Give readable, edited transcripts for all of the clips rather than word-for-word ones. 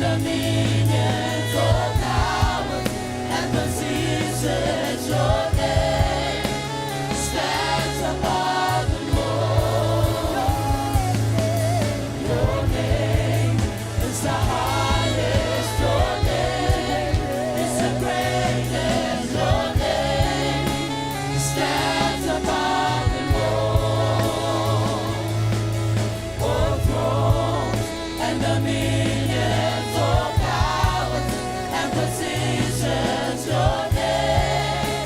Dominions, all powers and positions. Your name stands above them all. Your name is the highest. Your name is the greatest. Your name stands above them all. All thrones and dominions, all powers and positions. Your name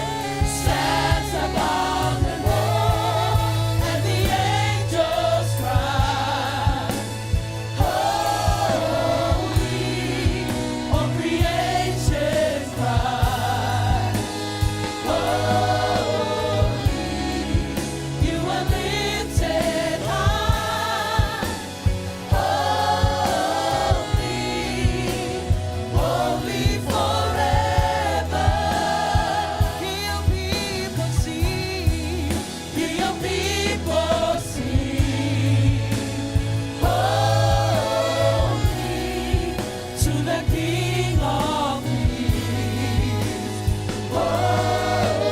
stands above them all, and the angels cry, "Holy." All creation cry, "Holy." You are lifted high. Holy, holy forever. Hear your people sing. Hear your people sing. Holy to the King of Kings. Holy,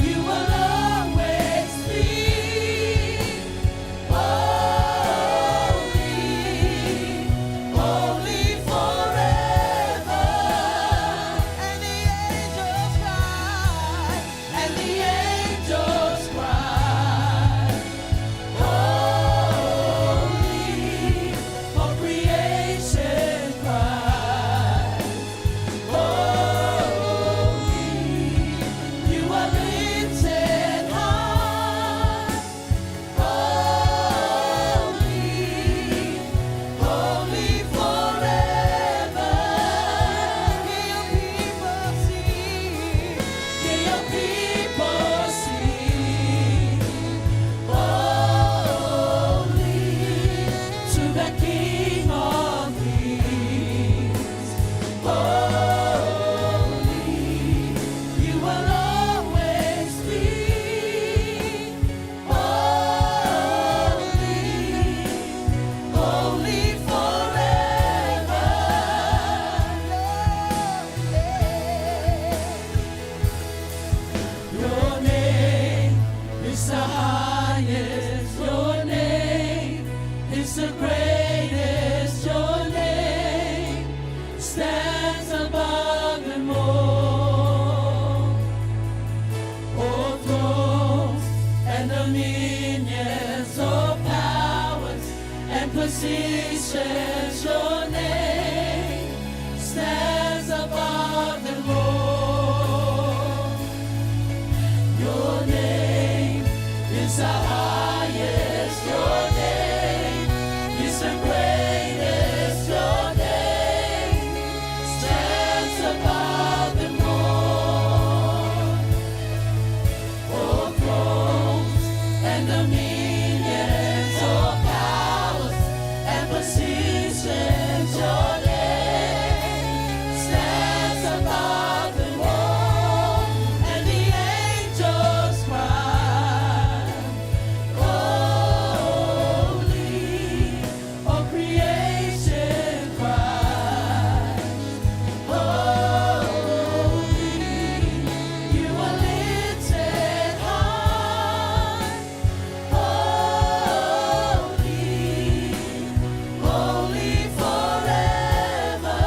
you will always be. Holy, holy forever. And the angels cry, and the angels cry, "Holy," all creation cries, "Holy." You are lifted high. Holy, holy forever. Hear your people sing. Hear your people sing. Holy to the King of Kings. Holy, you will always be. Holy, holy forever. Your name is the highest. Your name is the greatest. Your name stands above them all. All thrones and dominions, all powers and positions. Your name stands above them all. Your name is the highest. Your name is the greatest. Your name stands above them all. All thrones and dominions, all powers and positions. Your name stands above them all, and the angels cry, "Holy." All creation cries, "Holy." You are lifted high. Holy, holy forever.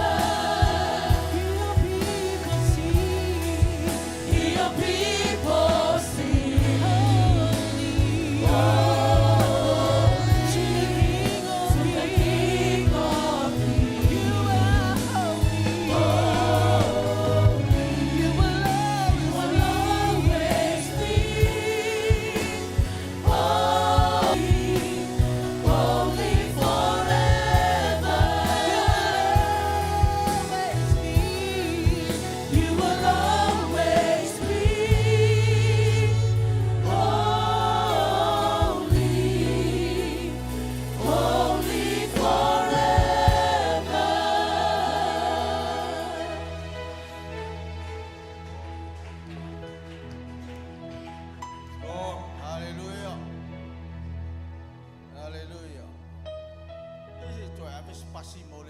Hear your people sing. Hear your people sing. Holy, to the King of Kings. You are holy. Holy, you will always be. Holy, holy forever. You will always be. Holy, holy forever. Oh, haleluya. Haleluya. Ini 做阿咪巴西摩。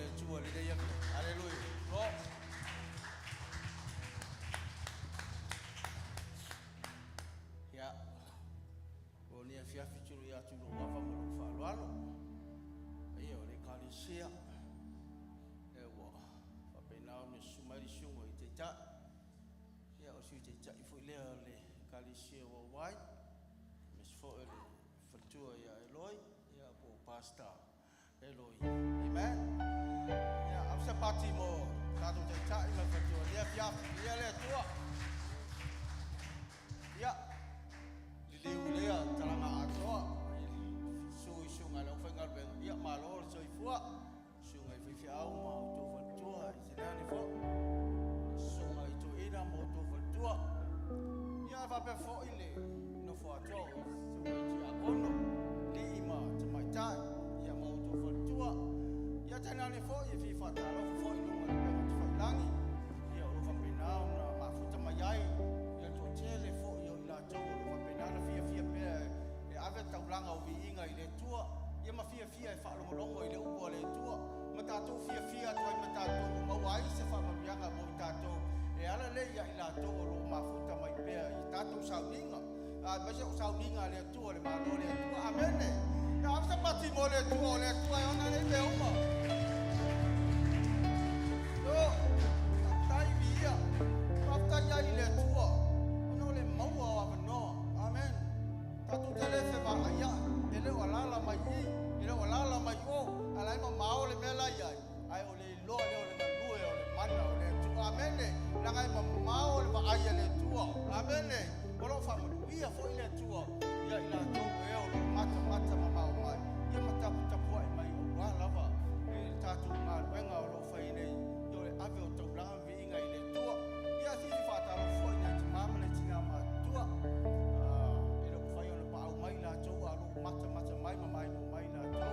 Taitai foi lea o le Ekalesia Worldwide, aemaise foi o le faletua ia Eloi, ia po o Pastor Eloi. Amen. Ia, ave se pati mo tatou Taitai ma le faletua i lenei afiafi. Viia le Atua. Ia, liliu i lea talaga atoa i le susu i susuga i le aufaigaluega, ia malo le soifua. Susuga i faifeau ma outou faletua, i tainane foi susuga i toeaina ma outou faletua. Ia ae faapea foi le nofo atoa o susuga i tiakono, alii ma tamaitai, ia ma outou faletua. Ia tainane foi e fia faatalofa foi i luga o le upega tafailagi, ia o lo o faapena ona mafuta mai ai le toatele foi o i latou o lo o faapena ona fiafia pea e ave taulaga o viiga i le Atua, ia ma fiafia e faalogologo i le upu a le Atua, ma tatou fiafia atu ai ma tatou ua maua ai se faamanuiaga mo i tatou e ala lea ia i latou o lo o mafuta mai pea i tatou sauniga, aemaise o sauniga a le Atua, le Malo o le Atua. Amene. Ia ave se pati mo le Atua, o le Atua e ona nei mea uma. Io, faafetai viia. Faafetai ai i le Atua ona o le maua o avanoa. Amen. Tatou te le fevaaia'i, e le o alaala mai i, e le o alaala mai o, a o la e mamao le mea la e i ai, ae o le iloa lea o le galue o le mana o le Atua. Amene! Leaga e mamao le vaai a le Atua. Amene! O lo o faamanuia foi le Atua ia i latou e o lo o matamata mamao mai, ia ma taputapuai mai aua lava le tatou galuega o lo o fai nei, ia o le ave o taulaga ma viiga i le Atua. Ia fifi faatalofa foi i nai tama ma nai tina matutua. E le o mafai ona paau mai latou, a o lo o matamata mai ma maimoa mai latou.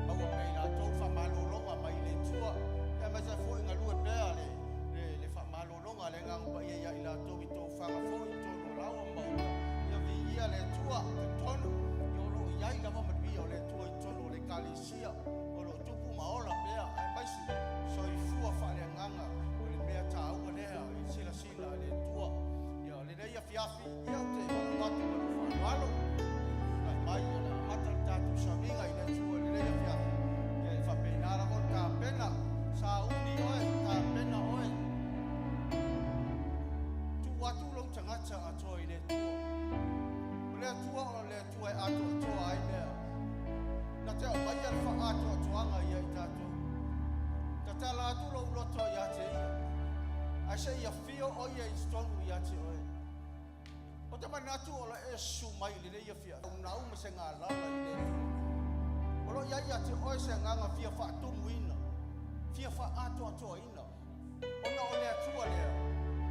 Maua pea i latou le faamalologa mai le Atua. Ia aemaise ai foi galue pea le, le, le faamalologa a le Agaga Paia ia i latou i tofaga foi i totonu o laoa ma maota. Ia viia le Atua, talitonu, ia o lo o i ai lava manuia o le Atua i totonu o le Ekalesia, o lo o tupu ma ola pea, aemaise soifua faaleagaga o le mea taua lea i le silasila a le Atua. Ia, o lenei afiafi, ia ou te valaau atu ma lou faaaloalo, tulai mai o le a amata le tatou sauniga i le Atua i lenei afiafi. Ia e faapena lava ona tapena, sauni oe, tapena oe, tuu atu lou tagata atoa i le Atua. O le Atua o le Atua e atoatoa ai mea. Na te aumaia le faaatoatoaga ia i tatou. Tatala atu lou loto ia te ia, ae se i afio o ia i totonu ia te oe. Ou te manatu o lo o e susu mai i lenei afiafi, naunau ma se galala i le Atua. O lo o i ai ia te oe se agaga fia faatumuina, fia faaatoatoaina, ona o le Atua lea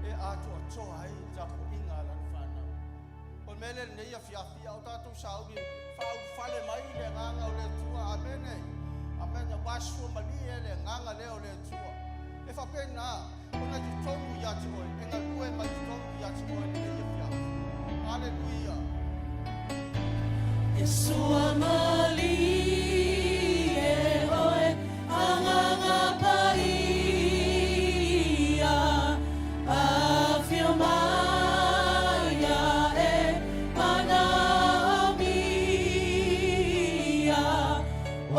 e atoatoa ai le tapuaiga a Lana fanau. O le mea lea i lenei afiafi, a o tatou sauni, faaulufale mai le Agaga o le Atua. Amene. Amene. Ua suamalie le Agaga lea o le Atua. E faapena ona i totonu ia te oe, e galue mai totonu ia te oe lenei afiafi. Aleluia. E sua malie oe Agaga Paia, afio mai ae manaomia, o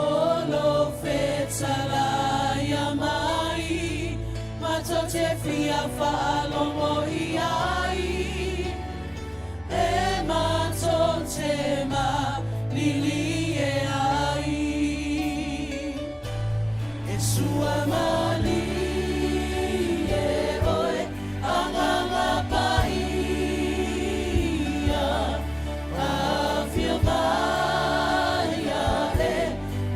lou fetalaia mai, matou te fia faalogo i ai. E matou te malilie ai. E sua malie oe Agaga Paia, afio mai ae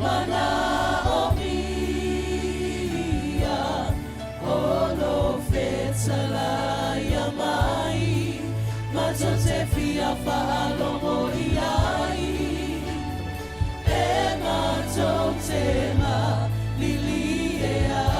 manaomia, O lou fetalaia mai, matou te fia faalogo i ai. E matou te malilie ai.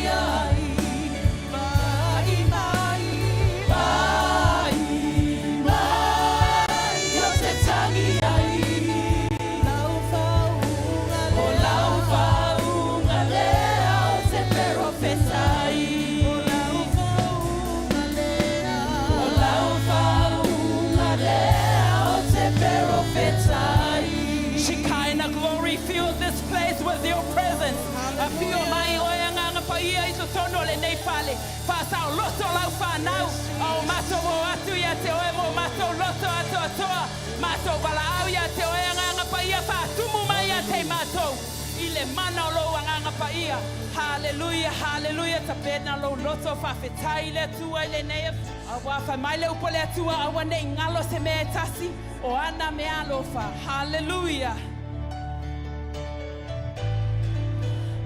ai, Vaai mai, vaai mai, Ou te tagi ai. Lau faauuga O lau faauuga lea ou te perofetai. O lau faauuga lea, O lau faauuga lea ou te perofetai. Shekinah glory, fill this place with your presence. Afio mai oe Agaga Paia i totonu o lenei fale. Faasaoloto lau fanau. A o matou o atu ia te oe mo matou loto atoatoa. Matou valaau ia te oe Agaga Paia faatumu mai ia te matou. I le mana o lou Agaga Paia. Hallelujah, hallelujah. Tapena lou loto faafetai i le Atua i lenei. Auā fai mai le upu a le Atua aua nei galo se mea e tasi o ana meaalofa. Hallelujah.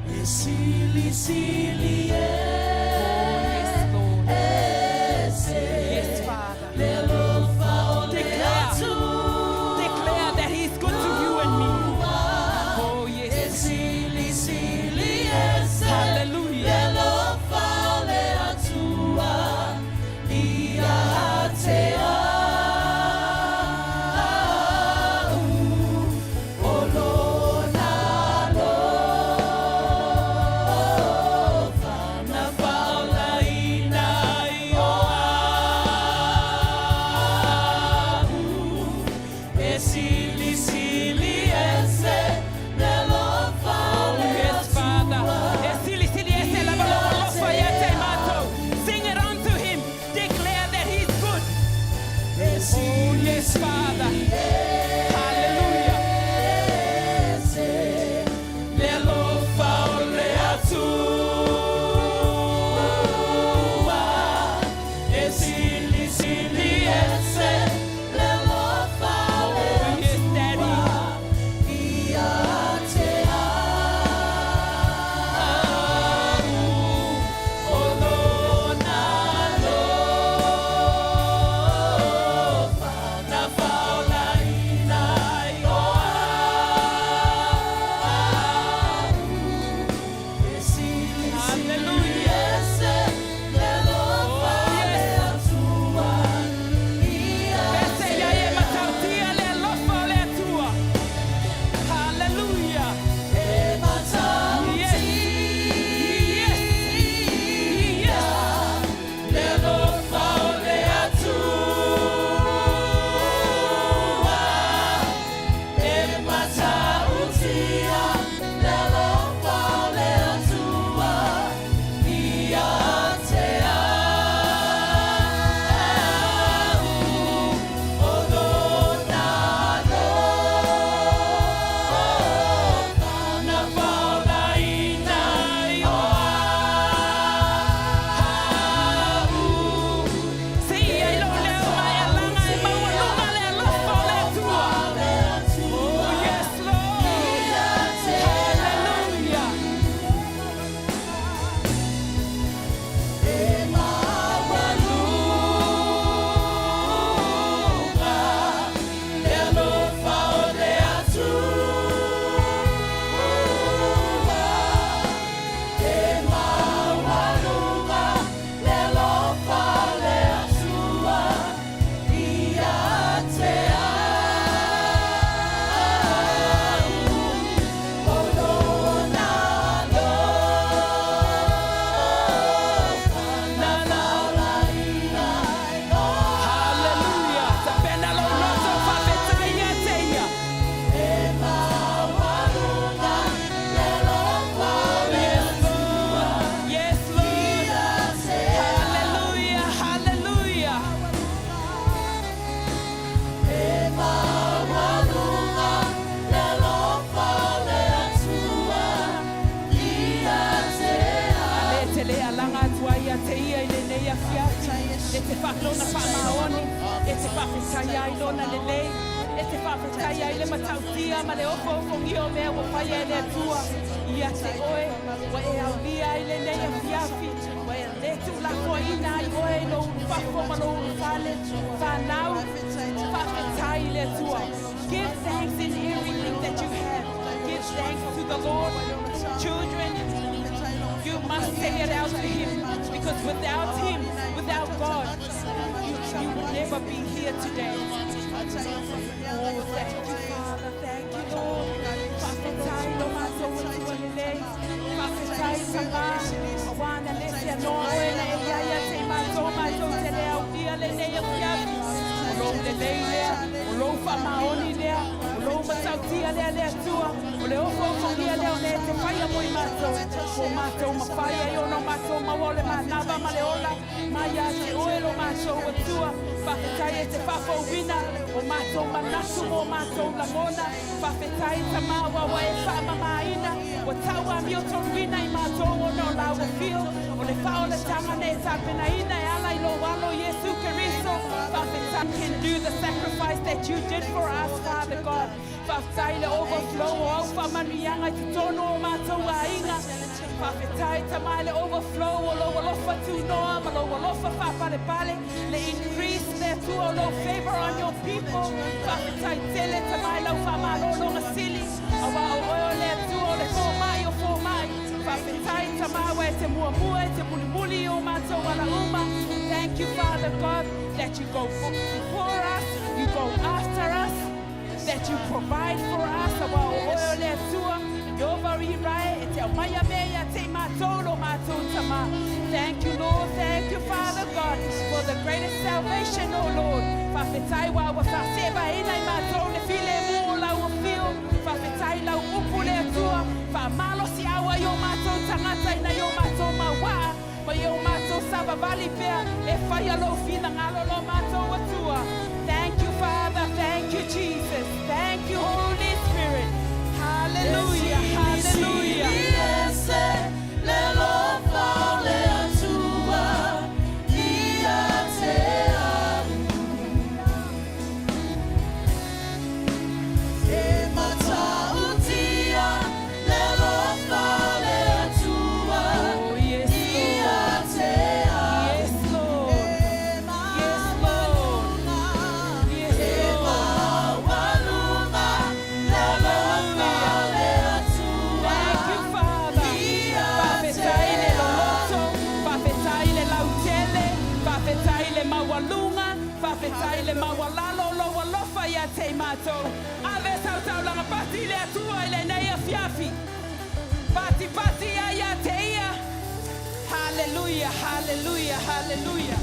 E silisili Oh, yes, Lord. ese Yes, Father. Le alofa o le Declare. Atua. Declare that He's good to you and me. Oh, E yes. silisili ese Hallelujah. Le alofa o le Atua ia te au. O lona alofa na faaolaina ai o a'u. E silisili ese le alofa o le Yes, Father. E silisili ese lava lou alofa ia te matou. Sing it unto Him. Declare that He's good. E Oh, yes, Father. Hallelujah. ese le alofa o le Atua. E silisili ese le alofa o le Oh, yes, Daddy. Ia te au. O lona alofa na faaolaina ai o a'u. E silisili Hallelujah. ese le alofa Oh, o le yes. Atua. Ia Pese ia e matautia le alofa o le Atua. Hallelujah. e matautia Yes. Yes. Yes. Le alofa o le Atua. E matautia le alofa o le Atua. Ia te au. O lona alofa na faaolaina ai o a'u. Si'i ai lou leo ma e alaga e maualuga le alofa o le Atua. Oh, yes, Lord. Hallelujah. E maualuga le alofa o le Atua. E maualuga le alofa o le Atua. Ia te au. O lona alofa na faaolaina ai o Hallelujah. Tapena lou loto faafetai ia te ia. E maualuga le alofa o le Yes, Lord. Yes, Lord. Hallelujah. Hallelujah. E maualuga le alofa o le Atua. Ia te Ale te le alaga atu ai ia te ia i lenei afiafi. E te faalona faamaoni. E te faafetai ai lona lelei. E te faafetai ai le matautia ma le ofoofogia o mea ua faia e le Atua. Ia te oe, ua e aulia ai lenei afiafi. Ua e le tuulafoaina ai oe i lou ulufafo ma lou ulufale. Fanau, faafetai i le Atua. Give thanks in everything that you have. Give thanks to the Lord. Children, you must say it out to Him because without Him, without God, you, you would never be here today. Oh, thank you, Father. Thank you, Lord. Fa'afetai lo matou Atua lelei. Fa'afetai Tamā. Auā na le se anoa oe na e iai ia te i matou, matou te le aulia lenei afiafi. O lou lelei lea, o lou faamaoni lea, o lou matautia lea le Atua, o le ofoofogia lea o mea e te faia mo i matou, ua matou mafai ai ona o matou maua o le manava ma le ola mai ia te oe lo matou Atua. Faafetai e te faafouina o matou manatu ma o matou lagona. Faafetai Tamā aua ua e faamamaina, ua tau amiotonuina i matou ona o lau afio, o le faaolataga na e tapenaina e ala i lou Alo Iesu Keriso. Faafetai can do the sacrifice that you did for us, Father God. Faafetai i le overflow o au faamanuiaga i totonu o matou aiga. Faafetai Tama i le overflow o lou alofa tunoa ma lou alofa faapalepale, le increase le Atua o lou favour on your people. Faafetai tele Tama i lau faamalologa sili, auā o oe o le Atua o le fomai o fomai. Faafetai Tama aua e te muamua e te mulimuli i o matou ala uma. Thank you Father God that you go before us, you go after us, that you provide for us, aua o oe o le Atua, Ieova Irae, e te aumaia mea ia te i matou lo matou Tama. Thank you Lord, thank you Father God for the greatest salvation, O Lord. Faafetai aua ua faasevaina i matou le filemu o lau afio. Faafetai lau upu le Atua, faamalosiau ai o matou tagata ina i o matou mau waa ma i o matou savavali pea e faia lou finagalo lo matou Atua. Thank you Father, thank you Jesus, thank you Holy Spirit. Hallelujah, hallelujah. Oh yes Lord, yes Lord, yes Lord, yes Lord. Hallelujah. Thank you, Father. Faafetai le loloto, faafetai le lautele, faafetai le maualuga, faafetai le maualalo o lou alofa ia te i matou. Ave sau taulaga pati i le Atua i lenei afiafi. Patipati ai ia te ia. Hallelujah, hallelujah, hallelujah.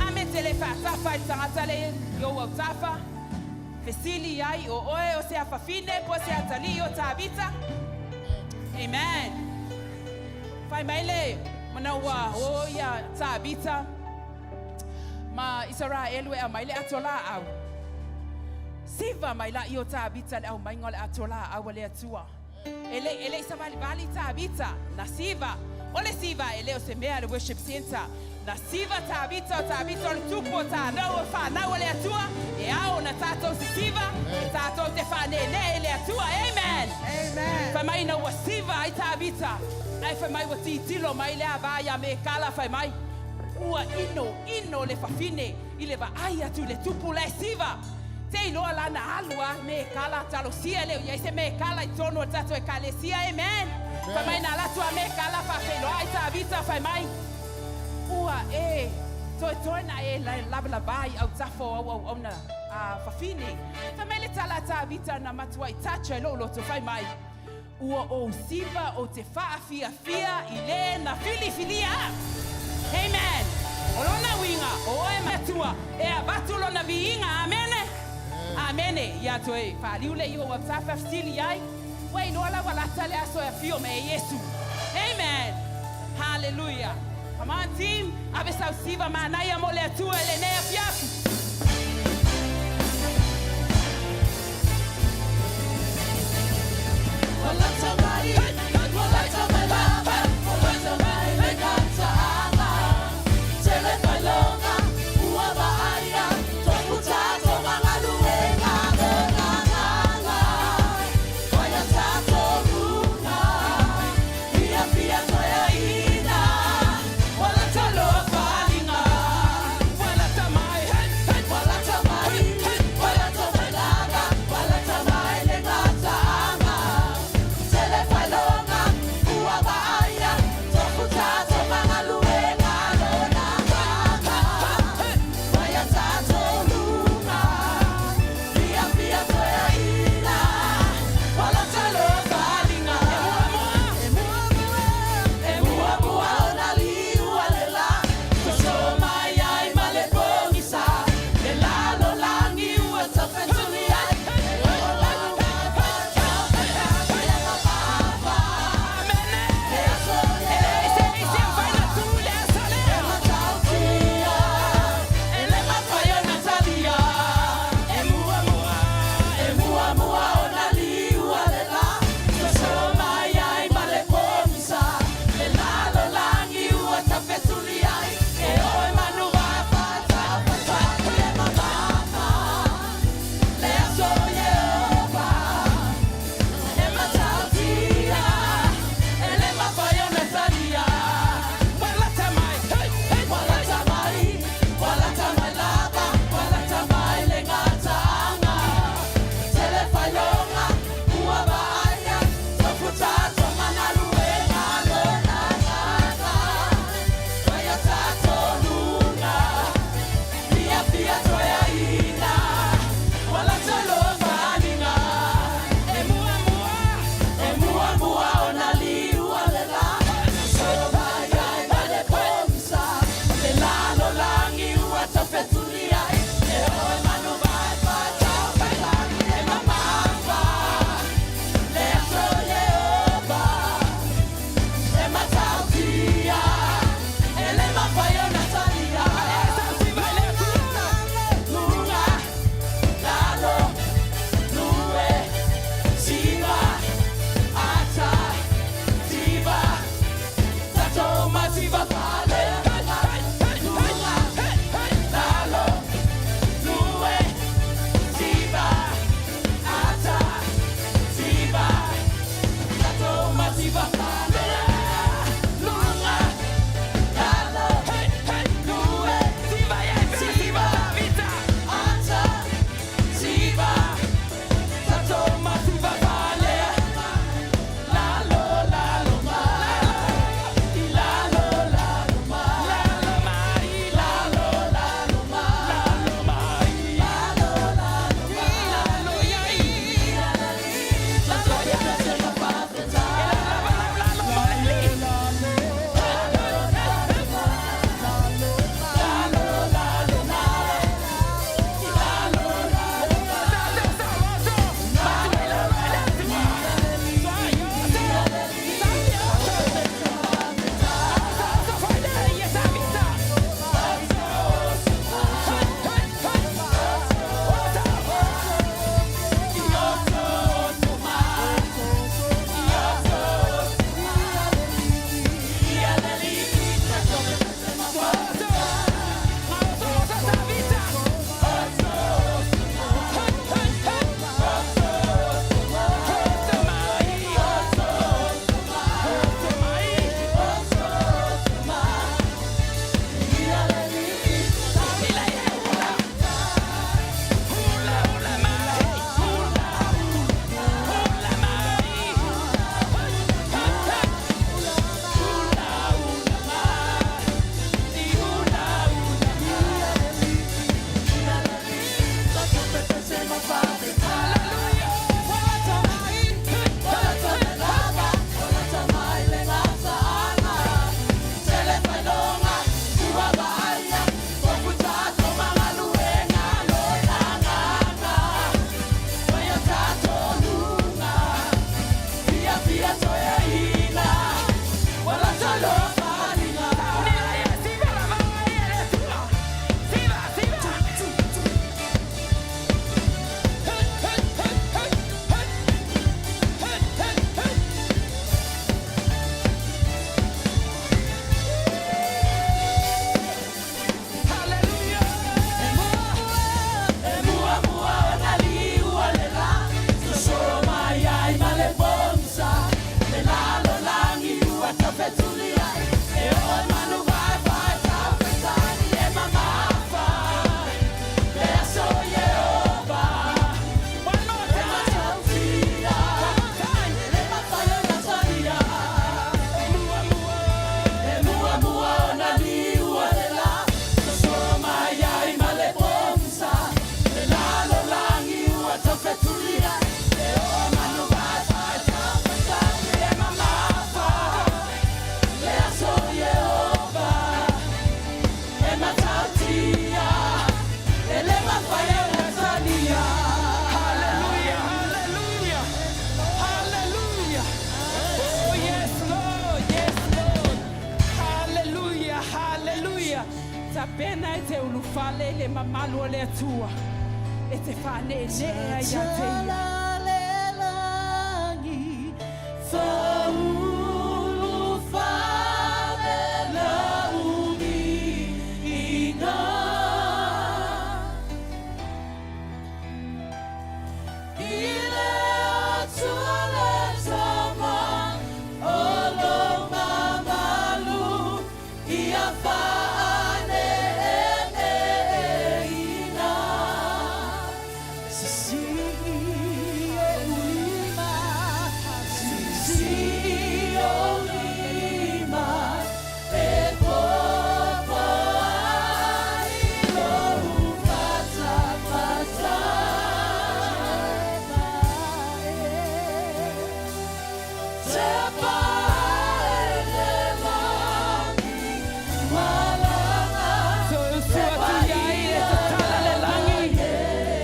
Ame te le faatafa i le tagata le i ou autafa. Fesili ai, o oe o se afafine po o se atalii o Tavita? Amen. Fai mai le manawa o ia Tavita ma Isaraelu e aumai le ato laau. Siva mai la i o Tavita le aumaiga o le ato laau a le Atua. E le, e le i savalivali Tavita, na siva. O le siva e le o se mea le worship centre. Na siva Tavita, o Tavita o le tupu o tānou o whānau a le Atua, e ao na tātou sisiva, e tātou te whānēnē i le Atua. Amen. Amen. Fai mai ina ua siva ai Tavita, ae fai mai ua titilo mai le ava ia Mekala fai mai, ua ino ino le fafine i le vaai atu i le tupu la e siva. Te iloa la na alu a Mekala, talosia e le o i ai se Mekala i totonu o le tatou ekalesia. Amen. Fai mai na alu atu a Mekala faafeiloai Tavita fai mai, ua e toetoe na e lavalava i autafa o au auauna a fafine. Fai mai le tala a Tavita na matuai touch ai lou loto fai mai, Ua ou siva ou te faafiafia i le na filifilia au. Amen. O lona uiga, o oe ma Atua e avatu lona viiga. Amene. Amene. Ia toe faaliu le i ou autafa fesili ai, Ua iloa la ua lata le aso e afio mai ai Iesu. Amen. Hallelujah. Come on team, ave sau siva manaia mo le Atua i lenei afiafi. ia. Tapena e te ulufale i le mamalu o le Atua e te faaneenee ai ia te ia. Toeusu atu iai e tatala le lagi.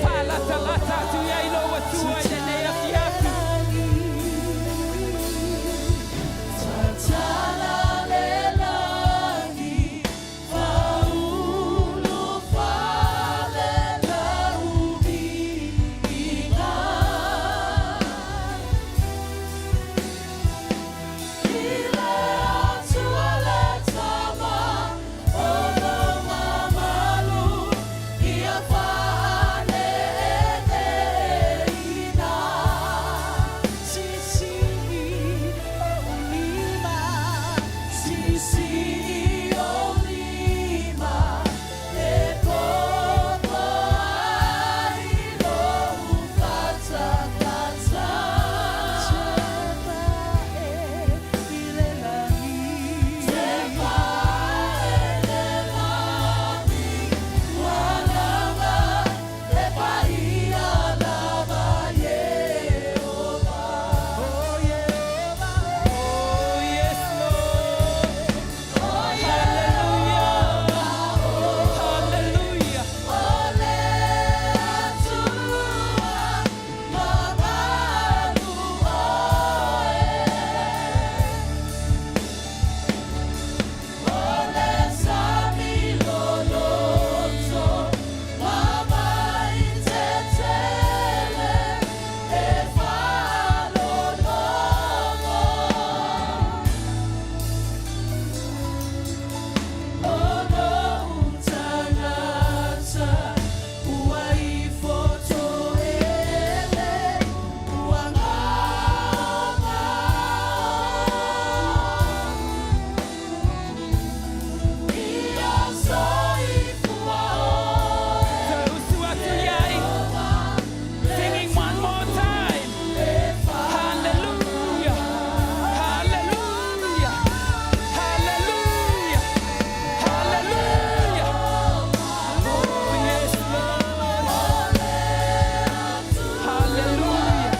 Faalatalata atu iai lou Atua i lenei afiafi. Oh yes, Lord. Hallelujah. Hallelujah. Toeusu atu iai. Singing one more time. Hallelujah. Hallelujah. Hallelujah. Hallelujah. Oh, yes, Lord. Hallelujah.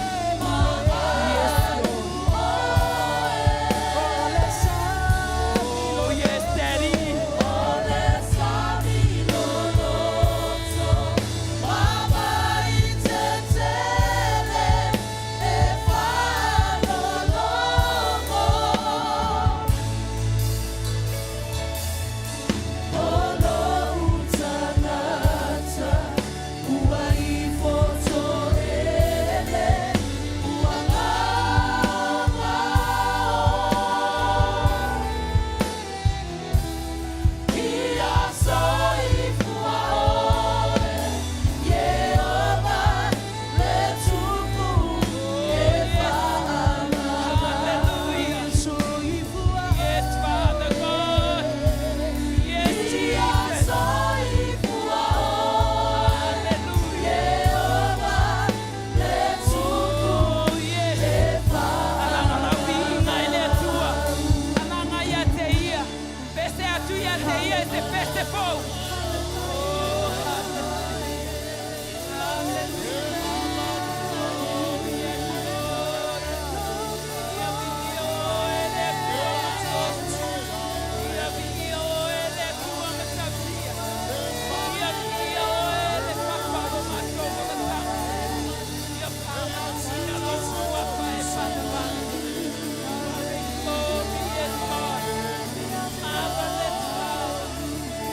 Yes, Lord. Oh, yes, Daddy. Hallelujah. Yes, Father God. Yes, Jesus. Hallelujah. Oh, yes. Alanga lau viiga i le Atua. Alanga ia te ia. Pese atu ia te ia i se pese fou. Oh, hallelujah. Oh, yes, Lord. Ia viia oe le Atua matosi. Ia viia oe le Atua matautia. Ia viia oe le Papa o matou olataga. Ia faamauina lou suafa e faatavale. Glorious God. Marvelous Father.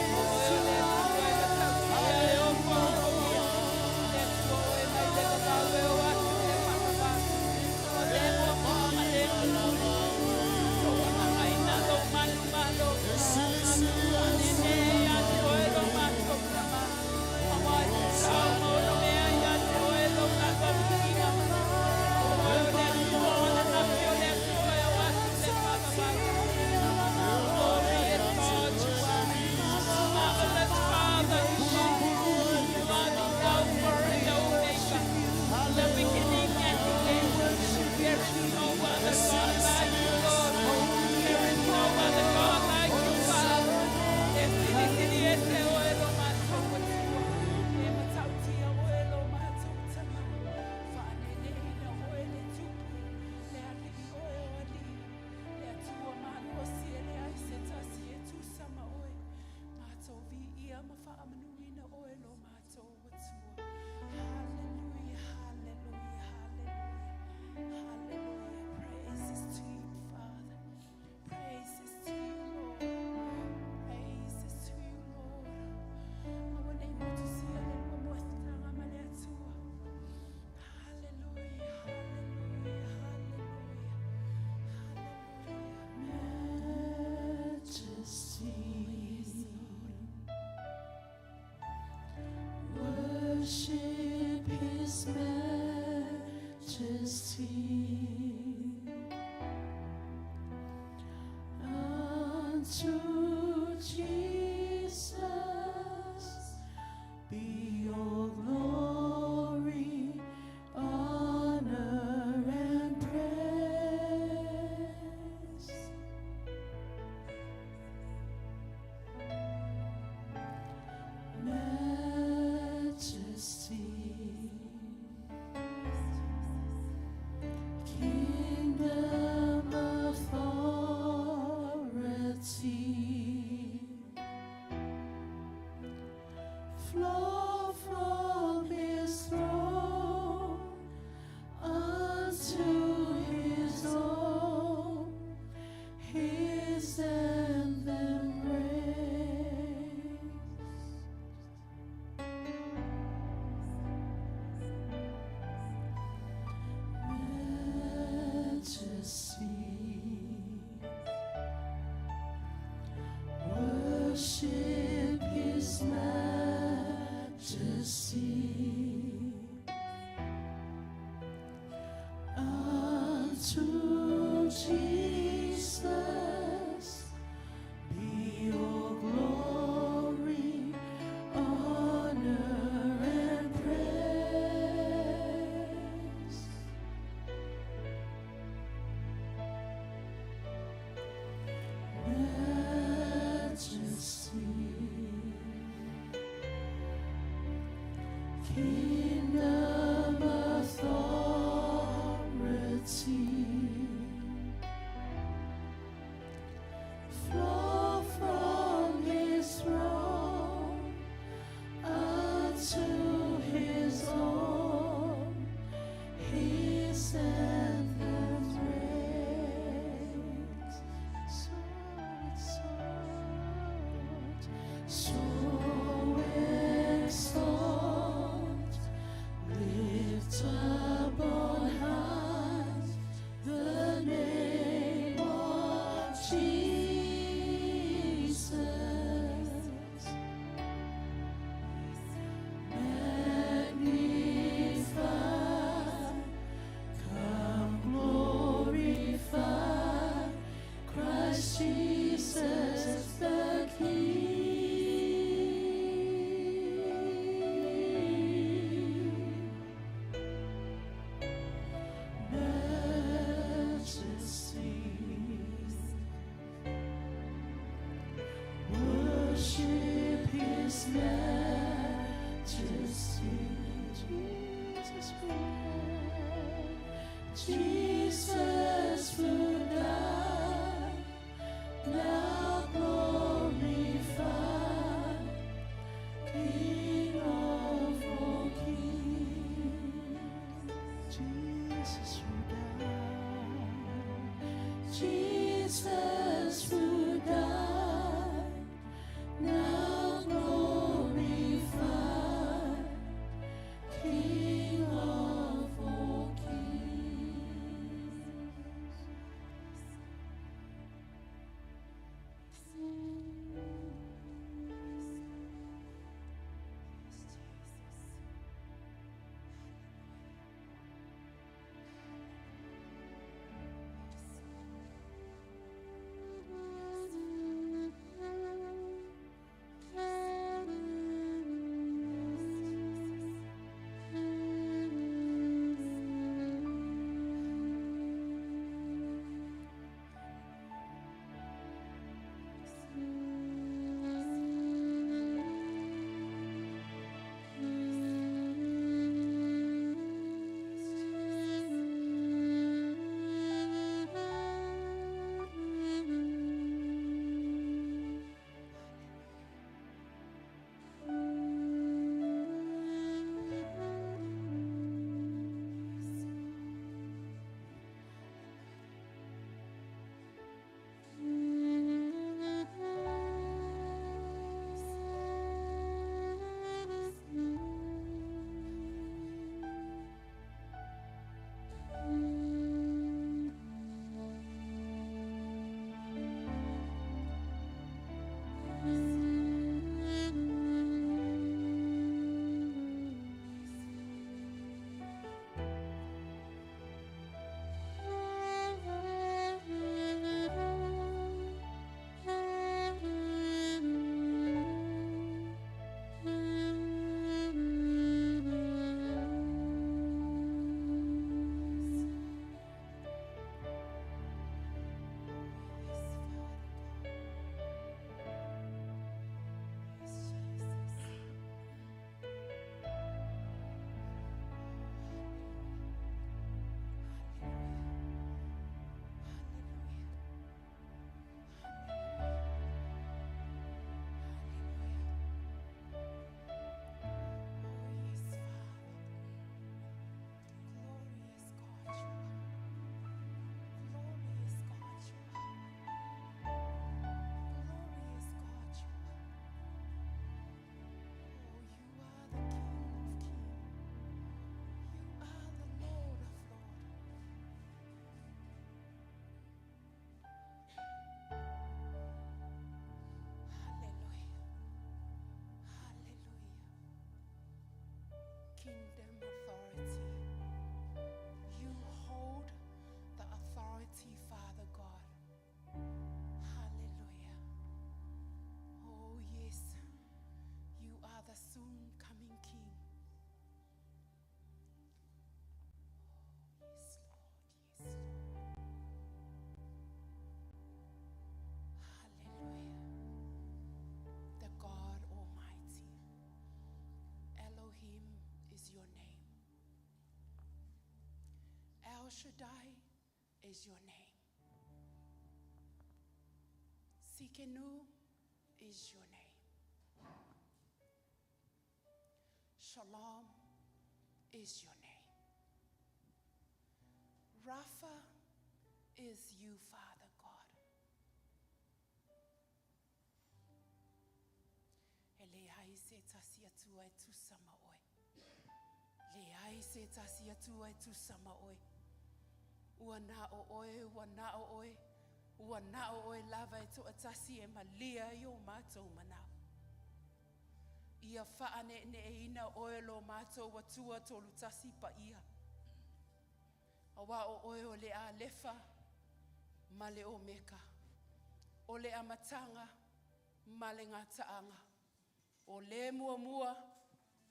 Kingdom authority flow from His throne unto His own. His anthem raised, so exalt, so exalt, lift up on high the name of Jesus. Magnify, come glorify Christ Jesus the King. Majesty, worship His majesty. Jesus will die. Jesus will die. Now glorified, King of all kings. Jesus who died. Jesus who died. Now glorified, King of all kings. El Shaddai is your name. Tsidkenu is your name. Shalom is your name. Rapha is you, Father God. E leai se tasi Atua e tusa ma oe. Leai se tasi Atua e tusa ma oe. Ua na o oe, ua na o oe, ua na o oe lava e toatasi e malia i o mātou manao. Ia faaneeneeina oe lo mātou Atua tolu tasi paia. Auā o oe o le Alefa ma le Omeka, o le Amataga ma le Gataaga, o le Muamua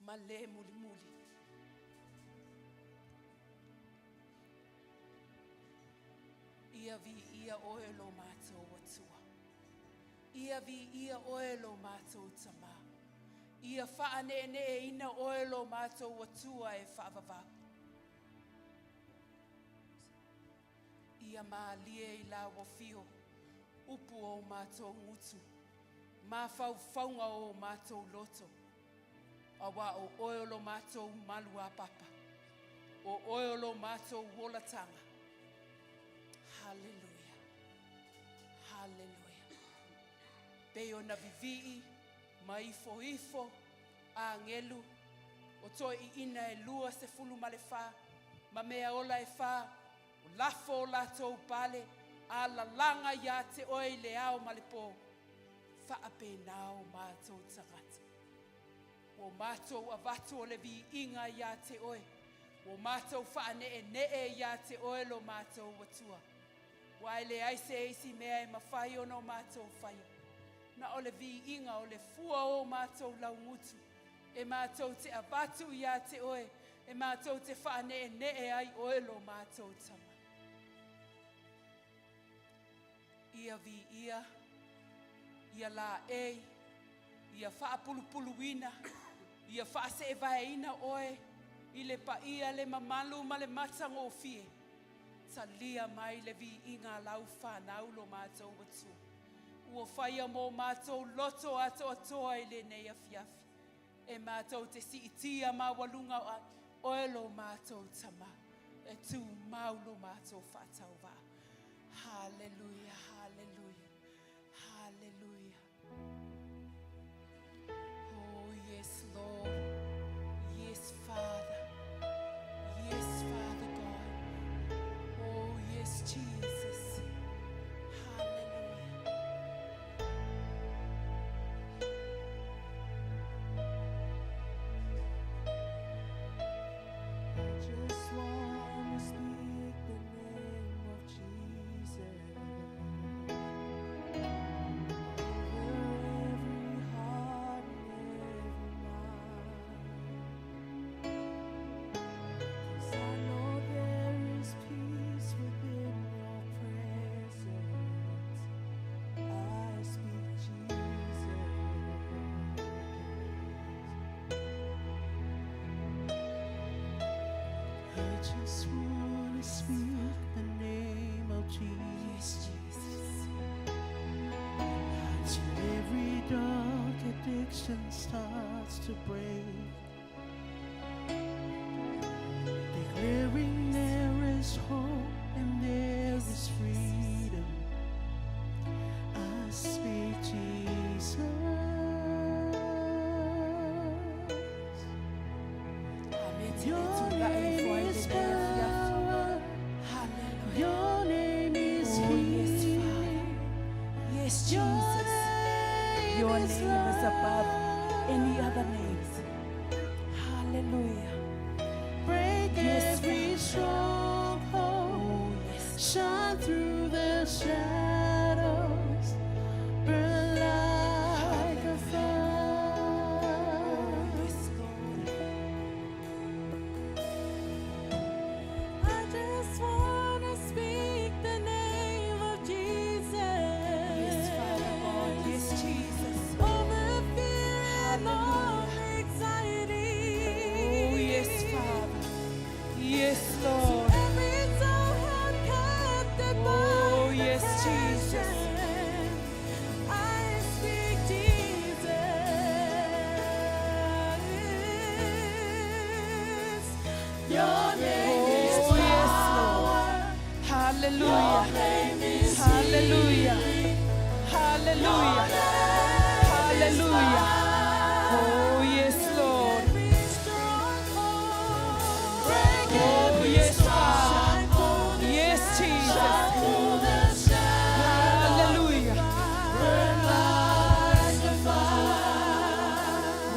ma le Mulimuli. Ia viia oe lo mātou Atua. Ia viia oe lo mātou Tamā. Ia faaneeneeina oe lo mātou Atua e faavavau. Ia mālie i lau afio, upu o mātou gutu, mafaufauga o mātou loto, auā o oe o lo mātou malu apapa, o oe o lo mātou olataga. Haleluia. Haleluia. Pei ona vivii ma ifoifo agelu o toeaiina e 24 ma mea ola e fa, o lafo o latou pale a lalaga iā te oe i le ao ma le pō, faapena o mātou tagata. Ua mātou avatu o le viiga iā te oe, ua mātou faaneenee iā te oe lo mātou Atua. Ua e leai se isi mea e mafai ona o mātou faia, na o le viiga o le fua o mātou laugutu, e mātou te avatu iā te oe, e mātou te faaneenee ai oe lo mātou Tama. Ia viia, ia laei, ia faapulupuluina, ia faaseevaeina oe i le paia le mamalu ma le matagofie. Talia mai le viiga a lau fanau lo mātou Atua. Ua faia mō mātou loto atoatoa i lenei afiafi. E mātou te siitia maualuga ai oe lo mātou Tama, e tumau lo mātou faatauvaa. Hallelujah, hallelujah, hallelujah. Oh, yes, Lord. Yes, Father. Yes, Father God. Oh, yes, Jesus. Hallelujah. I just want to speak the name of Jesus over every heart and every mind. 'Cause I know there is peace within your presence. I speak Jesus. I just want to speak the name of Yes, Jesus Jesus. till every dark addiction starts to break, declaring there is hope and there is freedom. I speak Jesus. Amen. Your name is power. Hallelujah. Your name is Oh, yes, healing. Yes, Your Jesus. name Your is name is above love. any other names. Hallelujah. Break Yes, every stronghold. Oh, yes. Shine through the shadows. Burn like a fire. Oh, yes, Lord. I just wanna speak the name of Jesus. Yes, Father God. Yes, Jesus. Over fear and all anxiety. Oh, yes, Father. Yes, Lord. Every Hallelujah. Hallelujah. Hallelujah. Hallelujah. Oh, yes, Lord. Oh, yes, Father. Yes, Jesus. Hallelujah.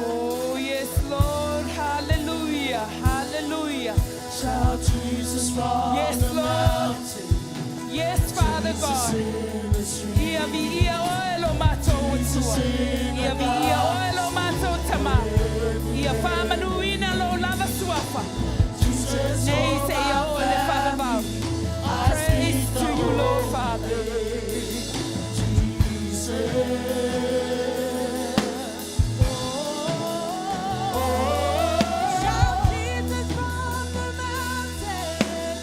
Oh, yes, Lord. Hallelujah. Hallelujah. Shout Jesus from Yes, the Lord. mountain. Yes, Father God. In the street. Ia viia oe lo matou Atua. Ia viia oe lo matou Tama. Ia faamanuina lo lava suafa. Jesus, Nei seia oo i le faavavau. Praise to you, Lord Father. Shout Jesus from the mountain.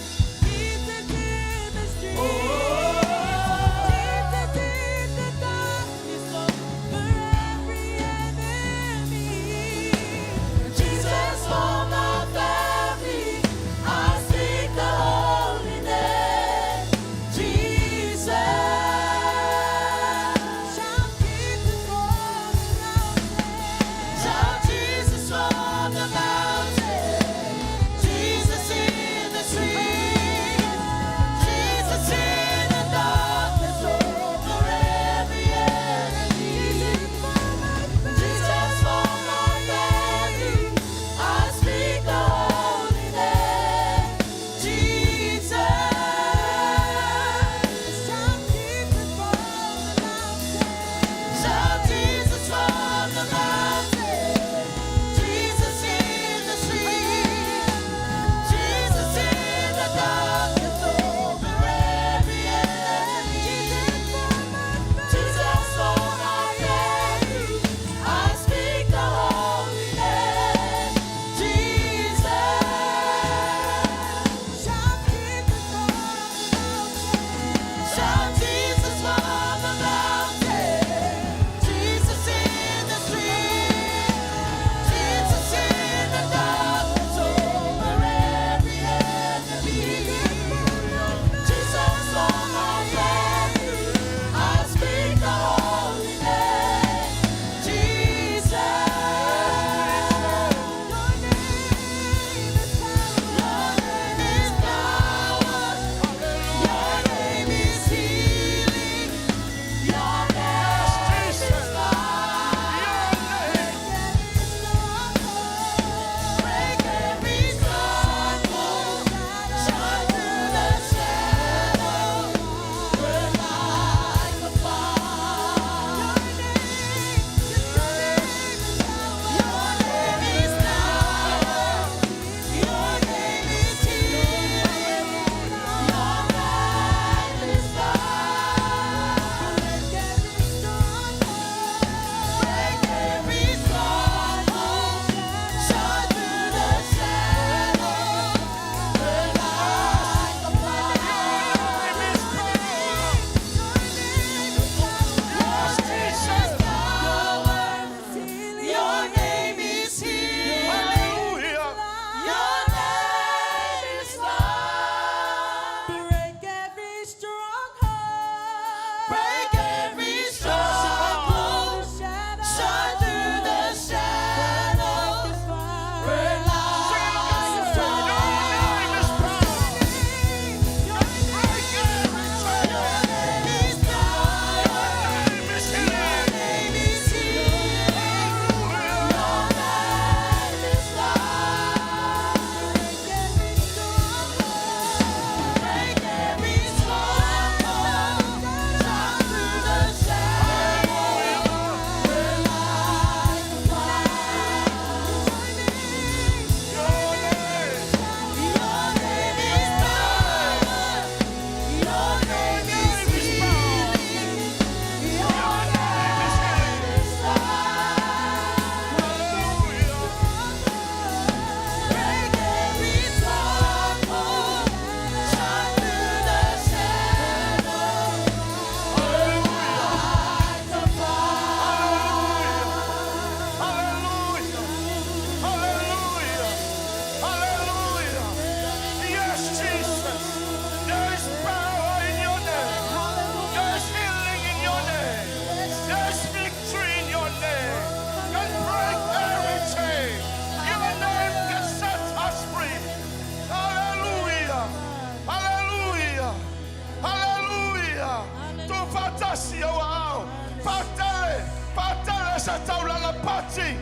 tulaga pati,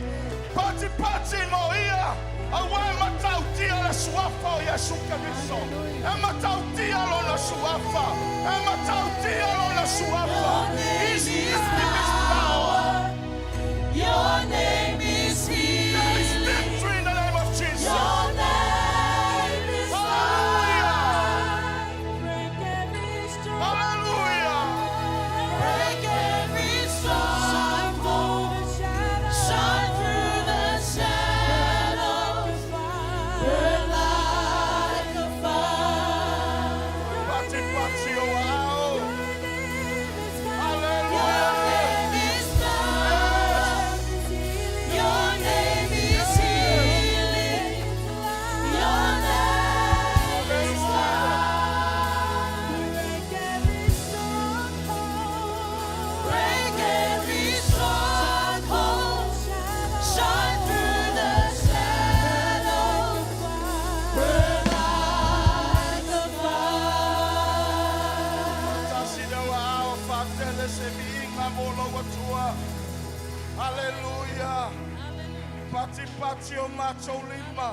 patipati mo ia, auā e matautia le Suafa o Iesu Keriso. E matautia Lona Suafa. E matautia Lona Suafa. His name is power. Your name is There is healing. victory in the name of Jesus. Your name is Hallelujah. life. Break every stronghold. Hallelujah. Break every stronghold. Shine through the shadows. Burn like a fire. Patipati o ao. Your Hallelujah. name is power. Your name is healing. Your name is life. Break every stronghold. Shine through the shadows. Burn like a fire. Tasi le ao faatele se viiga mo lou Atua. Haleluia. Patipati o matou lima.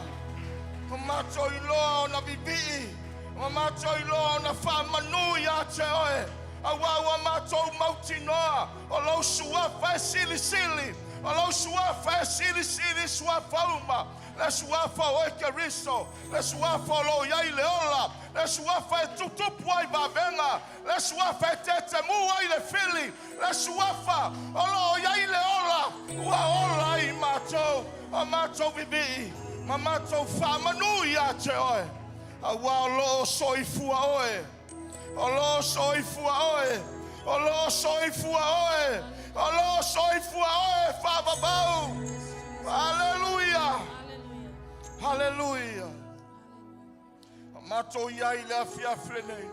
O matou iloa ona vivii. O matou iloa ona faamanu ia te oe. Auā ua matou mautinoa. O lou suafa e silisili. O lou suafa e silisili suafa uma. Le suafa o oe Keriso. Le suafa o loo i ai le ola. Le suafa e tutupu ai vavega. Le suafa e tetemu ai le fili. Le suafa o loo i ai le ola. Ua ola ai matou. O matou vivii. Ma matou faamanu ia te oe. Auā o loo soifua oe. O loo soifua oe. O loo soifua oe. O loo soifua oe faavavau. Haleluia. Haleluia. Matou i ai le afiafi lenei.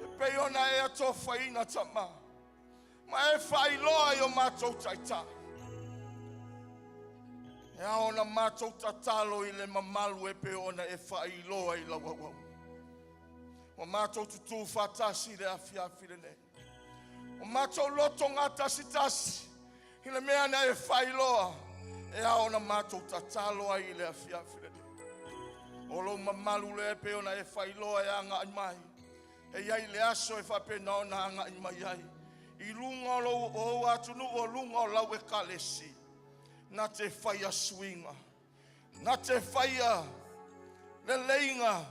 E pei ona e atofaina tama. Ma e faailoa i o matou taitai. E ao ona matou tatalo i le mamalu e pei ona e faailoa i lau auauna. Ua matou tutū faatasi i le afiafi lenei. O matou loto gatasitasi i le mea na e faailoa e ao ona matou tatalo ai i le afiafi lenei. O lou mamalu lea e pei ona e faailoa e agai mai. E i ai le aso e faapena ona agai mai ai. I luga o lou ou atunuu o luga o lau ekalesia. Na te faia suiga. Na te faia leleiga.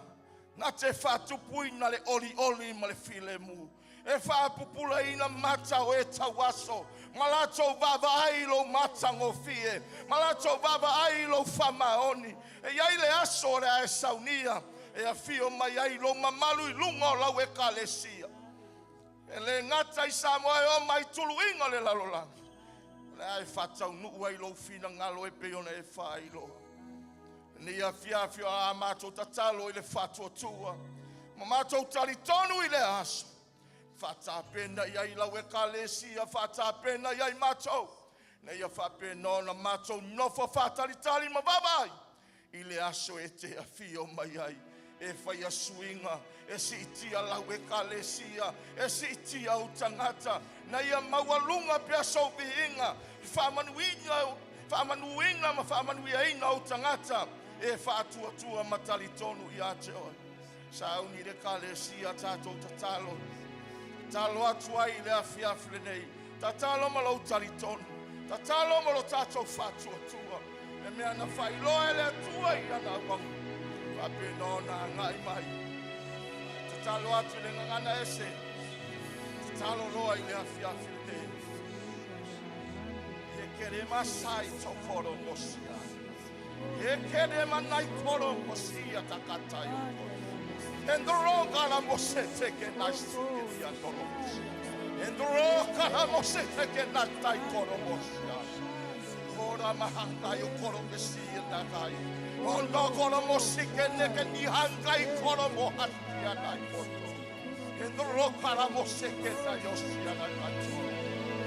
Na te faatupuina le olioli ma le filemu. E faapupulaina mata o e tauaso. Ma latou vaavaai i lou matagofie. Ma latou vaavaai i lou faamaoni. E i ai le aso o le a e saunia. E afio mai ai lou mamalu i luga o lau ekalesia. E le gata i Samoa e oo mai tuluiga o le lalolagi. O le a e faataunuu ai lou finagalo e pei ona e faailoa. Lenei afiafi o a matou tatalo i le faatuatua. Ma matou talitonu i le aso. Faatapena i ai lau ekalesia, faatapena i ai matou. Na ia faapena ona matou nofo faatalitali ma vaavaai i le aso e te afio mai ai. E faia suiga, e siitia lau ekalesia, e siitia ou tagata, na ia maualuga pea sou viiga, faamanuina, faamanuina ma faamanuiaina ou tagata, e faatuatua ma talitonu ia te oe. Sauni le ekalesia tatou tatalo. Tatalo atu ai i le afiafi lenei. Tatalo ma lou talitonu. Tatalo ma lo tatou faatuatua. Le mea na faailoa e le Atua i ana auauna. Faapena ona agai mai. Tatalo atu i le gagana ese. Tatalo loa i le afiafi lenei. He kere masai tokoro mosia. He kere manai koro mosia takata yoko. Endro kala mose teke na suke dia toro mosia. Endro kala mose teke na tai koro mosia. Kora mahanga yo koro mesia takai. Ondo koro mosike neke ni hangai koro mohatia nai koto. Endro kala mose ke na yosia na kato.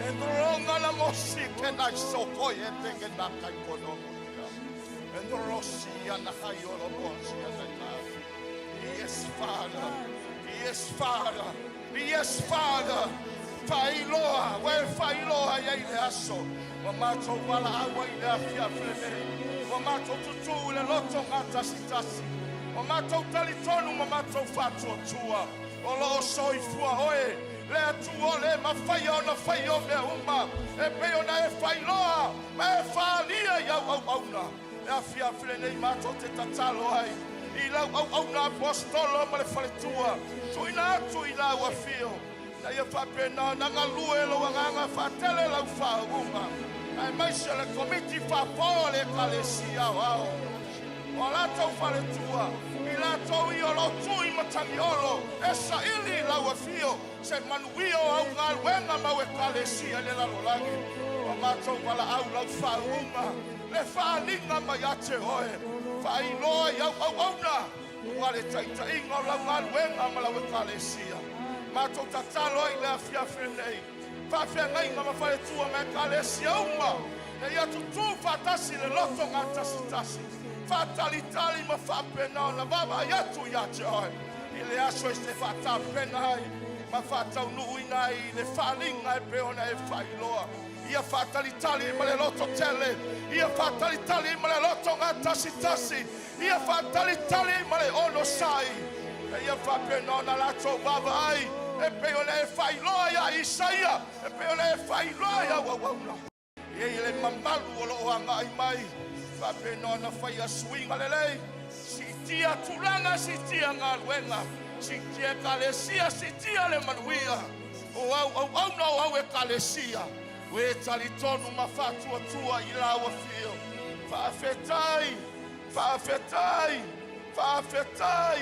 Endro ngala mosike na soko ye teke na kai koro mosia. Endro sia na hayoro mosia na kai. Yes, Father. Yes, Father. Yes, Father. Faailoa, ua e faailoa ai i le aso. Ua matou valaau ai i le afiafi lenei. Ua matou tutū i le loto gatasitasi. Ua matou talitonu ma matou faatuatua. O lo o soifua oe, le Atua o le mafaia ona faia o mea uma, e pei ona e faailoa ma e faaalia i au auauna. Le afiafi lenei matou te tatalo ai i lau auauna apostola ma le faletua, tuuina atu i lau afio, na ia faapena ona galue lou agaga faatele lau faauuga, aemaise o le komiti faafoe o le Ekalesia Aoao o latou faletua, i latou ia o lo o tui matagiolo e saili i lau afio se manuia o au galuega ma au ekalesia i le lalolagi. Ua matou valaau lau faauuga, le faaaliga mai ia te oe, faailoa i au auauna ua le taitaiga o lau galuega ma lau ekalesia. Matou tatalo ai i le afiafi lenei, faafeagaiga ma faletua ma ekalesia uma, na ia tutū faatasi le loto gatasitasi, faatalitali ma faapena ona vaavaai atu ia te oe i le aso e te faatapena ai ma faataunuuina ai le faaaliga e pei ona e faailoa. Ia faatalitali ma le loto tele, ia faatalitali ma le loto gatasitasi, ia faatalitali ma le onosai, na ia faapena ona latou vaavaai e pei ona e faailoa ia Isaia, e pei ona e faailoa i au auauna. E i le mamalu o lo o agai mai, faapena ona faia suiga lelei, siitia tulaga, siitia galuega, siitia ekalesia, siitia le manuia o au auauna o au ekalesia. Ua e talitonu ma faatuatua i lau afio. Faafetai, faafetai, faafetai,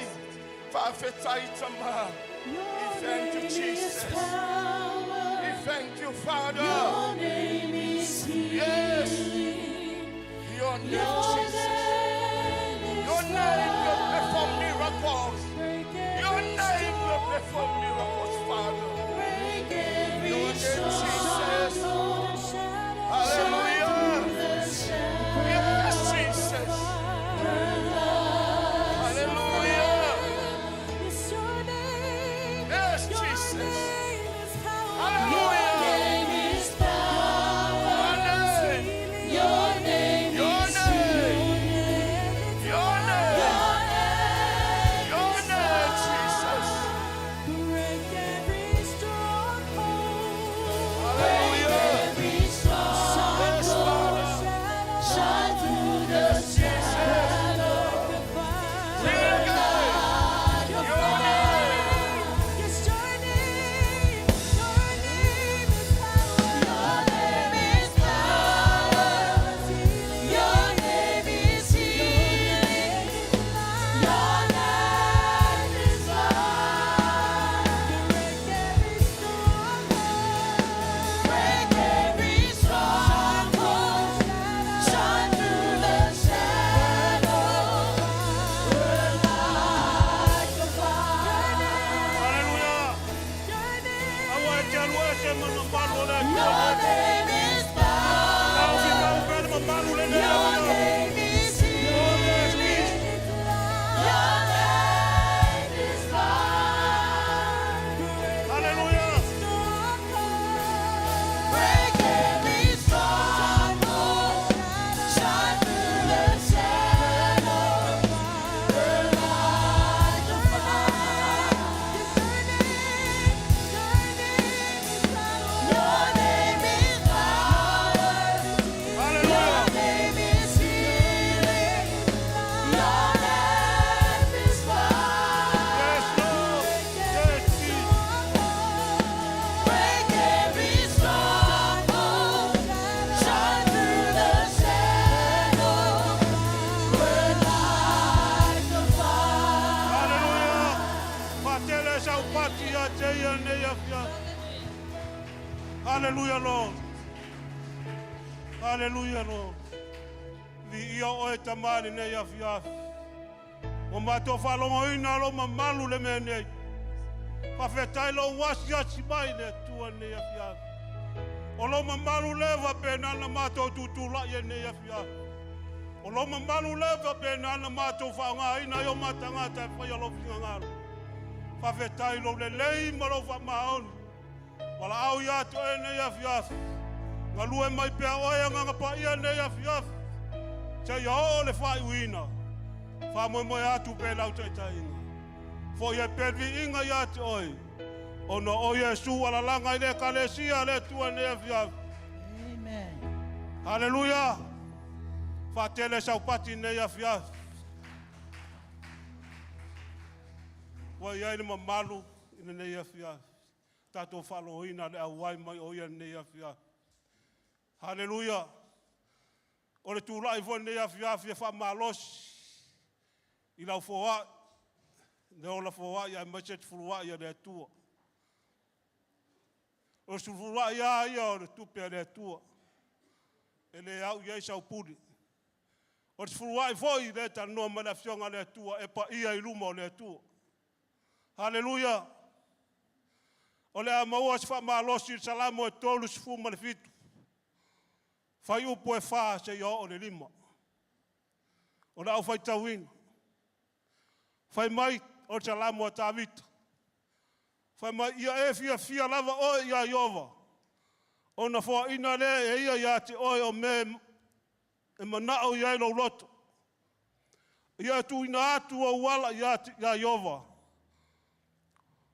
faafetai Tama. We Your thank you, name is Jesus. We power. thank you, Father. Your name is Yes. healing. Your name, Your Jesus. name is Your name will perform life. miracles. Break Your every name will perform miracles, Father. Break every Your name, Jesus. stronghold. Hallelujah. Shine through the shadows. Yes, Jesus. Burn like Hallelujah. It's your name. Yes, Your Jesus. name is power. Your Hallelujah. name is power. Your name. Your name Your is name. healing. Your name. Your name Your is name, Jesus. Break every stronghold. Hallelujah. Every stronghold. Yes, Father. Shine through the Yes, Jesus. shadows. Sing it again. Like a Your name. Yes, your name. Your name is power. Your name is power. Your name is healing. Your name is life. Break every stronghold. Break every stronghold. Shine through the shadows. Burn like a fire. Hallelujah. Your name. Aua e te alua e te mana malu o le Your atua. name is power. Tau fi tau pere mamalu le nei Your auna. name is healing. Your name is life. Hallelujah. Break every stronghold. Shine through the shadows. Burn like a fire. Your name is power. Hallelujah. Your name is healing. Your name is life. Yes, Lord. Yes, Jesus. Break every stronghold. Shine through the shadows. Burn like a fire. Hallelujah. Fatele sa upati ia te ia nei afia. Hallelujah, Lord. Hallelujah, Lord. Vi ia oe tamani nei afiafi. Ua matou faalogoina lou mamalu le mea nei. Faafetai lou asiasi mai le Atua nei afiafi. O lou mamalu le faapena na matou tutulai e nei afiafi. O lou mamalu le faapena na matou faaaogaina ai o matagata e faia lou finagalo. Faafetai lou lelei ma lou faamaoni. Valaau ia te oe lenei afiafi. Galue mai pea oe Agaga Paia lenei afiafi. Seia oo le faaiuina. Faamoemoe atu pea i lau taitaiga. Foi ai pea le viiga ia te oe. Ona o Iesu ua lalaga i le Ekalesia a le Atua i lenei afiafi. Amen. Haleluia! Faatele saupati i lenei afiafi. Ua i ai le mamalu i lenei afiafi. Tatou faaloina le auai mai o ia i lenei afiafi. Haleluia! O le tulai foi i lenei afiafi e faamalosi i lau foai, le ola foai aemaise le fuluai a le Atua. O le sefuluai lava ia o le tupe a le Atua, e le au i ai sau pule. O le sefuluai foi lea e talanoa mai le Afioga a le Atua, e paia i luma o le Atua. Haleluia! O le a maua se faamalosi i le Salamo e 37, fuaiupu e 4 seia oo i le 5. O le a ou faitauina. Fai mai o le Salamo a Tavita, fai mai, “Ia e fiafia lava oe ia Ieova, ona foaina lea e ia ia te oe o mea e manao i ai lou loto. Ia e tuuina atu ou ala ia Ieova,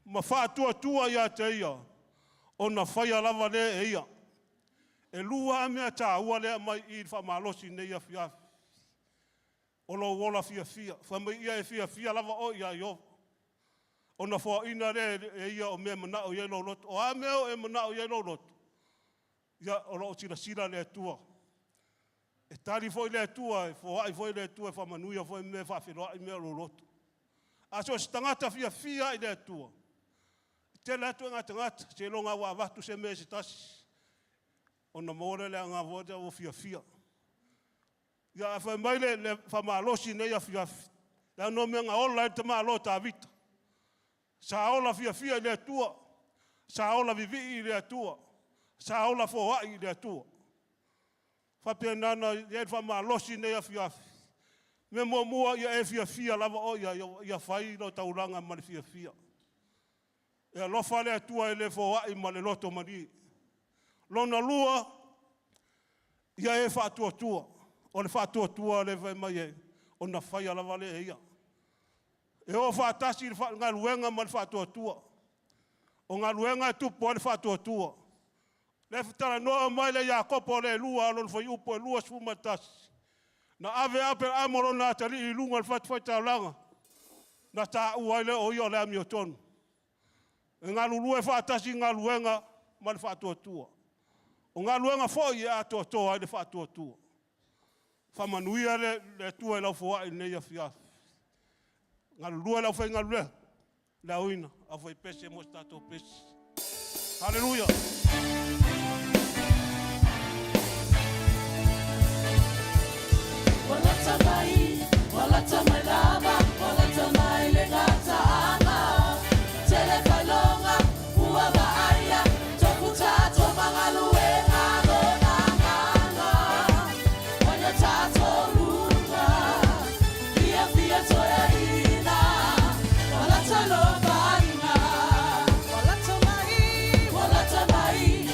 ma faatuatua ia te ia, ona faia lava lea e ia.” E lua lava mea taua lea e aumai i i i le faamalosi i lenei afiafi, o lou ola fiafia. Fai mai, ia e fiafia lava oe ia Ieova, ona foaina lea e ia o mea e manao i ai lou loto. O a mea o e manao i ai lou loto? Ia, o lo o silasila le Atua. E tali foi le Atua, e foai foi le Atua e faamanuia foi mea e faafeiloai mea o lou loto. A so o se tagata fiafia lava i le Atua, e tele lava ituaiga tagata, seiloga lava ua avatu se mea e se tasi ona maua lea o le agaga foi lea ua fiafia. Ia ae fai mai le faamalosi i lenei afiafi, leaga o mea na ola ai le tamaloa Tavita. Sa ola fiafia i le Atua, sa ola vivii i le Atua, sa ola foai i le Atua. E faapena ona i ai le faamalosi i lenei afiafi. O le mea muamua, ia e fiafia lava oe ia Ieova, ia fai lau taulaga ma le fiafia. E alofa le Atua e le foai ma le loto malie. Lona lua, ia e faatuatua. O le faatuatua lea fai mai e, ona faia lava lea e ia. E o faatasi le galuega ma le faatuatua. O galuega e tupu ai le faatuatua. O lea e talanoa mai le Iakopo 2 lona fuaiupu e 21, na ave Aperamo lona atalii i luga o le fatafaitaulaga, na taua ai lea o ia o le amiotonu. E galulue faatasi galuega ma le faatuatua. O galuega foi e atoatoa ai le faatuatua. Faamanuia le Atua i lau foai i lenei afiafi. Galulue le aufaigaluega, le aoina, aufaipese mo se tatou pese. Haleluia! Ua lata mai, ua lata mai lava, ua lata mai le gataaga. Tele failoga ua vaaia, tofu tatou ma galuega lona agaga. Oia tatou luga, fiafia toeaina, ua lata loa faaaliga. Ua lata mai, ua lata mai,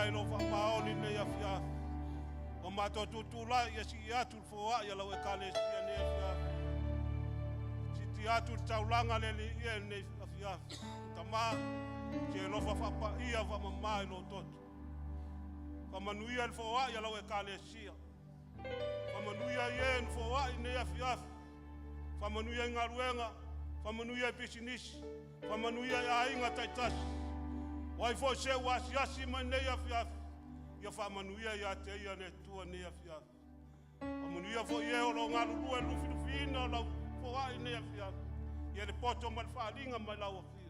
Faafetai i lou faamaoni i lenei afiafi. Ua matou tutulai ia sii atu le foai a lau ekalesia i lenei afiafi. Siti atu le taulaga a le Alii i lenei afiafi. Tama, se alofa faapaia faamama i lou toto. Faamanuia le foai a lau ekalesia. Faamanuia i e na foai i lenei afiafi. Faamanuia i galuega, faamanuia i pisinisi, faamanuia i aiga taitasi. O ai foi se ua asiasi mai nei afiafi, ia faamanuia ia te ia le Atua nei afiafi. Faamanuia foi e o lo o galulue lufilufiina o lau foai nei afiafi, ia le poto ma le faaliga mai lau afio,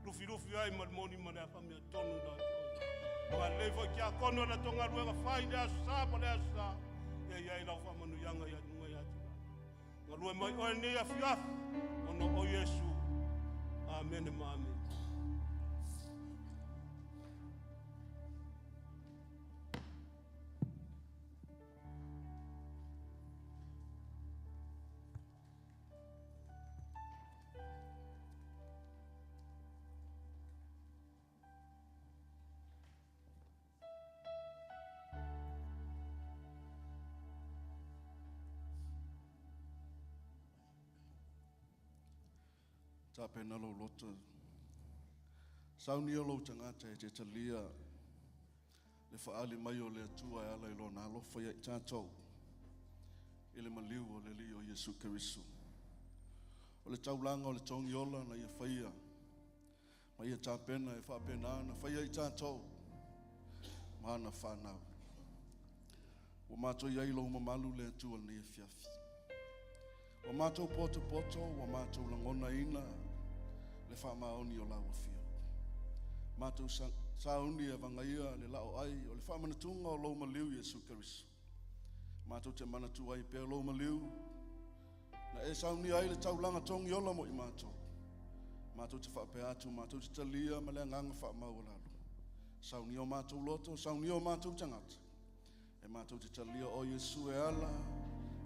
lufilufi ai ma le moni ma le amiotonu na te oe. Agalelei foi tiakono le latou galuega fai i le aso Sa ma le aso Sa, ia i ai lau faamanuiaga ia luga ia te latou. Galue mai oe nei afiafi, ona o Iesu. Amene ma amene. Tapena lou loto. Saunia lou tagata e te talia le faali mai o le Atua e ala i lona alofa ia i tatou i le maliu o le Alii o Iesu Keriso. O le taulaga o le togiola na ia faia ma ia tapena e faapena na faia i tatou ma ana whanau. Ua mātou iai lou mamalu le Atua lenei afiafi. Ua mātou poto poto, ua mātou lagona ina le whaamaoni o lau afio. Mātou sauni e vangaia le lao ai o le whaamanatuga o lou maliu Iesu Keriso. Mātou te manatu ai pea lou maliu, na e sauni ai le taulaga togi ola mo i mātou. Mātou te whaapea atu, mātou te talia ma le anganga whaamaualalo. Sauni o mātou loto, sauni o mātou tangata. E mātou te talia o Iesu e ala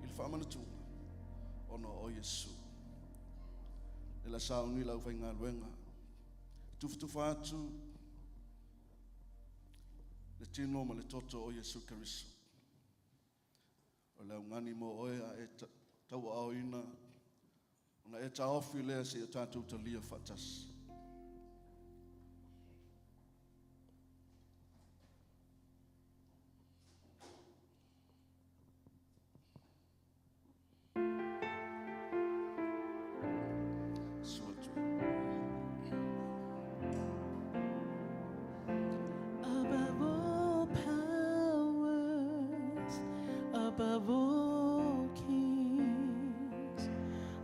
i le whaamanatuga. Ona o Iesu. E la sauni lau whaingaluenga. Tufatufa atu le tino ma le toto o Iesu Keriso. O le augani mo oe a e tau aoina, ona e taofi lea se i o tātou talia whaatasi. Above all powers, above all kings,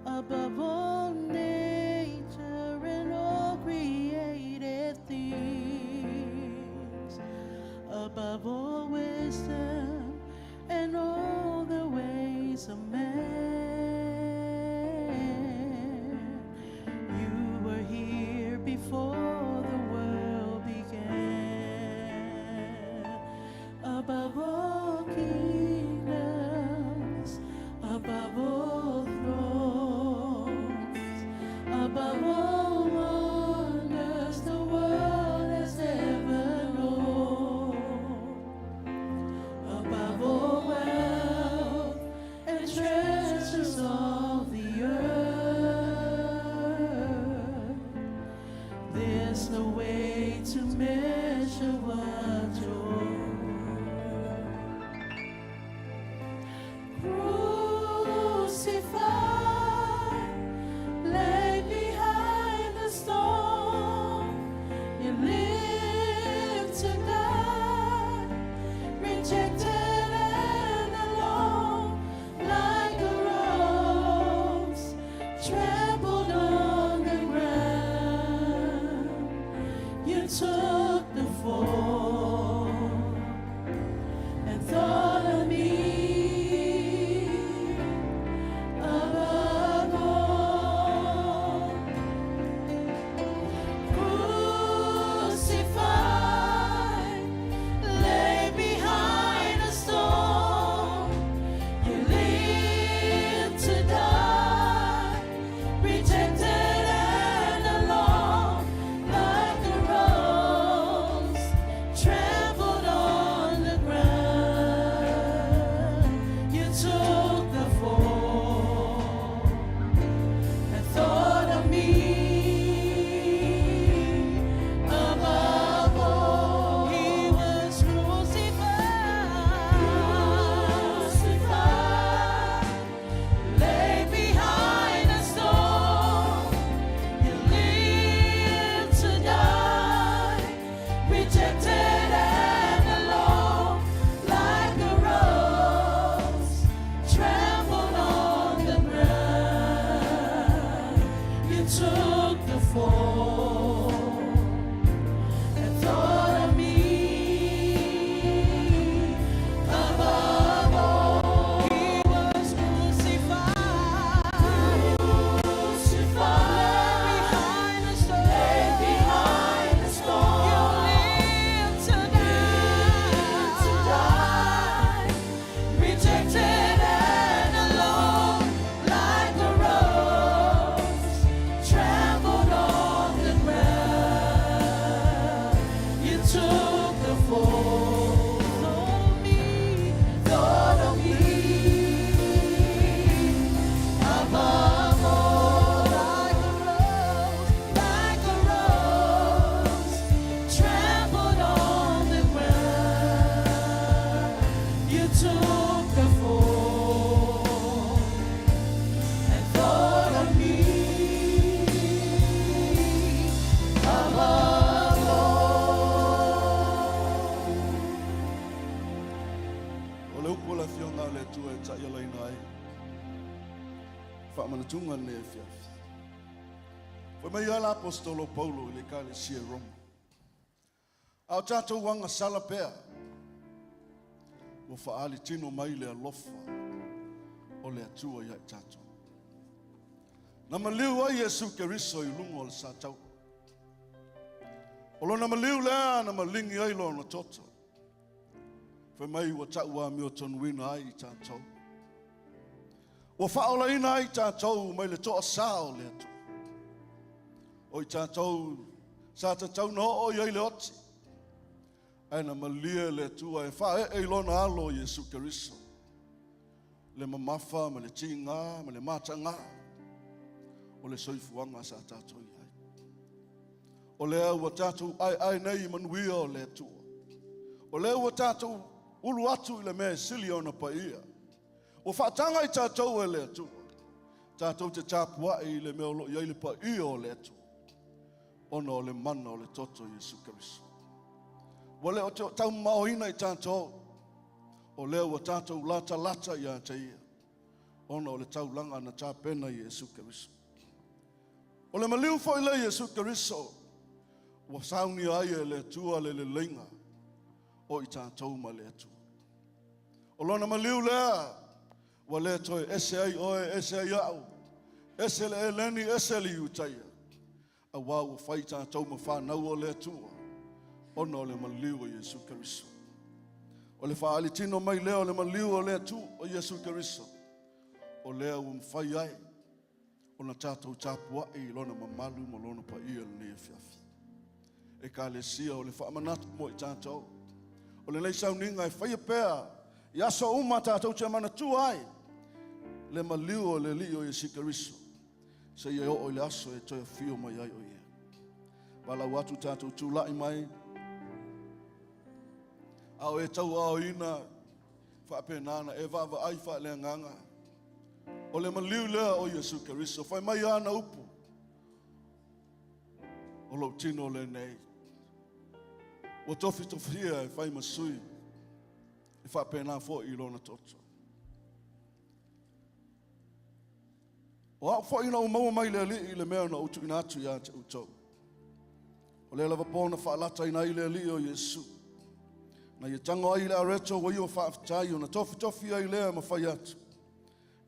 above all nature and all created things, above all wisdom and all the ways of man, you were here before the world began. Above all kingdoms, above all thrones, took the fall and thought of me above all. He was crucified, crucified, behind the stone, laid behind the stone. You live to die, to die, rejected and alone, like a rose trampled on the ground. You took the fall. Thought of me, thought of me above all, like a rose trampled on the ground. You took the fall and thought of me above all. O le upu o le afioga a le Atua e ta'ialaina ai fa'amanatunga lenei afiafi. Fai mai ala apostolo Paulo i le Ekalesia i Roma. A o tatou agasala pea, ua fa'aali tino mai le alofa o le Atua ia i tatou. Na maliu ai Iesu Keriso i luga o le satau. O lona maliu lea na maligi ai lona toto. Fai mai ua ta'u amiotonuina ai i tatou. Ua fa'aolaina ai tatou mai le to'asā o le Atua. O i tatou sa tatau na oo i ai le oti. Ae na malie le Atua e fa'ae'e i lona alo Iesu Keriso. Le mamafa ma le tigā ma le matagā o le soifuaga sa tatou i ai. O lea ua tatou aeae nei i manuia o le Atua. O lea ua tatou ulu atu i le mea e sili ona paia. Ua fa'ataga i tatou e le Atua. Tatou te tapua'i i le mea o lo i ai le paia o le Atua. Ona o le mana o le toto Iesu Keriso. Ua le o te taumaoina i tatou. O lea ua tatou latalata ia te ia. Ona o le taulaga na tapena i Iesu Keriso. O le maliu foi le Iesu Keriso. Ua saunia ai e le Atua le leleiga o i tatou ma le Atua. O lona maliu lea, ua le toe ese ai oe, ese ai a'u, ese le Eleni, ese le Iutaia. Auā ua fai tatou ma fanau o le Atua, ona o le maliu o Iesu Keriso. O le fa'aalitino mai lea o le maliu o le Atua o Iesu Keriso. O lea ua mafai ai, ona tatou tapua'i i lona mamalu ma lona paia lenei afiafi. Ekalesia o le fa'amanatu mo i tatou. O lenei sauniga e faia pea, i aso uma tatou te manatua ai, le maliu o le Alii o Iesu Keriso. Seia oo i le aso e toe afio mai ai o ia. Valaau atu tatou tula'i mai. A o e tauaaoina fa'apenā na e vaavaai fa'aleagaga. O le maliu lea o Iesu Keriso. Fai mai ana upu. O lou tino lenei. Ua tofitofia e fai ma sui. E fa'apenā fo'i i lona toto. O a'u fo'i na ou maua mai le Alii le mea na ou tu'uina atu iā te outou. O le lava pō na fa'alataina ai le Alii o Iesu. Na ia tago ai le areto ua ia fa'afetai ona tofitofi ai lea ma fai atu.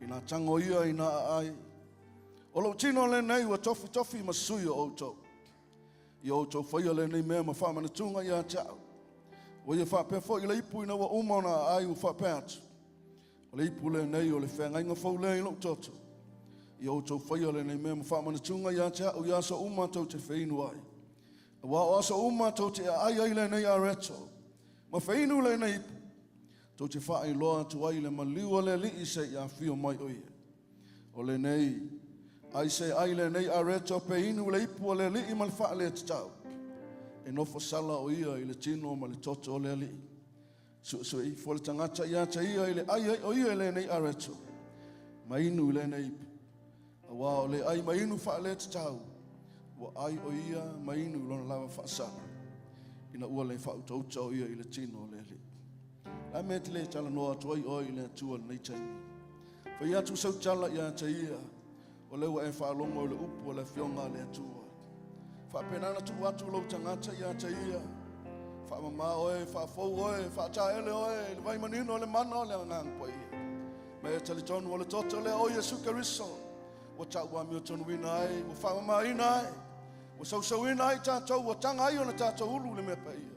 I nā tago ia i nā aai. O lou tino lenei ua tofitofi ma sui o outou. Ia outou faia lenei mea ma fa'amanatuga ia te a'u. Ua ia fa'apea fo'i le ipu ina ua uma ona aai ua fa'apea atu. O le ipu lenei o le feagaiga fou lea i lou toto. Ia outou faia lenei mea ma fa'amanatuga ia te a'u i aso uma tou te feinu ai. Auā o aso uma tou te aai ai lenei areto. Ma feinu lenei ipu. Tou te fa'ailoa atu ai le maliu o le Alii seia afio mai o ia. O lenei, ai se ai lenei areto pe inu le ipu o le Alii ma le fa'aletatau. E nofo sala o ia i le tino ma le toto o le Alii. Su'esu'e ifo le tagata ia te ia i le ai ai o ia i lenei areto. Ma inu i lenei ipu. Auā o le ai ma inu fa'aletatau. Ua ai o ia ma inu i lona lava fa'asala. Ina ua le fa'autauta o ia i le tino o le Alii. La mea te le talanoa atu ai oe i le Atua lenei taimi. Fai atu sau tala ia te ia. O lea ua e faalogo i le upu a le Afioga a le Atua. Faapena ona tuu atu lou tagata ia te ia. Faamama oe, faafou oe, faataele oe i le vai manino o le mana o le Agaga Paia. Ma e talitonu o le toto lea o Iesu Keriso ua tau amiotonuina ai, ua faamamaina ai, ua sausauina ai tatou, ua taga ai ona tatou ulu i le mea paia.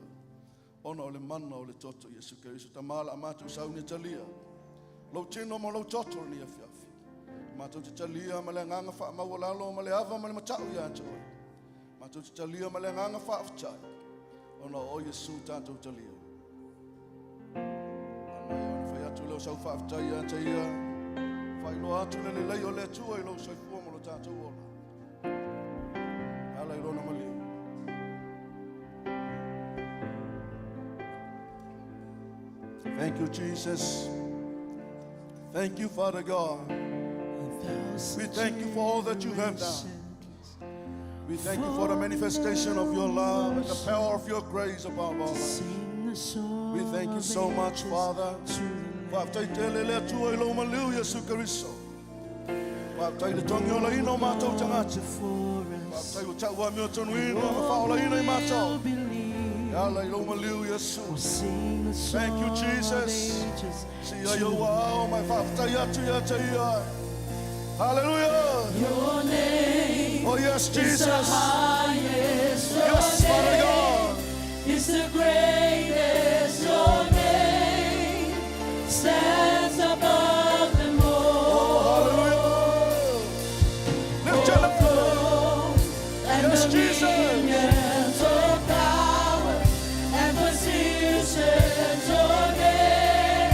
Ona o le mana o le toto Iesu Keriso. Tama o le a matou sauni e talia lou tino ma lou toto i lenei afiafi. Matou te talia ma le agaga faamaualalo ma le ava ma le matau ia te oe. Matou te talia ma le agaga faafetai ona o Iesu tatou talia. Amai ona fai atu lea o sau faafetai ia te ia. Faailoa atu le lelei o le Atua i lou soifua ma lo tatou ola. E ala i lona maliu. Thank you, Jesus. Thank you, Father God. We thank you for all that you have done. We thank you for the manifestation of your love and the power of your grace above all. We thank you so much, Father. Faafetai tele le Atua i lou maliu Iesu Keriso. Faafetai le togiolaina o matou tagata. Faafetai ua tau amiotonuina ma faaolaina i matou. E ala i lou maliu Iesu. Thank you, Jesus. Si ai ou ao mai faafetai atu ia te ia. Hallelujah. Your name Oh yes, is the Jesus. highest. Your Yes, Father name God. is the greatest. Your name stands above them all. Oh, hallelujah. Lift your Thrones and Yes, Jesus. dominions, all power and positions, your name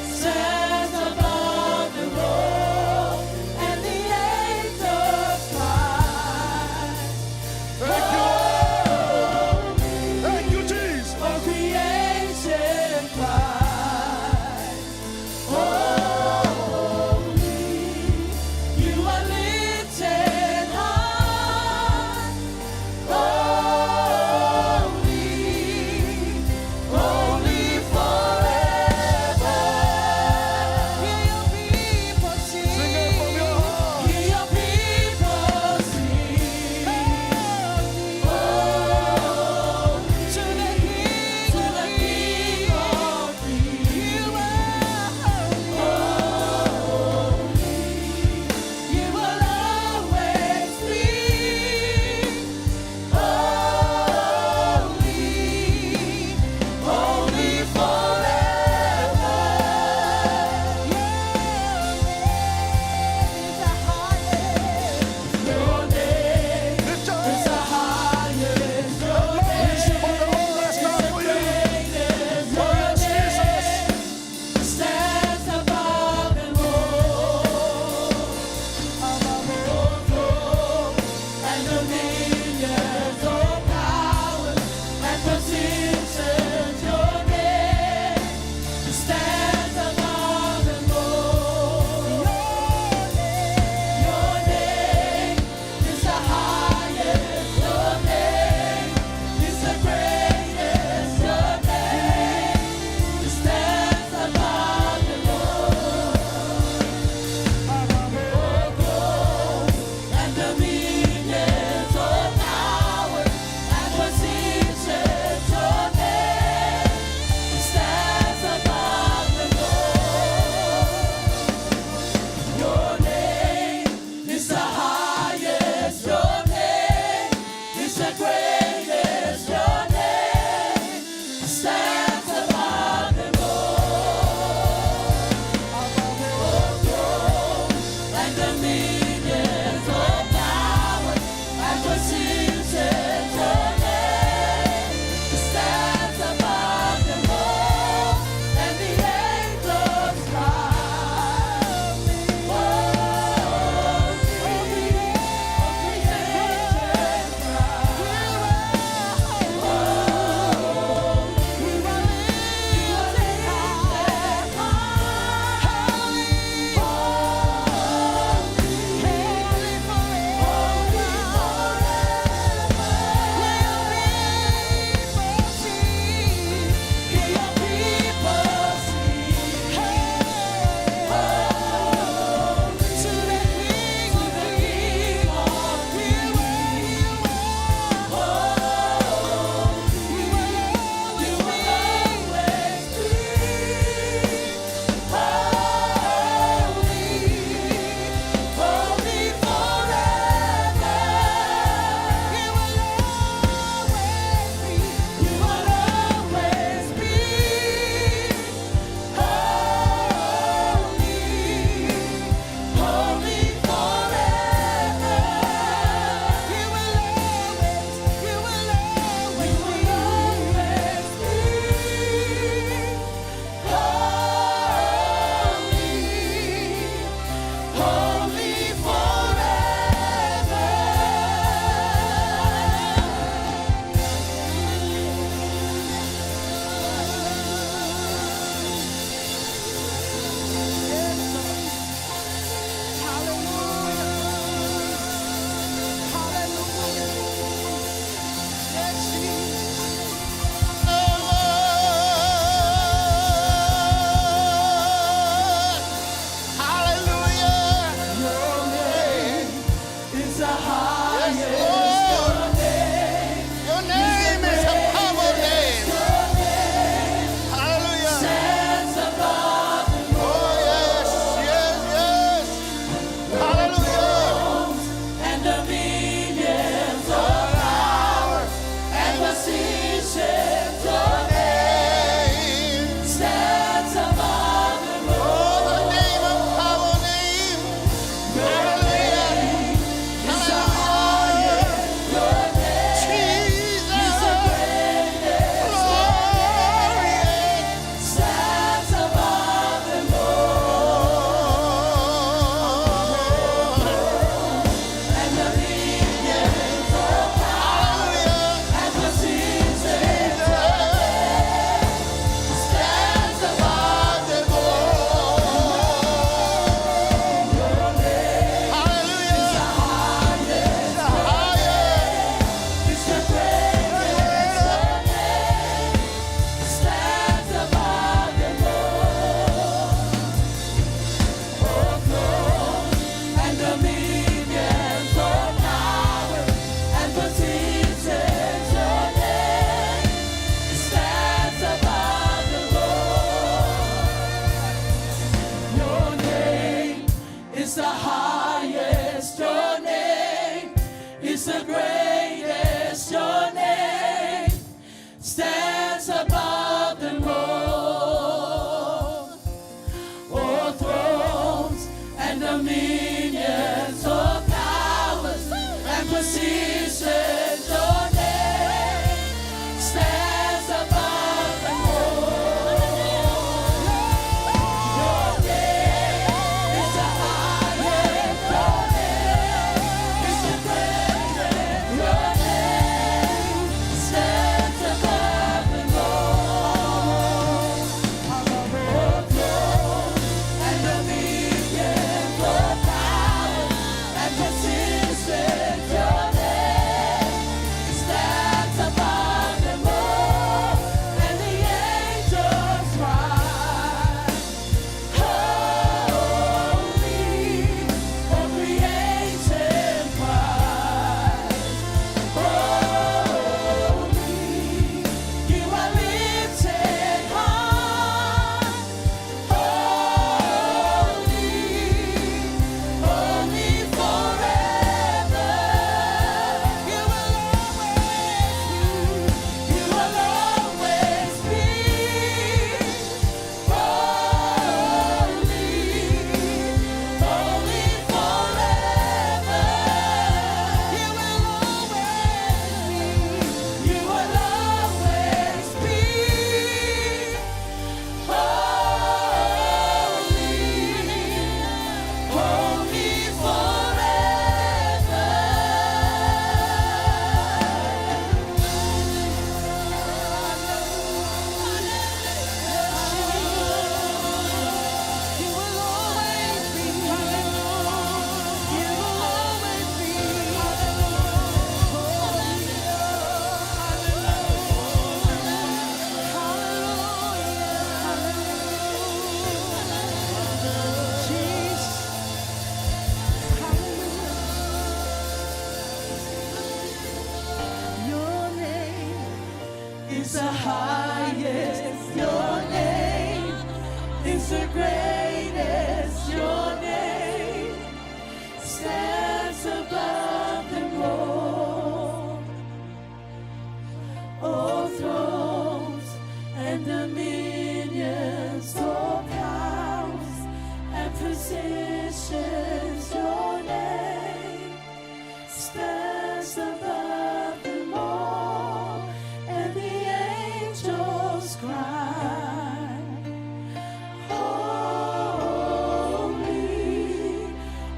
stands above them all, and the angels cry. Thank you. Thank you, Jesus. All creation cries, Holy, you are lifted high. Holy, holy forever. Hear your people sing. Sing it from your heart. Hear your people sing. Holy, to the King, to the King of Kings. You are holy. You will always be holy, holy forever. Your name is the highest. Your name Lift your is the highest. Your name For the Lord has done for you. greatest. Oh, yes, Jesus. Stands above them all, above all thrones and dominions, all powers and positions. Your name stands above them all. Your name is the highest. Your name is the greatest. Your name stands above them all. Above all thrones and dominions, all powers and positions. Your name stands above them all. Your name is the highest. Your name is the greatest. Your name stands above them all. Above all thrones and dominions, all powers and positions. Your name stands above them all, and the angels cry. Holy, all creation cry. Holy, you are lifted high. position. Your name stands above them all. Your name is the highest. Your name is the greatest. Your name stands above them all. All thrones and dominion, all power and position. Your name stands above them all, and the angels cry, Holy, all creation cries, Holy, you are lifted high, holy, holy forever. You will always be, you will always be holy, holy forever. You will always be, you will always be holy, holy forever. You will always be. You will always be. Hallelujah. Jesus. Hallelujah. Your name is the highest. Your name is the greatest. Your name stands above them all. All thrones and dominions, all powers and positions. Your name stands above them all, and the angels cry, Holy,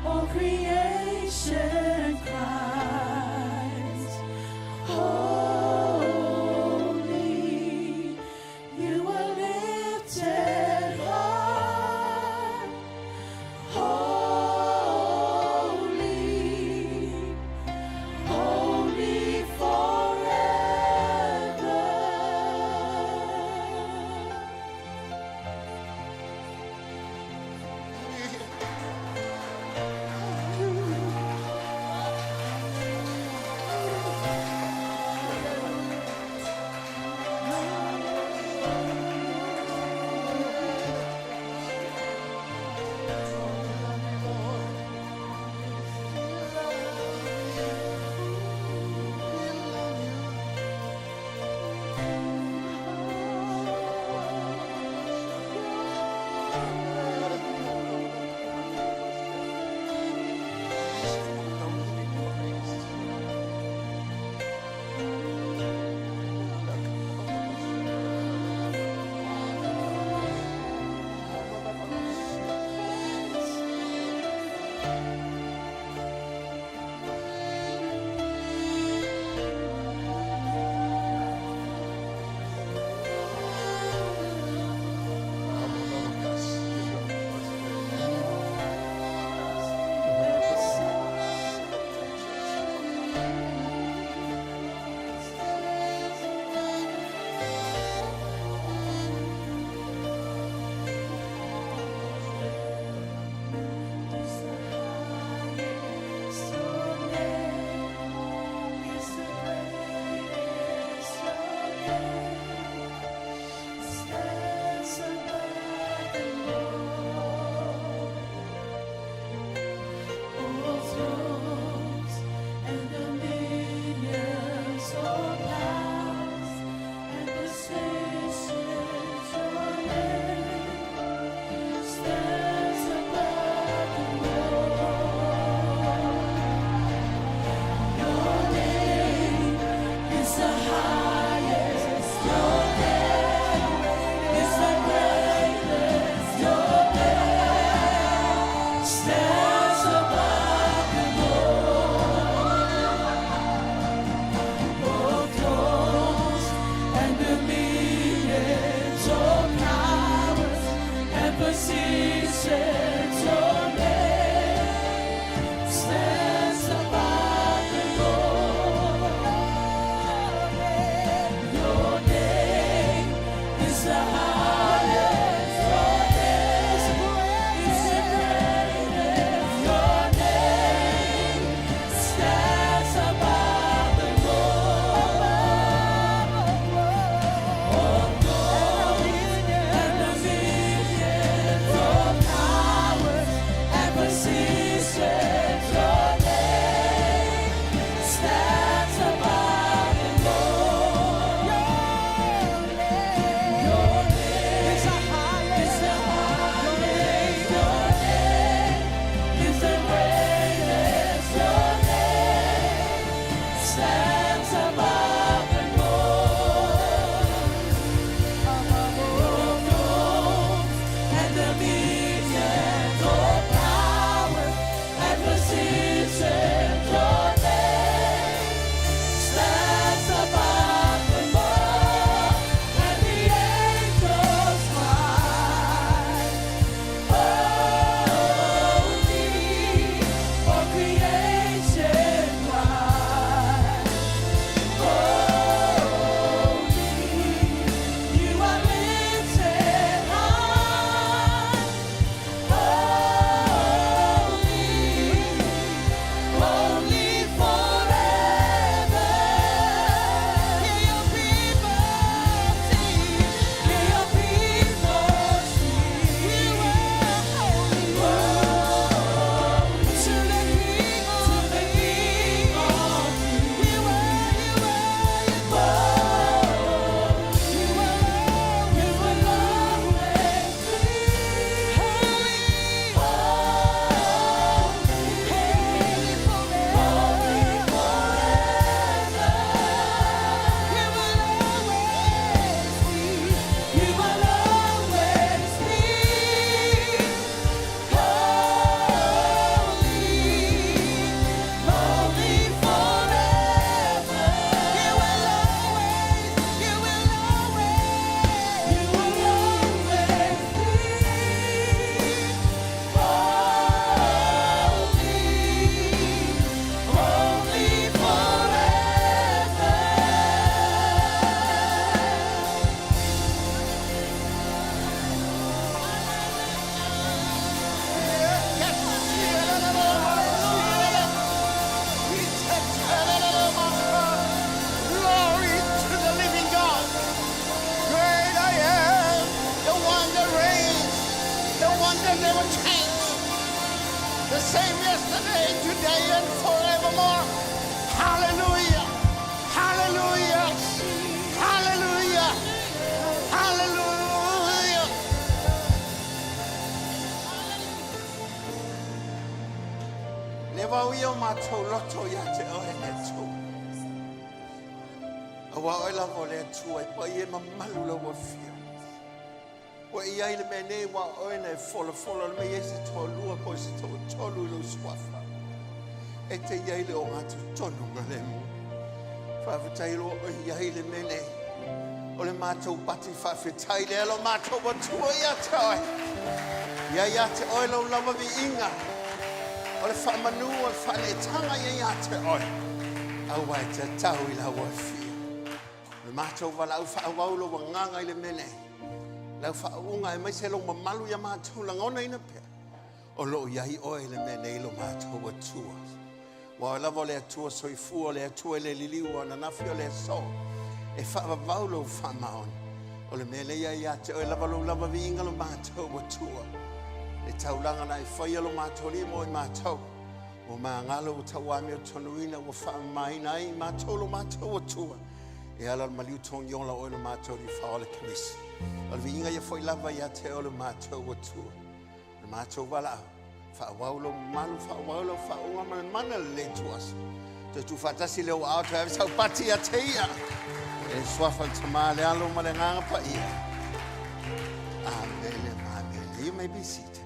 all creation cries, Holy, you are lifted high, holy. Holy forever. Le vau ia o matou loto ia te oe le Atua. Aua oe lava o le Atua e paia e mamalu lau afio. Ua i ai le mea nei ua oe na e folafola le mea i se toalua po o se toatolu i lou suafa. E te i ai le ogatotonu ma le mu. Faafetai loa oe i ai le mea nei. O le matou pati faafetai lea lo matou Atua ia te oe. Ia ia te oe lau lava viiga. O le faamanu o le faaneetaga ia ia te oe. Aua e tatau i lau afio. O le matou valaau faaauau lou agaga i le mea nei. Lau faauuga aemaise lou mamalu ia matou lagonaina pea. O lo o i ai oe i le mea nei lo matou Atua. Ua oe lava o le Atua soifua, o le Atua e le liliu ananafi o le aso. E faavavau lou faamaoni. O le mea lea ia ia te oe lava lou lava viiga lo matou Atua. Le taulaga na e faia lo matou alii mo i matou. Ua magalo ua tauamiotonuina ua faamamaina ai i matou lo matou Atua. E ala o le maliu togiola o oe lo matou alii faaola Keriso. O le viiga ia foi lava ia te oe lo matou Atua. Le matou valaau, faaauau lou mamalu, faaauau lau faauuga ma le mana le le tuasa. Toe tuufaatasi lea ua ao toe ave sau pati ia te ia. E le suafa le Tama, le Alo ma le Agaga Paia. Amene ma amene. You may be seated.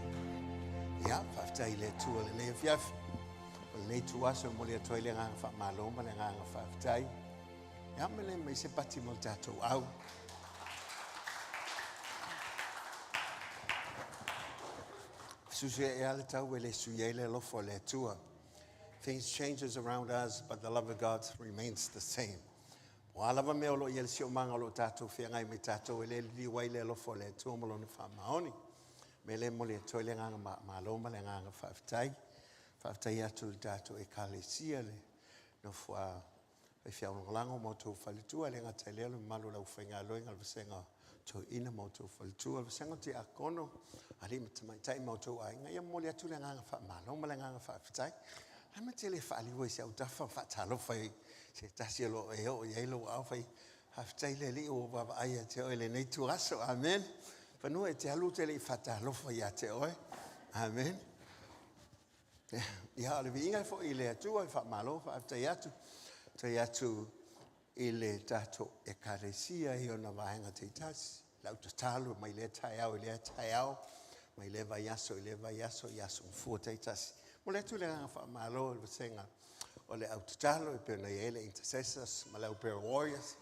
Ia, faafetai i le Atua lenei afiafi. O lenei ituaso e momoli atu ai le agaga faamalo ma le agaga faafetai. Ia, ma le mai se pati mo le tatou au. Susu e ale tau e le sui ai le alofa o le Atua. Things changes around us, but the love of God remains the same. O a lava mea o lo o i ai le siomaga o lo o tatou feagai me tatou e le liliu ai le alofa o le Atua ma lona faamaoni. Me le momoli atu ai le agaga malo ma le agaga faafetai. Faafetai atu i le tatou ekalesia le nofo a faifeau lagolago ma outou faletua, e le gata i lea o le mamalu o le aufaigaluega o le vasega o toeaiina ma outou faletua, le vasega o tiakono, alii ma tamaitai ma outou aiga. Ia momoli atu le agaga faamalo ma le agaga faafetai. A ma te le faaliu ai i si autafa ma faatalofa i se tasi o lo o e oo i ai lou aao fai, faafetai le Alii ua ou vaavaai ia te oe i lenei ituaso. Amen. Fanua e te alu ou te le i faatalofa ia te oe. Amen. Ia, o le viiga foi i le Atua e faamalo faafetai atu. Faafetai atu i le tatou ekalesia i ona vaega taitasi. Lau tatalo mai lea taeao i lea taeao, mai lea vaiaso i lea vaiaso i aso mafua taitasi. Momoli atu le agaga faamalo i le vasega o le au tatalo e pei ona i ai le intercessors ma le au prayer warriors.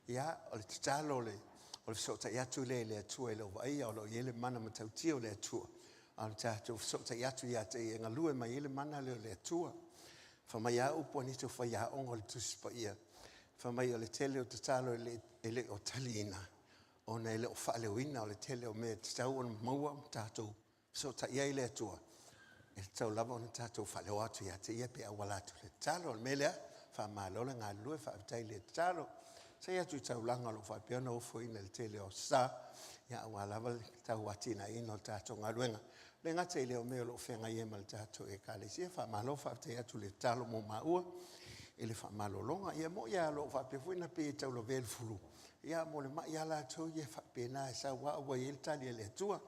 Ia, o le tatalo o le, o le fesootai atu lea i le Atua i lou vaaia o lo o i ai le mana matautia o le Atua. A o le tatou fesootai atu ia te ia e galue mai ai le mana lea o le Atua. Fai mai lava upu a nisi o faiaoga o le Tusi Paia, fai mai o le tele o tatalo e le, e le o taliina, ona e le o faaleoina o le tele o mea e tatau ona maua ma tatou fesootai ai le Atua, e tatau lava ona tatou faaleo atu ia te Ia pe auala atu i le tatalo. O le mea lea, faamalo le galulue, faafetai i le tatalo. Sai atu i taulaga o lo o faapea ona ofoina i le tele o aso sa, ia aua lava le tau atinaeina o le tatou galuega. E le gata i lea o mea o lo o feagai ai ma le tatou Ekalesia, faamalo faafetai atu i le tatalo mo maua i le faamalologa. Ia e moni lava o lo o faapea foi ona pei e taulavea i le flu, ia mo le mai lava latou ia e faapena e sau lava ua i ai le tali a le Atua.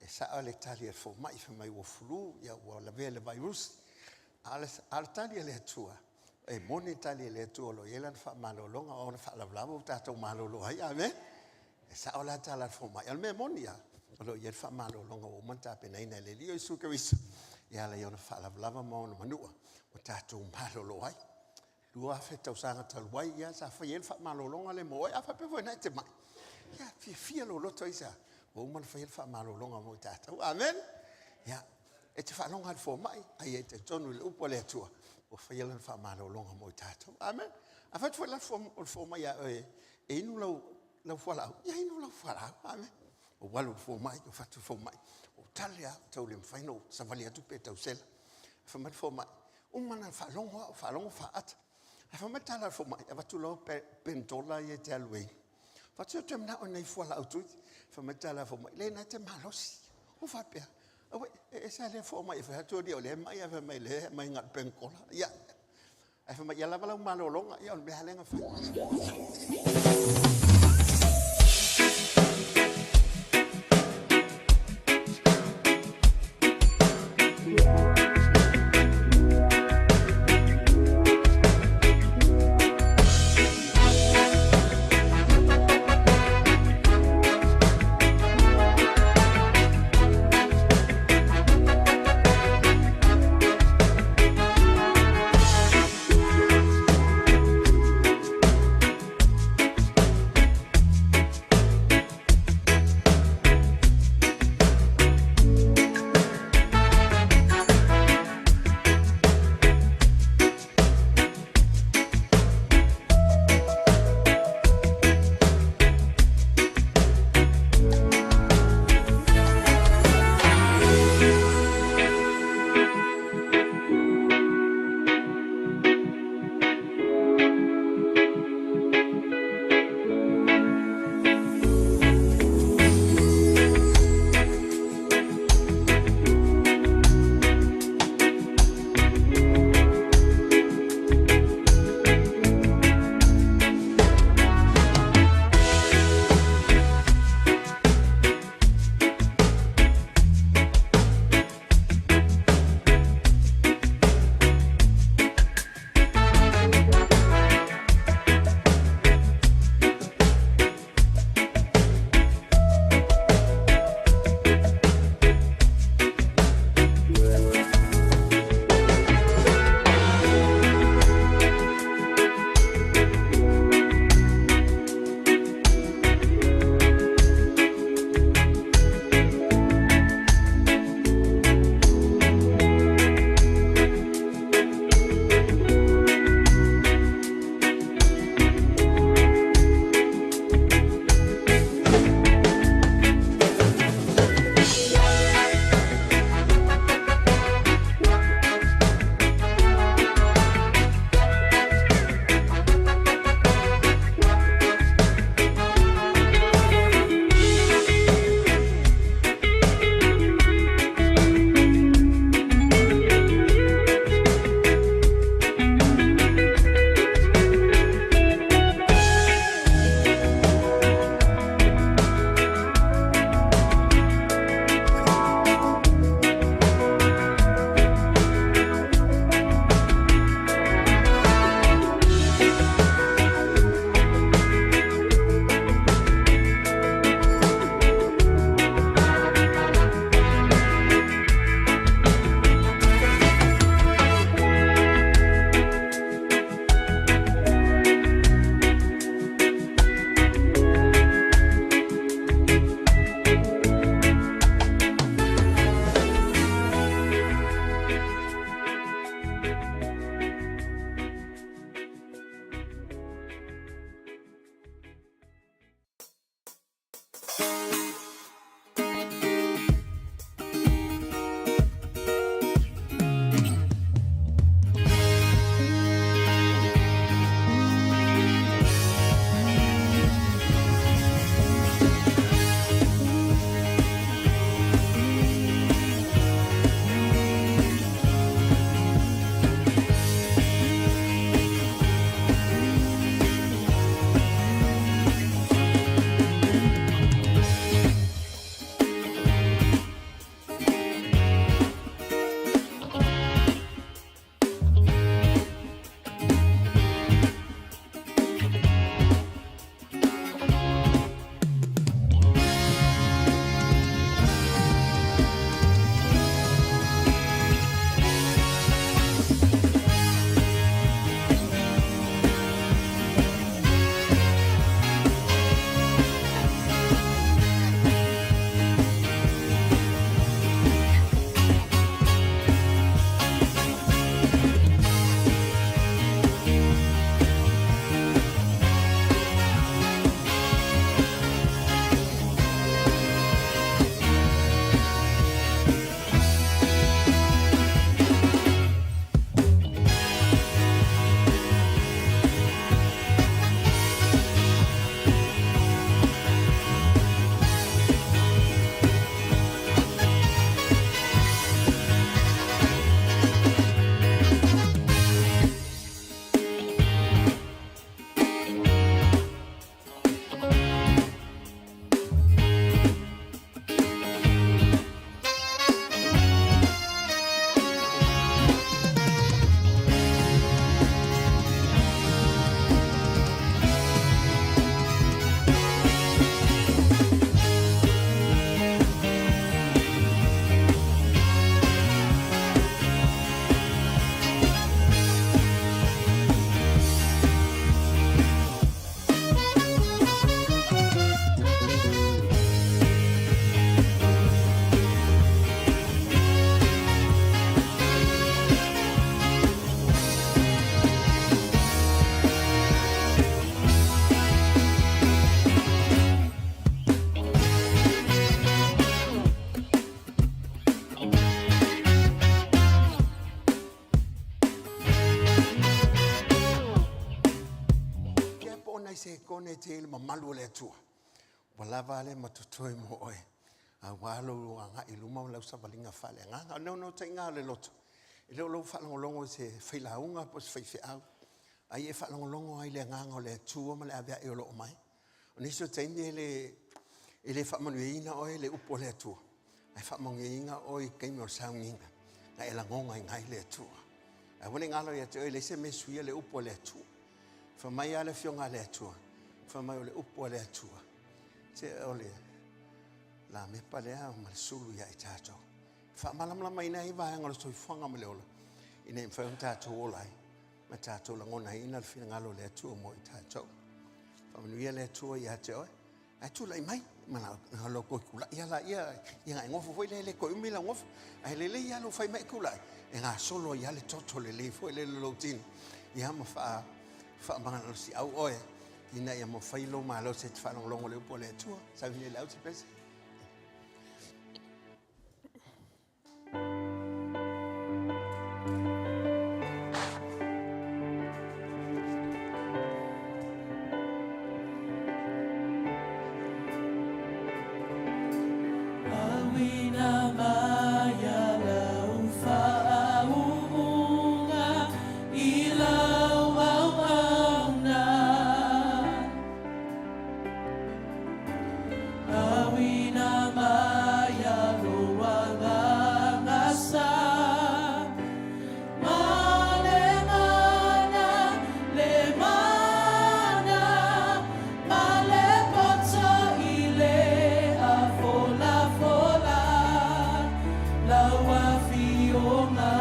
E sao le tali a le fomai fai mai ua flu, ia ua lavea i le vairusi. A o le tali a le Atua, e moni le tali a le Atua o lo o i ai lana faamalologa o ona faalavelave ua tatou malolo ai. Amene. E sao la tala a le fomai. O le mea moni lava, o lo o i ai le faamalologa ua uma ona tapenaina e le Alii o Iesu Keriso e ala i ona faalavelave ma ona manua ua tatou malolo ai. 2000 tausaga talu ai, ia sa fai ai le faamalologa lea mo oe. A faapea foi na e te mai, ia fiafia lou loto i se a? Ua uma ona fai le faamalologa mo i tatou. Amen. Ia, e te faalogo i le fomai, ae ia e talitonu i le upu a le Atua, ua faia lana faamalologa mo i tatou. Amen. A fai atu foi la o le fomai ia oe e inu lau, lau fualaau, ia inu lau fualaau. Amen. Ua alu i le fomai, ua fai atu le fomai, ua tale lava, tau le mafai ona ou savali atu pe tau sela. Fai mai le fomai, uma ona faalogo au, faalogo faata. Ae fai mai le tala a le fomai, avatu loa penidola ia e te alu ai. Fai atu, ou te manao i nai fualaau toeiti. Fai mai le tala a le fomai, leai, na e te malosi. Ou faapea, auē, e ese lava lea fomai e fai atu alii o lea e mai, ae fai mai o lea e aumai na o le penidola. Ia, ae fai mai, ia lava lau malologa. Ia, o le mea lava lea na fai. sekone e te i le mamalu o le Atua. Ua lava a lea ma totoe mo oe. Auā lou agai i luma ma lau savaliga faaleagaga. O le naunautaiga lava o le loto, e le o lou faalogologo i se failauga po o se faifeau, a ia e faalogologo lava i le agaga o le Atua ma le avea'i o lo o mai. O nisi o taimi e le, e le faamanuiaina oe le upu a le Atua, ae faamanuiaina oe i taimi o le sauniga na e lagonaina ai le Atua. Aua ne i galo ia te oe, e leai se mea e suia le upu a le Atua. Fai mai lava le Afioga a le Atua, fai mai o le upu a le Atua, se o le lamepa lea ma le sulu ia i tatou. E faamalamalamaina ai vaega o le soifuaga ma le ola, ina ia mafai ona tatou ola ai ma tatou lagonaina le finagalo o le Atua mo i tatou. Faamanuia le Atua ia te oe. Ae tulai mai, ma lou toe tulai lava laia, ia ona e nofo foi lea, e le toe umi lau nofo. Ae lelei lava lou fai mai e tulai, e gasolo ai lava le toto lelei foi lele i lou tino, ia ma faamalosiau oe, ina ia mafai lou malosi e te faalogologo i le upu a le Atua. Sau nei le au se pese. Auina mai a lau faauuga i lau auauna. Auina mai a lou agaga sa. Ma le mana, le mana, ma le poto i le afolafola lau afioga.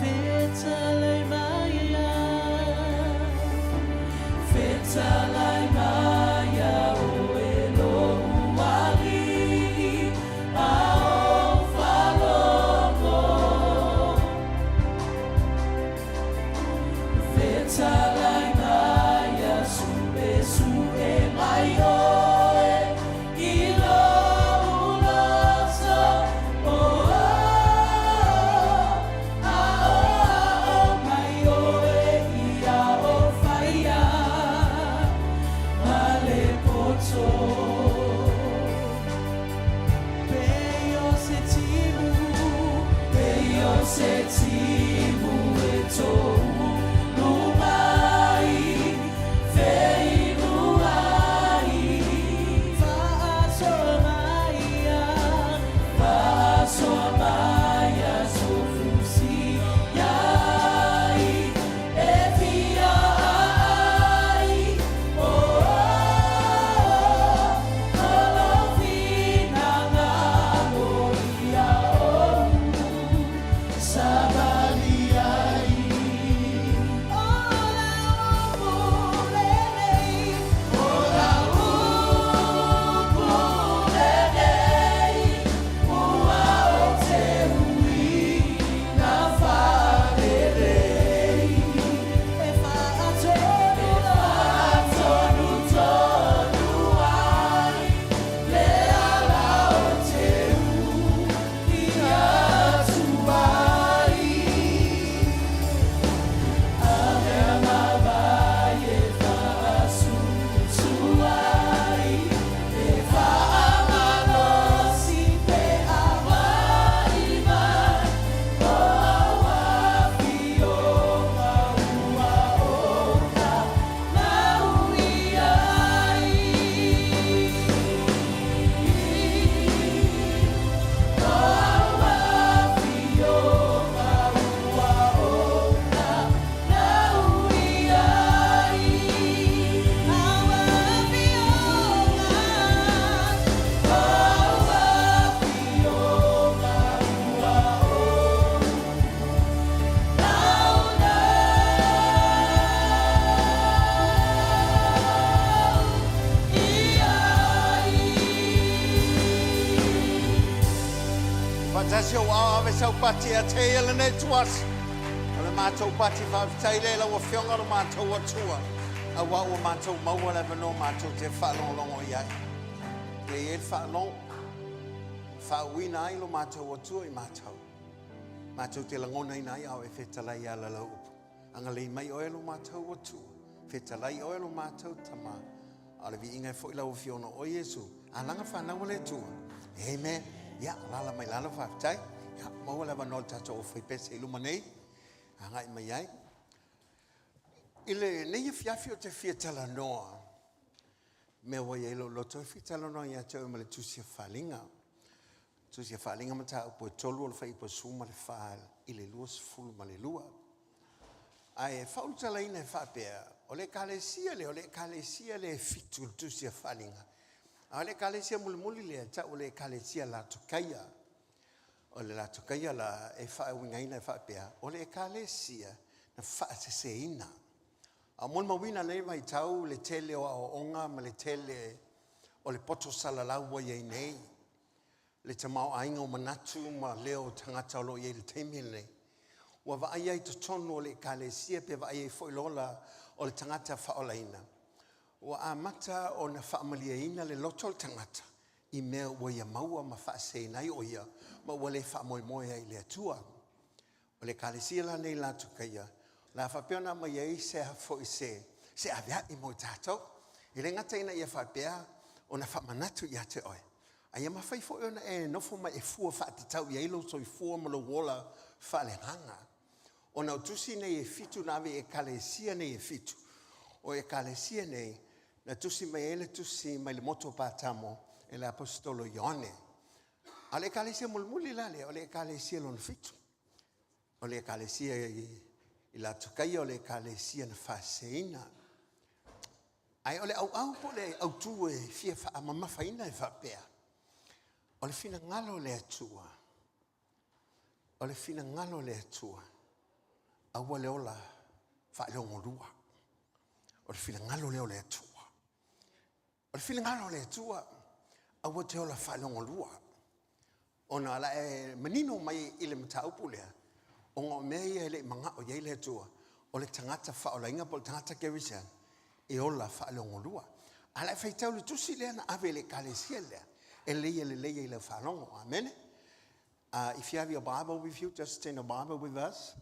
Fetalai mai ia, fetalai mai ia oe lou alii a ou faalogo. Fetalai mai ia suesue mai oe i lou loto. Oh, aoao mai oe ia ou faia ma le poto. Pei o se timu, pei o se timu e tolu mai, feinuai. Faasoa mai ia, faasoa mai ia sofusi iai, e fia ai. Oh, o lou finagalo ia ou savali ai. O lau upu lenei, o lau upu lenei, ua ou te ui na faalelei. E faatonu, faatonu tonu ai le ala ou te ui atu ai. Avea mavae e faasusu ai, e faamalosi pe a vaivai, o au afioga ua ou naui ai. O au afioga ua ou naui ai. Au afioga, au afioga ua ou naunau ai. Faatasi ou ao ave sau pati ia te ia lenei ituaso. O le matou pati faafetai lea i lau Afioga lo matou Atua, auā ua matou maua le avanoa matou te faalogologo i ai. Ia i ai le faalogo, faauuina ai lo matou Atua i matou. Matou te lagonaina ai a o e fetalai i ala lau upu. Agalelei mai oe lo matou Atua. Fetalai oe lo matou Tama, a o le viiga e foi i lau Afioga o oe Iesu, alaga fanau a le Atua. Amen. Ia, alaala mai lalo, faafetai. Ia, maua le avanoa o le tatou aufaipese i luma nei, agai mai ai. I lenei afiafi ou te fia talanoa, mea ua i ai lou loto e fia talanoa ia te oe ma le Tusi a Faaaliga. Tusi a Faaaliga mataupu e 3 o le fuaiupu 14 i le 22. Ae faaulutalaina e faapea, o le ekalesia lea, o le ekalesia lea e fitu i le Tusi a Faaaliga. A o le ekalesia mulimuli lea, e tau o le ekalesia Latokaia. O le Latokaia la, e faauigaina e faapea, o le ekalesia na faaseseina. A molimauina nei vaitau le tele o aoaoga ma le tele o le poto salalau ua i ai nei, le tamaoaiga o manatu ma leo o tagata o lo o i ai i le taimi lenei, ua vaai ai i totonu o le ekalesia pe vaai ai foi le ola o le tagata faaolaina, ua amata ona faamalieina le loto o le tagata i mea ua ia maua ma faaseseina ai o ia, ma ua le faamoemoe ai i le Atua. O le ekalesia la nei Latokaia, o le a faapea ona aumai ai se a foi se se aveai mo i tatou. E le gata ina ia faapea ona faamanatu ia te oe, a ia mafai foi ona e nofo ma e fua faatatau i ai lou soifua ma lou ola faaleagaga. Ona o tusi nei e fitu na ave i ekalesia nei e fitu, o ekalesia nei na tusi mai ai le tusi mai le motu o Patamo e le Aposetolo Ioane. A o le ekalesia mulimuli la lea, o le ekalesia lona fitu. O le ekalesia i Latokaia, o le ekalesia na faaseseina. Ae o le auau po o le autu e fia faamamafaina e faapea, o le finagalo o le Atua, o le finagalo o le Atua, aua le ola faaleogolua. O le finagalo lea o le Atua. O le finagalo o le Atua, aua te ola faaleogolua. Ona o le a e manino mai i le mataupu lea, ona o mea ia e le i manao i ai le Atua, o le tagata faaolaina po o le tagata kerisiano, e ola faaleogolua. A o le a e faitau le tusi lea na ave i le ekalesia lea, e lelei e lelei i lau faalogo. Amene. If you have your Bible with you, just turn your Bible with us.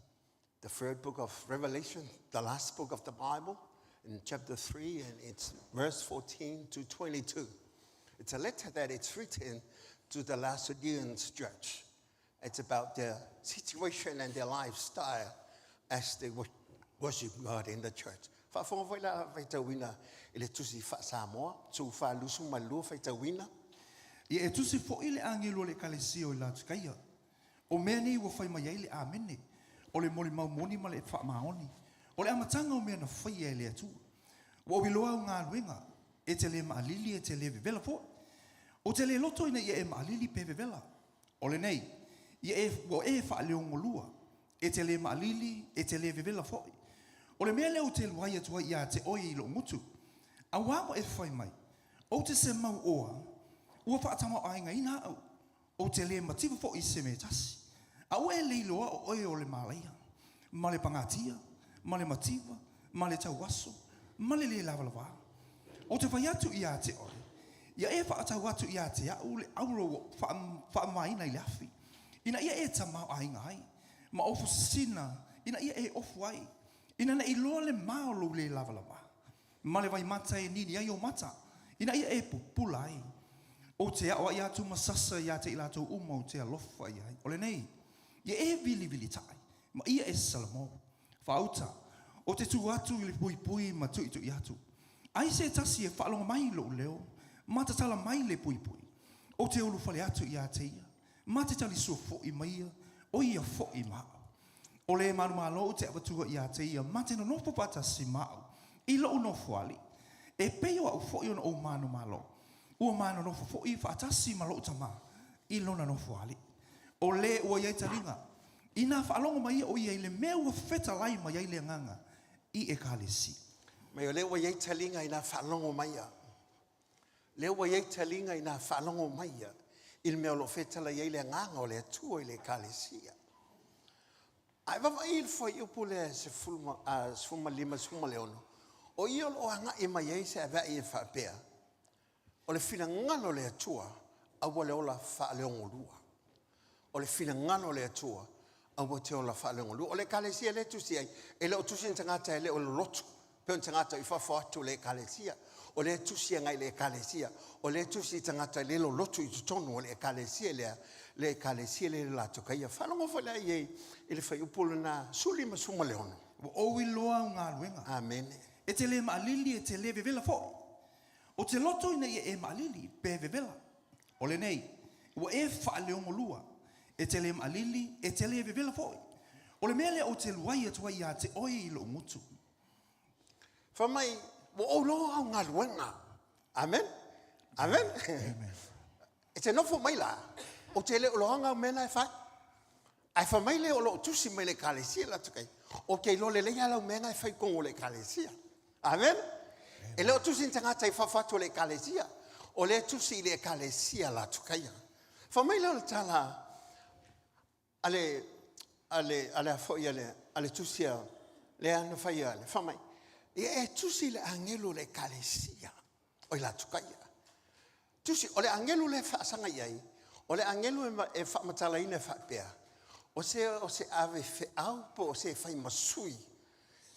The third book of Revelation, the last book of the Bible, in chapter 3, and it's verse 14 to 22. It's a letter that it's written to the Laodicean church. It's about their situation and their lifestyle as they worship God in the church. Faafofoga foi la faitauina i le tusi faa-Samoa, tu faalusu ma lua faitauina. Ia e tusi foi le agelu o le ekalesia o i Latikaia, O mea nei ua fai mai ai le Amene, o le molimau moni ma le faamaoni, o le amataga o mea na faia e le Atua. Ua ou iloa au galuega, e te le maʻalili e te le vevela foi. Ou te le loto ina ia e maʻalili pe vevela. O lenei, ia e, ua e faaleogolua, e te le maʻalili, e te le vevela foi. O le mea lea ou te luai atu ai ia te oe i lou gutu, auā ua e fai mai, Ou te semau oa, ua faatamaoaigaina au, Ou te le mativa foi i se mea e tasi. A ua e le iloa o oe o le malaia, ma le pagatia, ma le mativa, ma le tauaso, ma le lē lavalavā. Ou te fai atu ia te oe, ia e faatau atu ia te a'u le auro ua faamamaina i le afi, ina ia e tamaoaiga ai, ma ofu sisina, ina ia e ofu ai, ina ne i loa le ma o lou lē lavalavā. Ma le vaimata e nini ai ou mata, ina ia e pupula ai. Ou te aʻoaʻi atu ma sasa iā te i latou uma ou te alofa i ai. O lenei, ia e vilivilitai, ma ia e salamou. Faauta, ou te tu atu i le puipui ma tuʻituʻi atu. Ai se tasi e faalogo mai i loʻu leo, ma tatala mai le puipui, ou te ulufale atu iā te ia, ma te talisua foʻi ma ia, o ia foʻi ma aʻu. O le manumalo ou te avatua iā te ia ma te nonofo faatasi ma aʻu i loʻu nofo aliʻi, e pei o aʻu foʻi ona ou manumalo, ua ma nonofo foʻi faatasi ma loʻu Tama i lona nofo aliʻi. O le ua i ai taliga, inā faalogo mai ia o ia i le mea ua fetalai mai ai le Agaga i Ekalesia. Mai o lea ua i ai taliga inā faalogo mai ia. Lea ua i ai taliga inā faalogo mai ia i le mea o lo o fetalai ai le Agaga o le Atua i le Ekalesia. A e vaavaai i le fuaiupu lea e 15, 16, o ia o lo o agai mai ai se aveai e faapea, o le finagalo o le Atua, aua le ola faaleogolua. O le finagalo o le Atua, aua te ola faaleogolua. O le Ekalesia lea e tusi ai, e le o tusi ni tagata e le o loloto. Pei o ni tagata i fafo atu o le Ekalesia, o lea e tusi agai i le Ekalesia, o lea e tusi i tagata e le lolotu i totonu o le Ekalesia lea, le Ekalesia lea i le Latokaia. Faalogo foi la i ai i le fuaiupu lena 16. Ua ou iloa au galuega. Amene. E te le maalili, e te le vevela foi. Ou te loto ina ia e maalili, pe vevela. O lenei, ua e faaleogolua, e te le maalili, e te le vevela foi. O le mea lea ou te luai atu ai ia te oe i lou gutu. Fai mai, ua ou iloa au galuega. Amen. Amen. E te nofo mai la, ou te le o iloaina au mea na e fai. Ae fai mai le o lo o tusi mai le ekalesia la atu kai, ou te iloa lelei lava lau mea na e fai i totonu o le ekalesia. Amen. E le o tusi ni tagata i fafo atu o le ekalesia, o lea e tusi i le ekalesia la Tukaia. Fai mai lea o le tala a le a le a le foi a le a le tusi a lea na fai a le fai mai, ia e tusi i le agelu o le ekalesia o i Latukaia. Tusi, o le agelu lea e faasaga i ai, o le agelu e faamatalaina e faapea, o se o se ave feau po o se fai ma sui.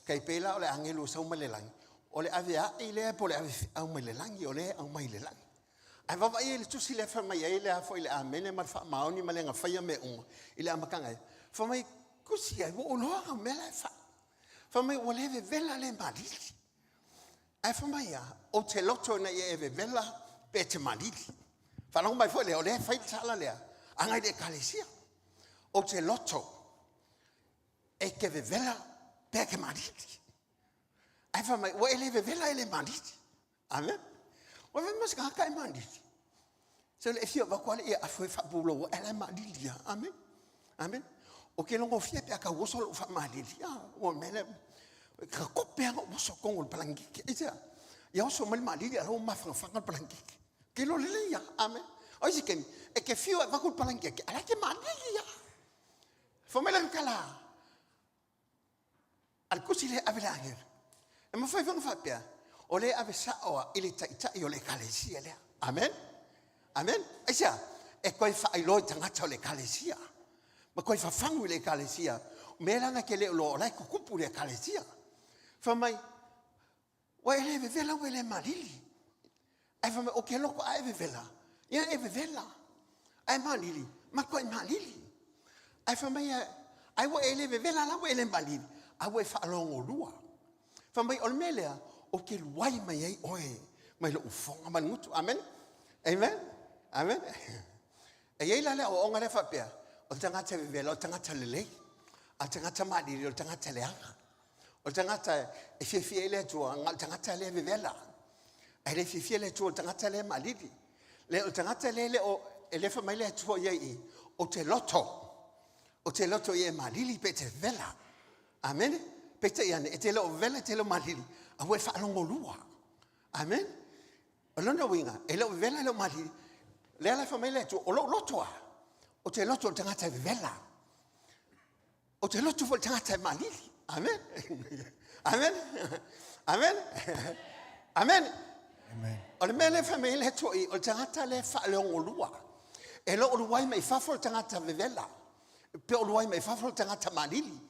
Tai pei la o le agelu e sau mai le lagi, o le ave ai lea po o le ave feau mai le lagi, o lea e aumai i le lagi. Ae vaavaai i le tusi lea e fai mai ai le a foi le amene ma le faamaoni ma le gafaia mea uma i le amataga e. Fai mai, tusi ai, ua ou iloa au mea la e fai. Fai mai, ua le vevela le malili. Ae fai mai a, ou te loto ina ia e vevela pe e te malili. Faalogo mai foi lea, o lea e fai le tala lea, agai i le ekalesia. Ou te loto e te vevela pe e te malili. Ae fai mai, ua e le vevela e le malili. Amen. Ua fai ma se tagata e malili. Se le e fia avatu lava le ia afu e faapulou ai, ae la e malili lava. Amen. Amen. O ke logofia pe a tau oso lou faamalili. Ah, ua mea lea. Ka kope lava ou oso i totonu o le palangike. Aisea? Ia oso mai le malili a o la ua mafanafana le palangike. Ke iloa lelei lava. Amen. O isi taimi, e te fiu e avatu le palangike, a o la e te malili lava. Fai mai le tala a le tusi lea e ave i le agelu. E mafai foi ona faapea, o lea e ave sao lava i le taitai o le ekalesia lea. Amen. Amen. Aisea? E toe faailoa i tagata o le ekalesia. Ma toe fafagu i le ekalesia. Mea la na e te le o iloa o la e tutupu i le ekalesia. Fai mai, Ua e le vevela ua e le malili. Ae fai mai, ou te loto a e vevela, ia e vevela. Ae malili, matuai malili. Ae fai mai, ai ua e le vevela la ua e le malili, a ua e faalogolua. Fai mai, o le mea lea, ou te luai mai ai oe mai lou fofoga ma le gutu. Amen. Amen. Amen. E i ai la le aoaoga lea faapea, o le tagata vevela, o le tagata lelei. A o le tagata malili, o le tagata leaga. O le tagata e fiafia ai le Atua, na o le tagata lea e vevela. Ae le fiafia le Atua i le tagata lea e maalili. Le o le tagata lea le o, e le fai mai le Atua i ai i, ou te loto. Ou te loto ia e maalili pe e te vevela. Amene? Peitai ane, e te le o vevela, e te le o maalili, a ua e faalogolua. Amene? O lona uiga, e le o vevela, e le o maalili. Lea la e fai mai le Atua, o lou loto a, ou te loto i le tagata e vevela. Ou te loto foi i le tagata e malili. Amen. Amen. Amen. Amen. Amen. O le mea lea e fai mai ai le Atua i, o le tagata lea e faaleogolua. E le o luai mai fafo le tagata vevela. Pe o luai mai fafo le tagata malili.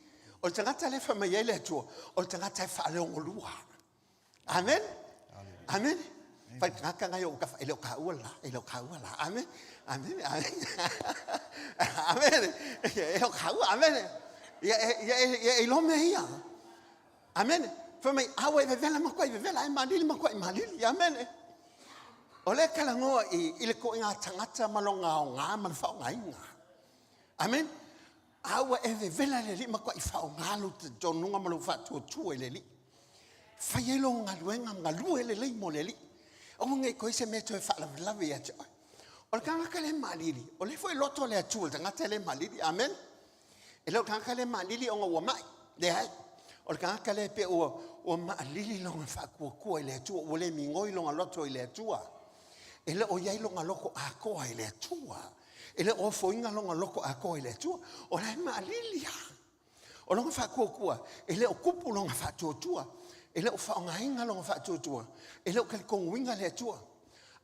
O le tagata lea e fai mai ai le Atua, o le tagata e faaleogolua. Amen. Amen. Fai tagata ngai o tafa e le o taua la, e le o taua la. Amen. Amen. Amen. Amen. E le o taua. Amen. Ia ia ia e iloa mea ia. Amen. Fai mai, a ua e vevela matua i vevela, e malili matua i malili. Amen. O le talanoa i le toaiga tagata ma lona aoga ma le faaaogaina. Amen. A ua e vevela i le Alii, matuai faaaoga lou talitonuga ma lou faatuatua i le Alii. Fai ai lou galuega ma galue lelei mo le Alii. Aua ne i toe se mea e toe faalavelave ia te oe. O le tagata le maalili, o lea foi loto le Atua i le tagata le maalili. Amen. E le o le tagata le maalili ona ua mai. Leai. O le tagata lea pei ua maalili lona faatuatua i le Atua, ua le migoi lona loto i le Atua. E le o i ai lona loto atoa i le Atua. E le o ofoina lona loto atoa i le Atua. O la e maalili lava. O lona faatuatua, e le o tupu lona faatuatua. E le o faaaogaina lona faatuatua. E le o talitonuina le Atua.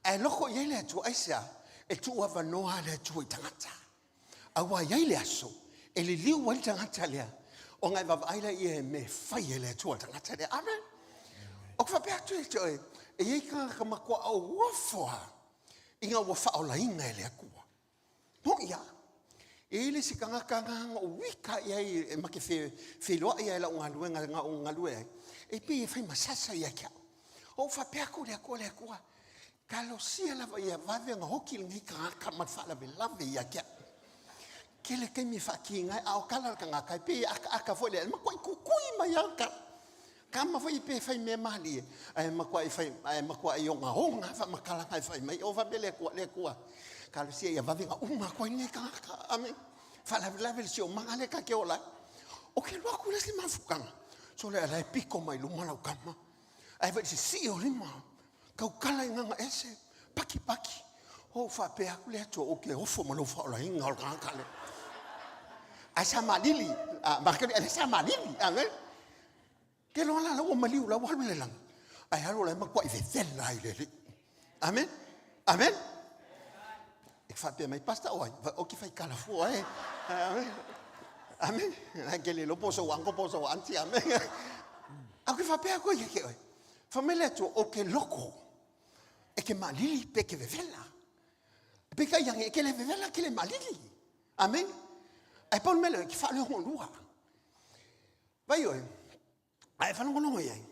Ae loko i ai le Atua, aisea? E tuuavanoa le Atua i tagata. Aua e i ai le aso e liliu ai le tagata lea, ona e vaavaai lea i mea e fai e le Atua i le tagata lea. Amen. O ke faapea atu ia te oe, e i ai tagata matua auofo lava ina ua faaolaina e le Atua. Moni lava. E i ai le isi tagata na na ou ita i ai e ma te feiloai lava i lau galuega na ou galue ai, e pei e fai ma sasa ia te au. Ou faapea atu i le Atua, Le Atua, talosia lava ia vave ona oti lenei tagata ma le faalavelave ia te au. Tele taimi e faatiga ai, a o tala a le tagata e pei e ataata foi lea, e matuai tutui mai lava le tala. Tama foi pe fai mea malie, ae matuai fai, ae matuai ogaoga lava faamatalaga e fai mai. Ou faapea le Atua, Le Atua, talosia ia vave ona uma atu ai lenei tagata. Amene. Faalavelave le siomaga lea ta te ola ai. Ou te alu atu i le isi mafutaga, sole a o la e pito mai luma lau tama. Ae vaai i le sisii o lima, tautala i gagaese, paki paki. Ou faapea atu, Le Atua, ou te ofo ma lou faaolaina o le tagata lea. Ae sa maalili, a, lea sa maalili, amene. Te iloa la la ua maliu la ua alu i le lagi, ae alu o la e matuai vevela ai le Alii. Amen. Amen. E faapea mai, Pastor o ai? Ou te faitala fua e. Amen. Amen. Ai ke le iloa po o sou uncle po o sou auntie. Amen. Ae ou te faapea atu ia te oe. Fai mai le Atua, ou te loko e te maalili pe te vevela. Peitai ane, e te le vevela, e te le maalili. Amen. Ae pau le mea lea, e te faaleogolua. Vai oe, a e faalogologo i ai,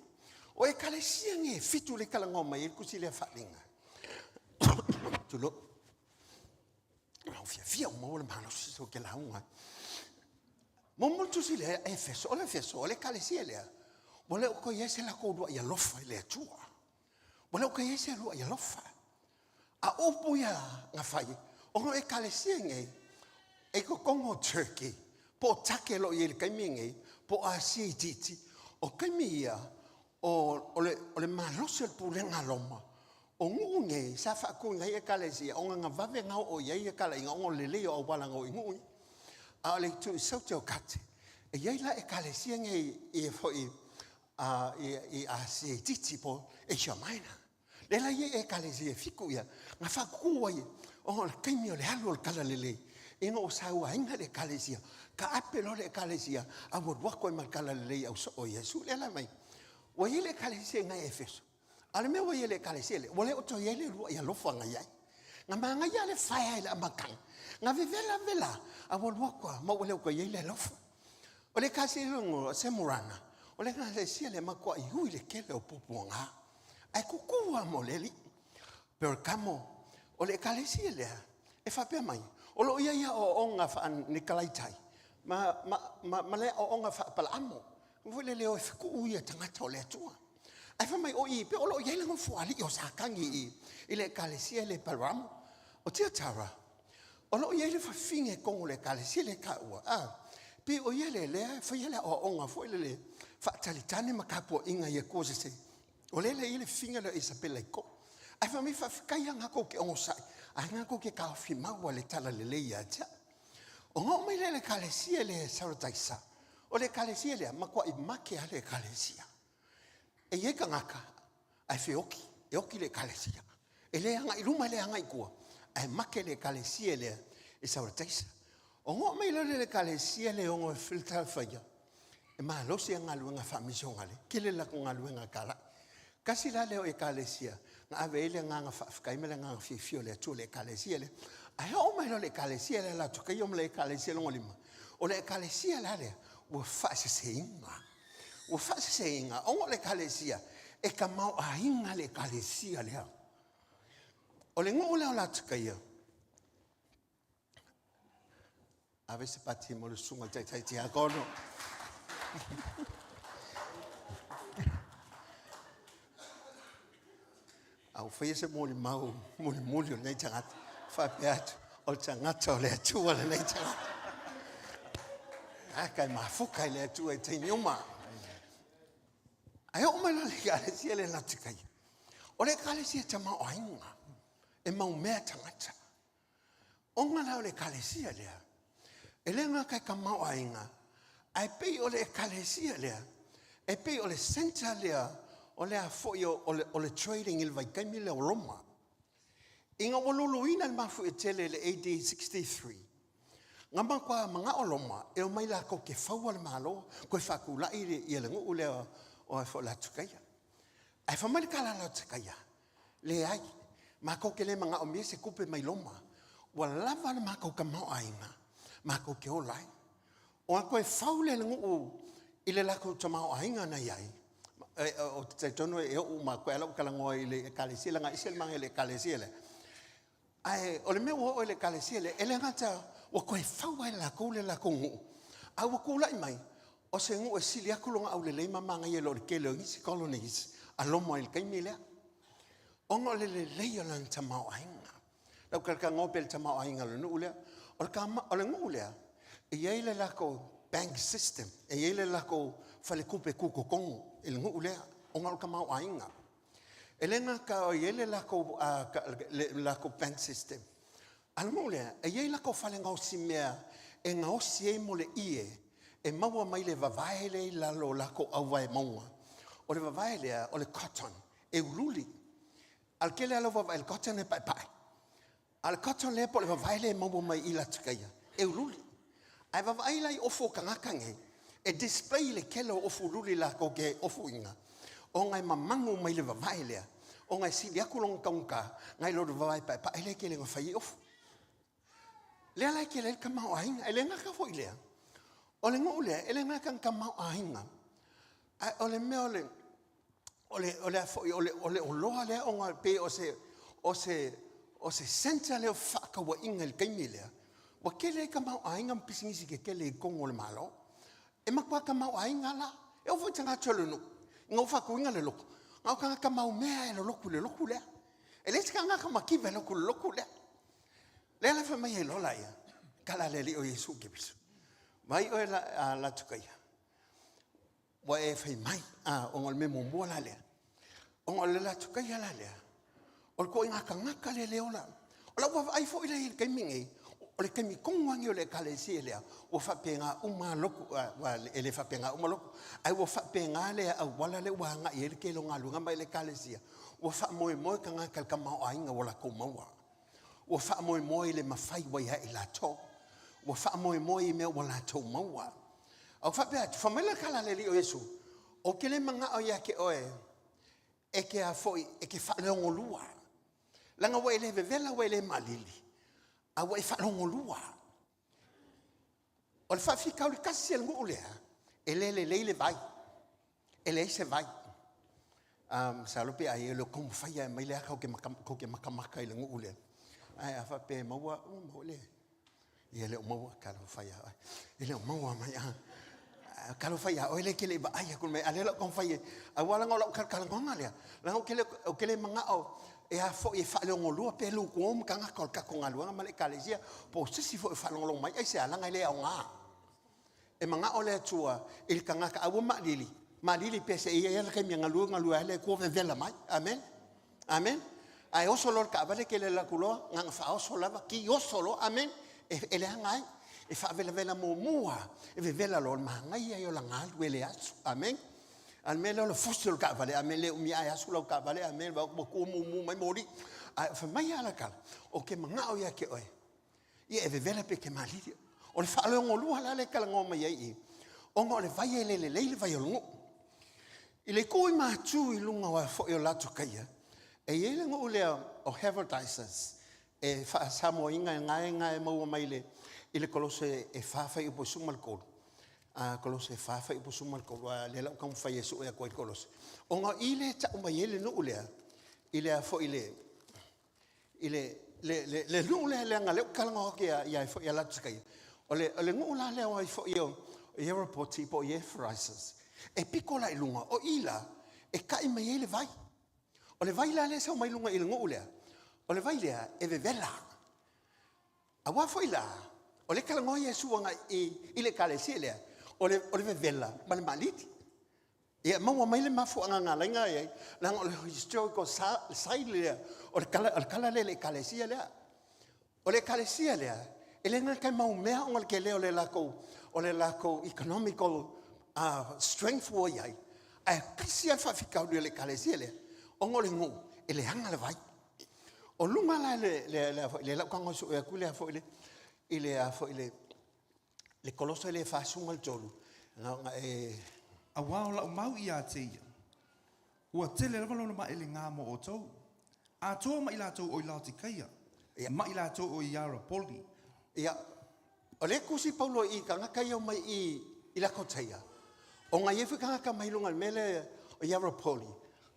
o ekalesia nei e fitu le talanoa mai ai le tusi lea faaaliga. Tulou. Ua fiafia ua maua le malosi so ke lauga. Muamua le tusi lea Efeso, o le Efeso, o le ekalesia lea, ua le o toe i ai se latou uluai alofa i le Atua. Ua le o toe i ai se uluai alofa. A o upu ia na fai, ona o ekalesia nei, e i totonu o Turkey, po o Take o lo o i ai i le taimi lenei, po o Asia itiiti, o taimi ia, o, o, le, o le malosi o le pulega a Roma, o nuu nei sa faatuina ai ekalesia, ona na vave ona oo i ai talaiga ona o le lelei o auala na oo i nuu ia. A o le itu i Saute o Kate, e i ai la ekalesia nei i, foi, i, i Asia itiiti po o Asia Minor. Lea la i ai Ekalesia e fitu ia, na faatutu ai, ona o le taimi o le alu o le Talalelei, ina ua sauaina le Ekalesia, taape loa le Ekalesia, a ua alu atu ai ma le Talalelei au soo o Iesu. Lea la mai, ua i ai le Ekalesia i nai Efeso, a o le mea ua i ai le Ekalesia lea, ua le o toe i ai le uluai alofa na i ai. Na manaia le faea i le amataga, na vevela vela, a ua alu atu lava, ma ua le o toe i ai le alofa. O le Ekalesia lona, o Semurana, o le Ekalesia lea e matuai ui le tele o puapuaga. Ae kuku lava mo le alii. Pergamo, o le ekalesia lea e faapea mai, o lo o i ai aoaoga faa-Nikalaitai ma, ma, ma, ma le aoaoga faa-Palaamo. Foi lele o e fetuu ia tagata o le Atua. Ae fai mai o i, pe o lo o i ai le nofoalii o Satani i, i le ekalesia le Pergamo. O Tiatara, o lo o i ai le fafine i totonu o le ekalesia lea e taua, a, pei o ia lea lea e faia le aoaoga foi lele faatalitane ma tapuaiga i Atua sese. O lea la e i ai le fafine lea o Isabela i totonu. Ae fai mai faafetai lava na tou te onosai, ae na tou te taofi mau le talalelei ia te au. Ona oo mai lea i le ekalesia lea e Sarataisa, o le ekalesia lea, matuai make lava le ekalesia. E i ai tagata ae feoki, e oki le ekalesia. E le agai i luma, e le agai i tua, ae make le ekalesia lea i Sarataisa. Ona oo mai loa lea i le ekalesia lea e ono Filatalafaia, e malosi a galuega faamisionale, tele le latou galuega talai. Tasi la lea o ekalesia na ave ai le agaga faafetai ma le agaga fiafia o le Atua i le ekalesia lea. Ae oo mai loa i le ekalesia lea Latokeia ma le ekalesia lona lima, o le ekalesia la lea ua faaseseina. Ua faaseseina ona o le ekalesia e tamaoaiga le ekalesia lea. O le nuu lea o Latokeia, Ave se pati mo le susuga i le taitai tiakono. A ua faia se molimau mulimuli o lenei tagata, faapea atu, o le tagata o le Atua lenei tagata. Tagata e mafuta i le Atua i taimi uma. Ae oo mai la le ekalesia lea Latikaia. O le ekalesia tamaoaiga e maumea tagata. Ona la o le ekalesia lea, e le gata e tamaoaiga, ae pei o le ekalesia lea, e pei o le centre lea o le a foi o le, o le trading i le vaitaimi lea o Roma. Ina ua luluina le mafuie tele i le AD 63, na matua manao Roma e omai latou te faua le Malo, toe faatulai ia le nuu lea o Latukaia. Ae fai mai le kalala o Takaia, Leai, makou te le manaomia se tupe mai Roma, ua lava le matou tamaoaiga matou te ola ai. Ua toe fau le nuu i le latou tamaoaiga na i ai, ou te talitonu e oo uma atu ai lava lau talanoa i le ekalesia, leaga e ese le manaia o le ekalesia lea. Ae o le mea ua oo i le ekalesia lea, e le gata ua toe fau lava e latou le latou nuu, a ua tulai mai o se nuu e sili atu lona aulelei ma manaia i lo le tele o nisi colonies a Roma i le taimi lea, ona o le lelei o lana tamaoaiga. Lau talatalanoa pea i le tamaoaiga o le nuu lea. O le, o le nuu lea, e i ai le latou bank system, e i ai le latou faletupe tutotonu i le nuu lea, ona o le tamaoaiga. E le gata o i ai le latou, le latou bank system, a o le nuu lea, e i ai latou fale gaosimea e gaosi ai mo le ie e maua mai le vavae lea i lalo o latou auvae mauga. O le vavae lea, o le cotton, e uliuli. A o le tele lava o lau vaavaai i le cotton e paepae. A o le cotton lea po o le vavae lea e maua mai i Latikaia, e uliuli. Ae vaavaai la i ofu o tagata nei, e display le tele o ofu uliuli latou te ofuina, ona e mamagu mai le vavae lea, ona e sili atu lona taugata nai lo le vavae paepae lea e tele ina fai ai ofu. Lea la e tele ai le tamaoaiga. E le gata foi i lea, o le nuu lea, e le gata ina tamaoaiga, ae o le mea o le o le o le a foi o le o le oloa lea ona pei o se o se o se centre lea o fefaatauaiga i le taimi lea, ua tele ai tamaoaiga ma pisinisi tetele i totonu o le Malo. E matua tamaoaiga la. E oo foi i tagata o le nuu, ina ua faatuina le lotu, na o tagata maumea e lolotu i le lotu lea. E leai se tagata mativa e lotu i le lotu lea. Lea la fai mai ai loa laia, tala a le Alii o Iesu Keriso, Vaai oe Latukaia, ua e fai mai, a, ona o le mea muamua la lea, ona o le Latukaia la lea, o le ituaiga tagata lea le ola. O lau vaavaai foi lea i le taimi nei, o le taimi tonu lava lenei o le Ekalesia lea, ua faapena uma lava lotu, aua e le faapena uma lotu, ae ua faapena le auala lea ua agai i ai le tele o galuega ma le Ekalesia, ua faamoemoe tagata i le tamaoaiga ua latou maua. Ua faamoemoe i le mafai ua ia i latou. Ua faamoemoe i mea ua latou maua. A ua faapea atu, fai mai le tala a le Alii o Iesu, Ou te le manao ia te oe e te a foi, e te faaleogolua. Leaga ua e le vevela ua e le maalili, a ua e faalogolua. O le faafitauli tasi a le nuu lea, e le lelei le vai. E leai se vai. Masalo pe ai e le o taumafai lava e aumai le ata tou te matamata i le nuu lea. Ae a faapea e maua, ua maua le, ia e le o maua, talofa ia oe. E le o maua mai, a. Talofa ia oe lea e te le i vaai atu i le mea, a o lea o le a ou taumafai e, aua leaga o lau talatalanoaga lea, leaga ou te le manao e a foi e faaleogolua pe lutuo ma tagata o le tatou galuega ma le Ekalesia po o se isi foi o faalogologo mai. Aisea? Leaga e le aoga. E manao le Atua i le tagata aua maalili, maalili pea se i ai le taimi e galue, galue ai le Atua vevela mai. Amen. Amen. Ae oso loa le taavale tele alu atu loa, na ona faaoso lava, ki oso loa. Amen. E, e leaga ai. E faavelavela muamua, e vevela loa, o le manaia ia o lana alu e le asu. Amen. A o le mea lea o le fusi o le taavale, amen, le umi ae asu lau taavale, amen, ua tua mumu mai moli. Ae fai mai lava la tala, ou te manao ia te oe, ia e vevela pe te malili. O le faaleogolua la lea e talanoa mai ai i, ona o le vai e le lelei le vai o le nuu. I le itu i Matu i luga o foi o Latukaia, e i ai le nuu lea o Haverdices, e faa-Samoaina e gae e maua mai i le Kolose e 4 fuaiupu e 13. A Kolose 4 fuaiupu 13, a lea la ua taumafai e sue atu ai Kolose. Ona o i lea e tau mai ai le nuu lea, i le a foi le, i le, le, le, le nuu lea leaga lea ou te talanoa atu ia, ia foi ia Latikaia. O le, o le nuu la lea o ai foi o Ierapoti po o Iepherises. E piko la i luga, o i la, e kai mai ai le vai. O le vai la lea e sau mai luga i le nuu lea, o le vai lea e vevela. Aua foi la, o lea e talanoa Iesu agai i, i le ekalesia lea, o le, o le vevela ma le maalili. Ia maua mai le mafuaaga na ala ai ona i ai, leaga o le historical side lea, o le tala, o le tala lea i le ekalesia lea. O le ekalesia lea, e le gata e mau mea ona o le tele o le latou, o le latou economical strength ua i ai, ae tasi lava le faafitauli o le ekalesia lea, ona o le nuu, e leaga le vai. O luga la le, le, le, le, le lau tago e sue atu le, foi le, i le, a foi le, le Kolosa le 43, na ona e... Auā o lau mau ia te ia. Ua tele lava lona maelegā mo outou, atoa ma i latou o i Laotikaia, ma i latou o i Iarapoli. Ia, o lea e tusi Paulo i tagata ia omai i i Lakotaia, ona e i ai foi tagata mai luga i le mea lea o Iarapoli,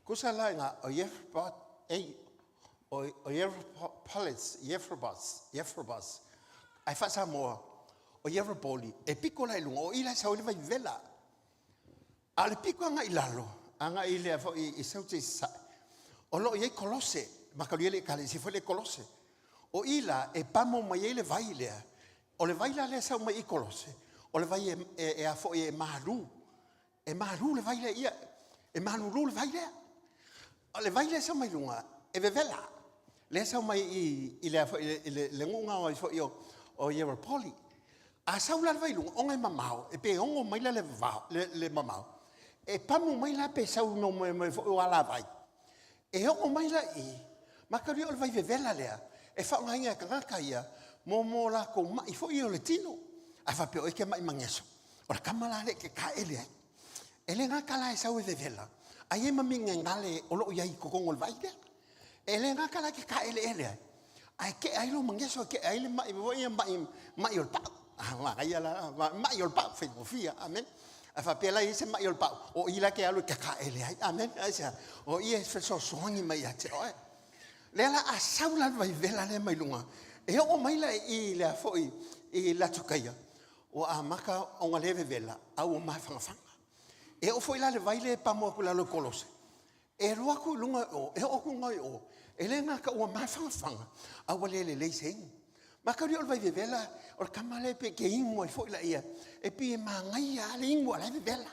tusa la i ina o o Ierapolis, Ierapos, Ierapos, ae faa-Samoa, o Ierapoli, e pito la i luga, o i la e sau ai le vaivevela. A o le pito agai i lalo, agai i lea foi i Saute i Sasae, o lo o i ai Kolose, makalia le ekalesia foi lea i Kolose. O i la e pamo mai ai le vai lea, o le vai la lea e sau mai i Kolose, o le vai e, e, e a foi e malu. E malu le vai lea, ia, e malulu le vai lea. O le vai lea e sau mai luga, e vevela. Lea e sau mai i, i le, i le, le nuuga ai foi o, o Ierapoli. A sau la le vai i luga, ona e mamao, e pe 6 maila le vavao, le, le mamao, e pamu mai la pe sau no mai mai foi o alavai. E oo mai la i, makalia o le vai vevela lea, e faaaogaina e tagata ia mo mo latou mai foi ia o le tino. A faapea o e te mai mageso, o le tama la lea e te taele ai. E le gata la e sau e vevela, a i ai ma minerale o lo o i ai i totonu o le vai lea. E le gata la e te taeleele ai, ae tea ai lou mageso, e tea ai le mai foi ia mai, mai o le pau. Ah, manaia la, mai o le pau, faigofie, amen. A faapea la i ai se mai o le pau, o i la ke alu e kakaele ai, amen. Aisea, o i e fesoasoani mai ia te oe. Lea la a sau la le vaivela lea mai luga, e oo mai la i lea foi i Latukaia, ua amata ona le vevela, a ua mafanafana. E oo foi la le vai lea e pamo atu i lalo i Kolose, E alu atu i luga i o, e oo atu i luga i o, e le gata ua mafanafana, a ua le lelei se inu. Makalia o le vai vevela, o le tama lea pe ke inu ai foi laia, e pei e manaia lava le inu a o la e vevela.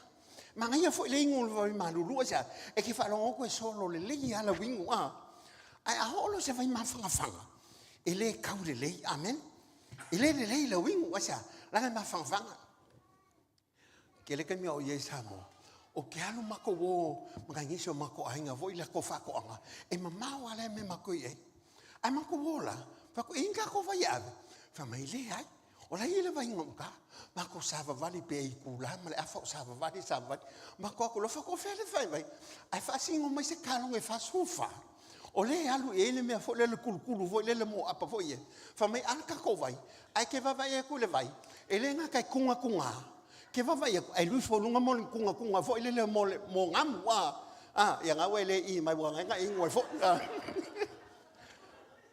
Manaia foi le inu o le vai malulu, aisea? E te faalogo atu e solo lelei lava lau inu, a. Ae a oo loa i se vai mafanafana, e le tau lelei, amen. E le lelei lau inu, aisea? Leaga e mafanafana. Tele taimi a o i ai i Samoa, o ke alu makou o ma nai nisi o makou aiga foi le latou faatoaga, e mamao lava lea mea matou i ai. Ae matou o la, fai atu, e i ai ni tatou vai e ave? Fai mai, leai. O la e i ai le vai i gauta. Matou savavali pe itula ma le afa o savavali, savavali. Matou o atu loa, fai atu, o fea le fai vai? Ae faasino mai se kalone e 44. O lea e alu i ai le mea foi lea le kulukulu foi lele moapa foi ia. Fai mai, a le tatou vai, ae ke vaavaai atu i le vai, e le gata e tugatuga, ke vaavaai atu, ae luifo i luga mo le tugatuga foi lele mo le mo gamu, a, a, ia na ua e le i mai ua na inu ai foi. A.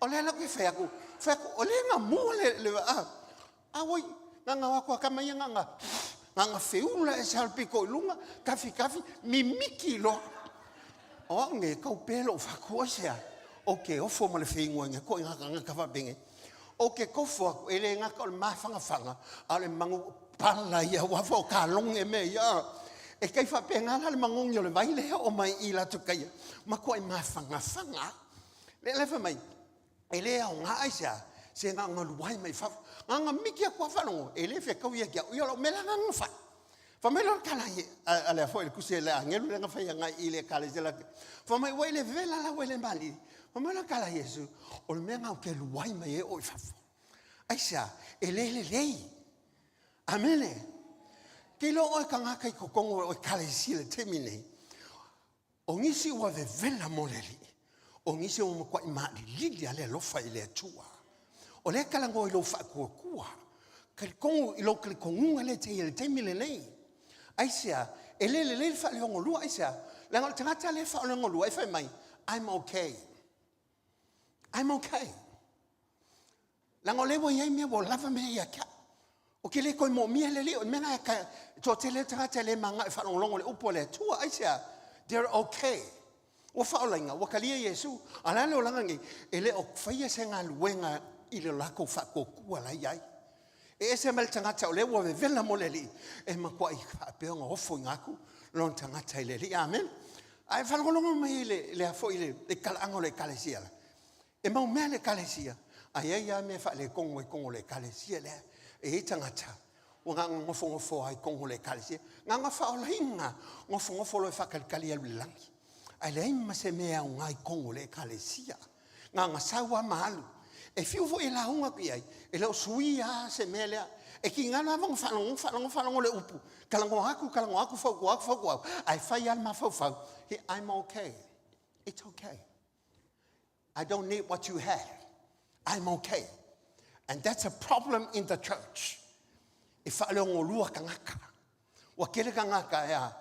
O lea la ou te fai atu, fai atu, o lea e gamua le, le, a, a oi, na na o atu a tama ia na na, na na feula ese lava le pito i luga, tafi tafi, mimiti loa. O au nei, e kau pea lou fatu, aisea? Ou te ofo ma le feiguaiga ituaiga tagata faapenei. Ou te tofo atu, e le gata o le mafanafana, a o le magu pala ia, aua foi o kaloge mea ia. E tai faapena la le magogi o le vai lea e oo mai i Latukaia, matuai mafanafana lava. Lea la e fai mai, e le aoga aisea? Se na ona luai mai fafo. Na ona miki atu lava faalogo, e le fetau ia te au. Ia o lau mea la lena na fai. Fai mai loa le tala a le foi le tusi a le agelu lea na fai agai i le ekalesia la. Fai mai, ua i le vela la ua i le malili. Fai mai loa le tala a Iesu, o le mea lena ou te luai mai ai o i fafo. Aisea? E le lelei. Amene. Ke iloa oe tagata i totonu o ekalesia i le taimi nei, O nisi ua vevela mo le Alii, o nisi ua matuai maalilili lava le alofa i le Atua. O lea e talanoa i lou faatuatua, talitonu i lou talitonuga lea e te i ai i le taimi lenei. Aisea? E le lelei le faaleogolua, aisea? Leaga o le tagata lea e faaleogolua e fai mai, I'm okay. I'm okay. Leaga o lea ua i ai mea ua lava mea ia te au. Ou te le toe moomia le Alii, o le mea lena e toatele ai tagata e le manao e faalogologo i le upu a le Atua. Aisea? They're okay. Ua faaolaina, ua talia Iesu. A o le a le olaga nei? E le o faia se galuega i le latou faatuatua la e i ai. E ese mai le tagata o lea ua vevela mo le Alii, e matuai faapea ona ofoina atu lona tagata i le Alii. Amene. Ae faalogologo mai i le, le, le, le talaaga o le Ekalesia la. E mau mea le Ekalesia, ae i ai lava mea e faaletonu ai totonu o le Ekalesia lea. E i ai tagata ua na ona nofonofo lava i totonu o le Ekalesia, na ona faaolaina, nofonofo loa e faatalitali e alu i le lagi. Ae leai ma se mea e aoga i totonu o le Ekalesia. Na ona sau lava ma alu. E fiu foi e lauga atu i ai, e le o suia lava se mea lea. E ki ngā lava nga whalango, whalango, whalango le upu. Kalango aku, kalango aku, whauku aku, whauku aku. Ai whai al mawhauwhau. He, I'm okay. It's okay. I don't need what you have. I'm okay. And that's a problem in the church. E whaleongo lua kangaka. Ua kele kangaka ea.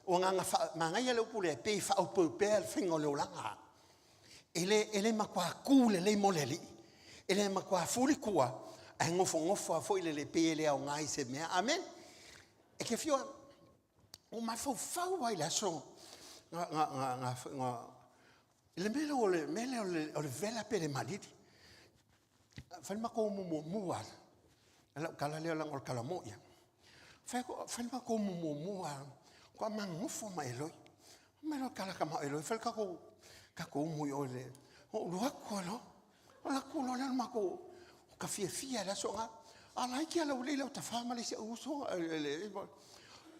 Ua nganga wha, mangaia le upu le pe whaupau pea le whinga o le olanga. E le, e le makua kū le lei mo le li. E le makua fuli kua. Ai ngofo ngofo a foi le le pe le au ngai se mea. Amen. E ke fio, o mafaufau ai le aso nga nga nga nga nga le mele o le mele o le o le vela pe le malili. Fai ma ko mu mu mu a. La kala le la ngol kala mo ia. Fai ko fai ma ko mu mu mu a. Ko ma ngofo ma eloi. Ma lo kala ka ma eloi fai ka ko ka ko mu yo le. O lu ko lo. O la ku lo le ma ko ka fia fia la so nga. A lai kia la uli la ta fa ma le se uso le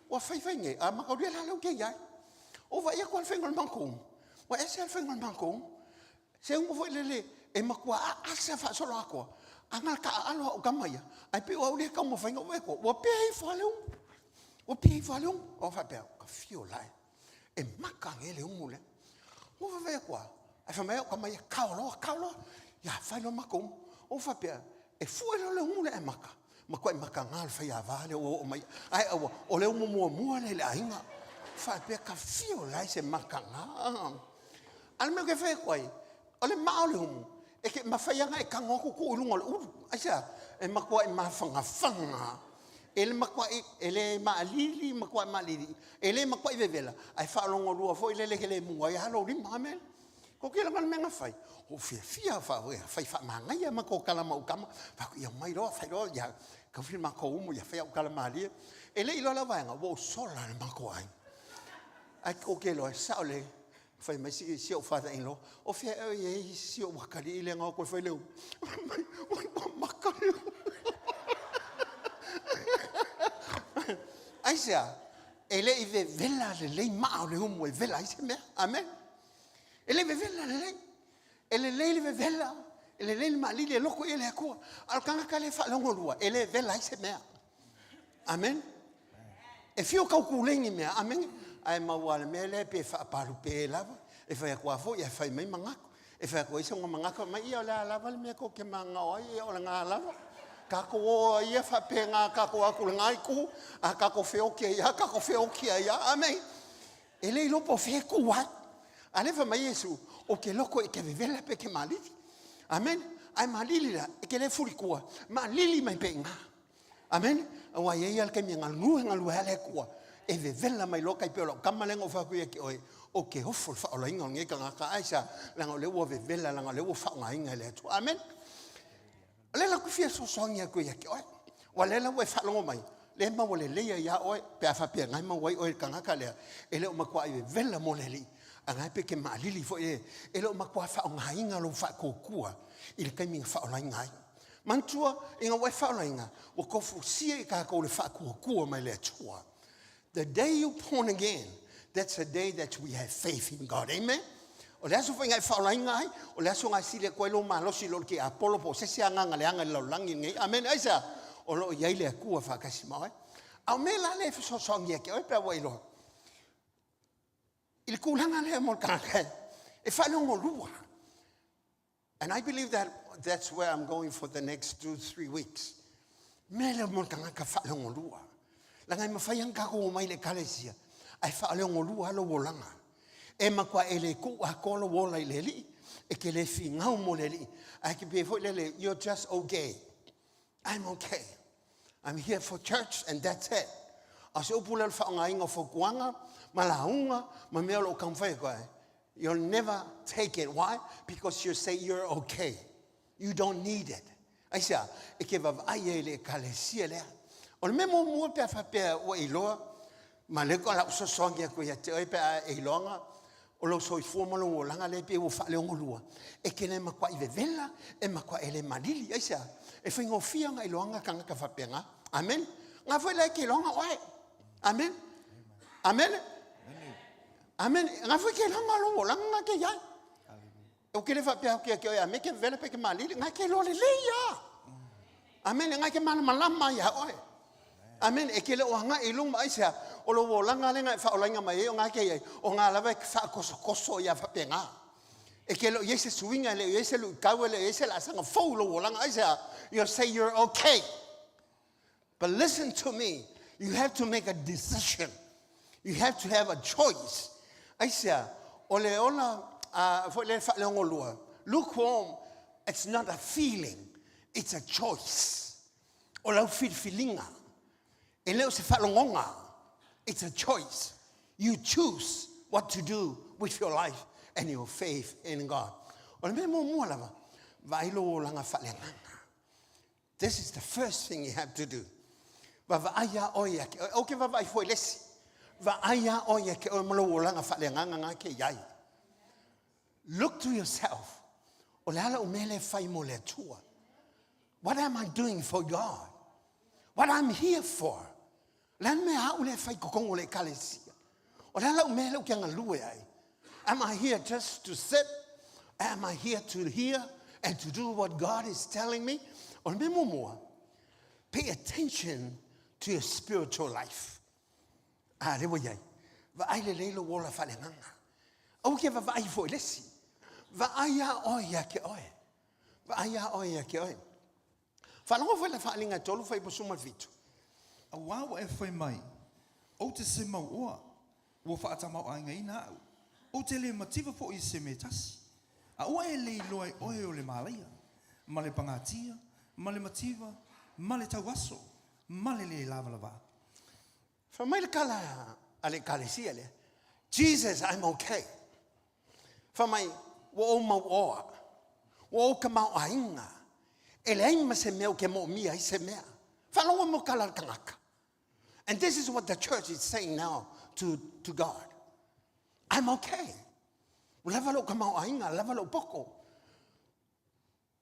ua fai fai nge a ma ka la la ke ia. O va ia ko al fengo ma ko. Wa ese al fengo ma ko. Se ungo foi le le e makua a asa fa solo akoa. Anga ka alo o kama ia. Ai pe o le ka mo fainga o ko. Ua pe i fa le um. Ua pe i fa le um. O fa pe ka fio lai. E maka nge le umu le. Ua fa fa koa. Ai fa mai o kama ia ka lo ka lo. Ya fa lo mako. O fa pe e fu e lo le umu le e maka. Ma koe maka ngā le whai a vā le o o mai. Ai awa, o le umu mua mua le le ainga. Fa pe ka fio lai se maka ngā. Ale me ke whai koe, o le maa o le umu, e ke mawhaianga e kango aku ku ilunga o le ulu. Ai sea, e makua e mawhangawhanga. E le makua e, e le maalili, makua e maalili. E le makua i vevela. Ai whaalongo lua fo i le leke le mua i halo lima, amen. Ko ke langa le menga fai. O fia fia fa we fai fa mangaia ma ko kala ma ukama. Fa ku ia mai roa fai roa ia ka fi ma ko umu ia fai au kala malie. E le ilo la vaenga wo sola le ma ko ai. Ai ko ke lo sa ole fai mai si si o father in law. O fia e ye si o wakali ile ngau ko fai le. Mai mai makali. Ai sea, e le i ve vela le lei maa o le umu e vela ai se mea. Amen. E le vevela le lei. E le lei le vevela. E le lei le maalili e loko i le akua. A o kangaka le whaalongo lua. E le vela ai se mea. Amen. E fio kau kulengi mea. Amen. Ai maua le mea le pe whaapalu pe lava. E whai akua fo ia whai mai mangako. E whai akua isa ngā mangako. Mai ia o le alava le mea ko ke mangao ai. Ia o le ngā lava. Ka ko o ia whape ngā ka ko aku le ngā iku. A ka ko wheokia ia. Ka ko wheokia ia. Amen. E le ilopo whe ku ai. A le mai Yesu, o ke loko e ke vevela pe ke malili. Amen. Ai malili la, e ke le furi kua. Malili mai pe ngā. Amen. Awa ia ia le kai ngā lue ngā lue ale kua. E vevela mai loka i pe o lau kama lenga o whaku ia ke oe. O ke hofo le whaola inga o nge ka ngā ka aisa. Langa o le ua vevela, langa o le ua whao ngā inga le atu. Amen. O le la kufia sosoangi a koe ia ke oe. Wa le la ua e whaalongo mai. Le maua le leia ia oe, pe a whapea ngai maua i oe kangaka lea. E le o makua i vela mo le li. A ngai pe ke maalili fo e. E le o makua whao ngā inga lo whaakokua. I le kaimi ngā whao lai ngai. Mantua, i ngā wai whao lai ngā. Wa kofu sia i kākou le whaakuakua mai le atua. The day you born again, that's the day that we have faith in God. Amen? O le aso whai ngai whaola inga ai, o le aso ngai sile koe lo malosi lo ke apolo po se se anga nga le anga le laulangi ngai. Amen. Aisa, o lo iai le akua whakasi maoi. Au me la le whasosongi ake, oi pea wai loa. I le kūlanga lea mo le kangaka, e whalongo lua. And I believe that that's where I'm going for the next 2-3 weeks. Me le mo le kangaka whalongo lua. Langa i mawhai ang kako o mai le kalesia, ai whalongo lua alo wolanga. E makua e le ku a kolo wola i le li, e ke le fi ngau mo le li. Ai ke pe foi le le, you're just okay. I'm okay. I'm here for church and that's it. A se upu le whaonga inga whakuanga, ma la unga, ma mea lo kamwhai koe. You'll never take it. Why? Because you say you're okay. You don't need it. Ai sea, e ke vavai e le kalesia lea. O le memo mua pe a whapea ua iloa, ma le ko la usosoangi a koe ia te oe pe a e iloanga, o lo soifua ma lo olanga le pe ua whaaleongo lua. E ke le makua i vevela, e makua e le malili. Ai sea, e whainga o fia ngā iloanga ka ngaka whapea ngā. Amen. Ngā whai lai ke iloanga oe. Amen. Amen. Amen. Ngā whai ke iloanga lo olanga ngā ke iai. O ke le whapea hoki a ke oe, a me ke vevela pe ke malili, ngā ke loa le lei ia. Amene, ngai ke mana malama ia oe. Amene, e ke le o anga i luma ai sea, o lo wolanga le ngai whaolainga mai e o ngā ke iai, o ngā lawa e whaakosokoso ia whapenga. E ke leo iai se suinga, le iai se luikau, le iai se laasanga fou lo wolanga ai sea, you'll say you're okay. But listen to me, you have to make a decision. You have to have a choice. Ai sea, o le ola, foi le whaaleongo lua, lukewarm, it's not a feeling, it's a choice. O lau filifilinga, e leo se whaalongonga, it's a choice. You choose what to do with your life and your faith in God. O le mea mua lava, vaai lou olaga faaleagaga. This is the first thing you have to do. Vaavaai ia oe ia ke oe. Aua ke vaavaai fua i le isi. Vaai ia oe ia ke oe ma lou olaga faaleagaga nga ke iai. Look to yourself. O le a lau mea lea e fai mo le Atua? What am I doing for God? What I'm here for? Le a le mea a'u lea e fai i totonu o le Ekalesia? O le a la'u mea lea ou te galue ai? Am I here just to sit? Am I here to hear and to do what God is telling me? O le mea muamua, pay attention to your spiritual life. A, lea ua i ai. Vaai lelei lou ola faaleagaga. Aua ke vaavaai fua i le isi. Vaai lava oe ia te oe. Vaai lava oe ia te oe. Faalogo foi le faaaliga e 3 fuaiupu 17. Auā ua e fai mai, Ou te se mauoa, ua faatamaoaigaina au, ou te le mativa foi i se mea e tasi. A ua e le iloa e oe o le malaia, ma le pagatia, ma le mativa, ma le tauaso, ma le lē lavalavā. Fai mai le tala a le Ekalesia lea, Jesus, I'm okay. Fai mai, ua ou mauoa, ua ou tamaoaiga, e leai ma se mea ou te moomia ai se mea. Faalogo mo tala a le tagata. And this is what the church is saying now to God. I'm okay. Ua lava lou tamaoaiga, lava lou poto.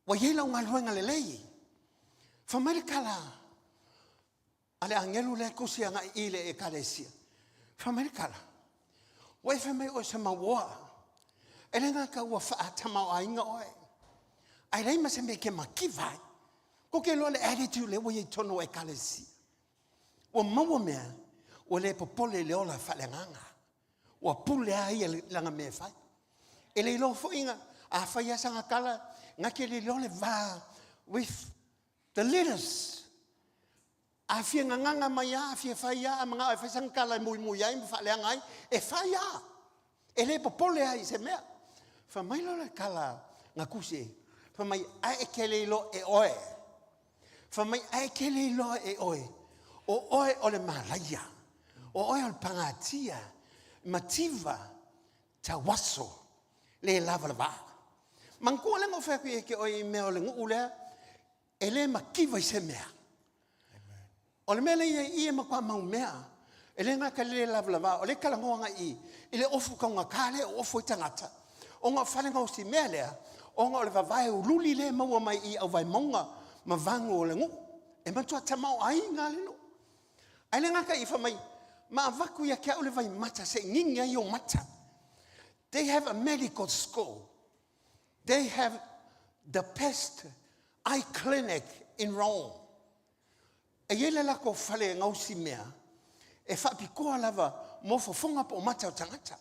Ua i ai lau galuega lelei. Fai mai le tala a le agelu lea e tusi agai i le Ekalesia. Fai mai le tala, ua e fai mai oe se mauoa, e le gata ua faatamaoaiga oe, ae leai ma se mea e te mativa ai. Kou te iloa le attitude lea ua i ai i totonu o Ekalesia. Ua maua mea, ua le popole i le ola faaleagaga. Ua pule lava ia i lana mea e fai. E le iloa foi na, a fai lava sana tala, na te le iloa le va with the leaders. A fia gagana mai lava, a fia fai lava, a manao e fai sana tala e muimui ai ma faaleaga ai, e fai lava. E le popole lava i se mea. Fai mai loa le tala na tusi ai, fai mai, ae e te le iloa e oe. Fai mai, ae e te le iloa e oe, o oe o le malaia, o oe o le pagatia, mativa, tauaso, le lavalavā. Manatua lea na ou fai atu ia te oe i mea o le nuu lea, e le mativa i se mea. O le mea lea i ai i e matua mau mea, e le gata i le le lavalava, o lea e talanoa agai i i le ofu taugata lea e ofu ai tagata, ona o fale gaosi mea lea, ona o le vavae ululi lea e maua mai i au vaimauga ma vagu o le nuu, e matua tamaoaiga le nuu. Ae le gata i fai mai, ma avatu ia te au le vaimata se i gigi ai ou mata. They have a medical school. They have the best eye clinic in Rome. E i ai le latou fale e gaosi mea e faapitoa lava mo fofoga po o mata o tagata.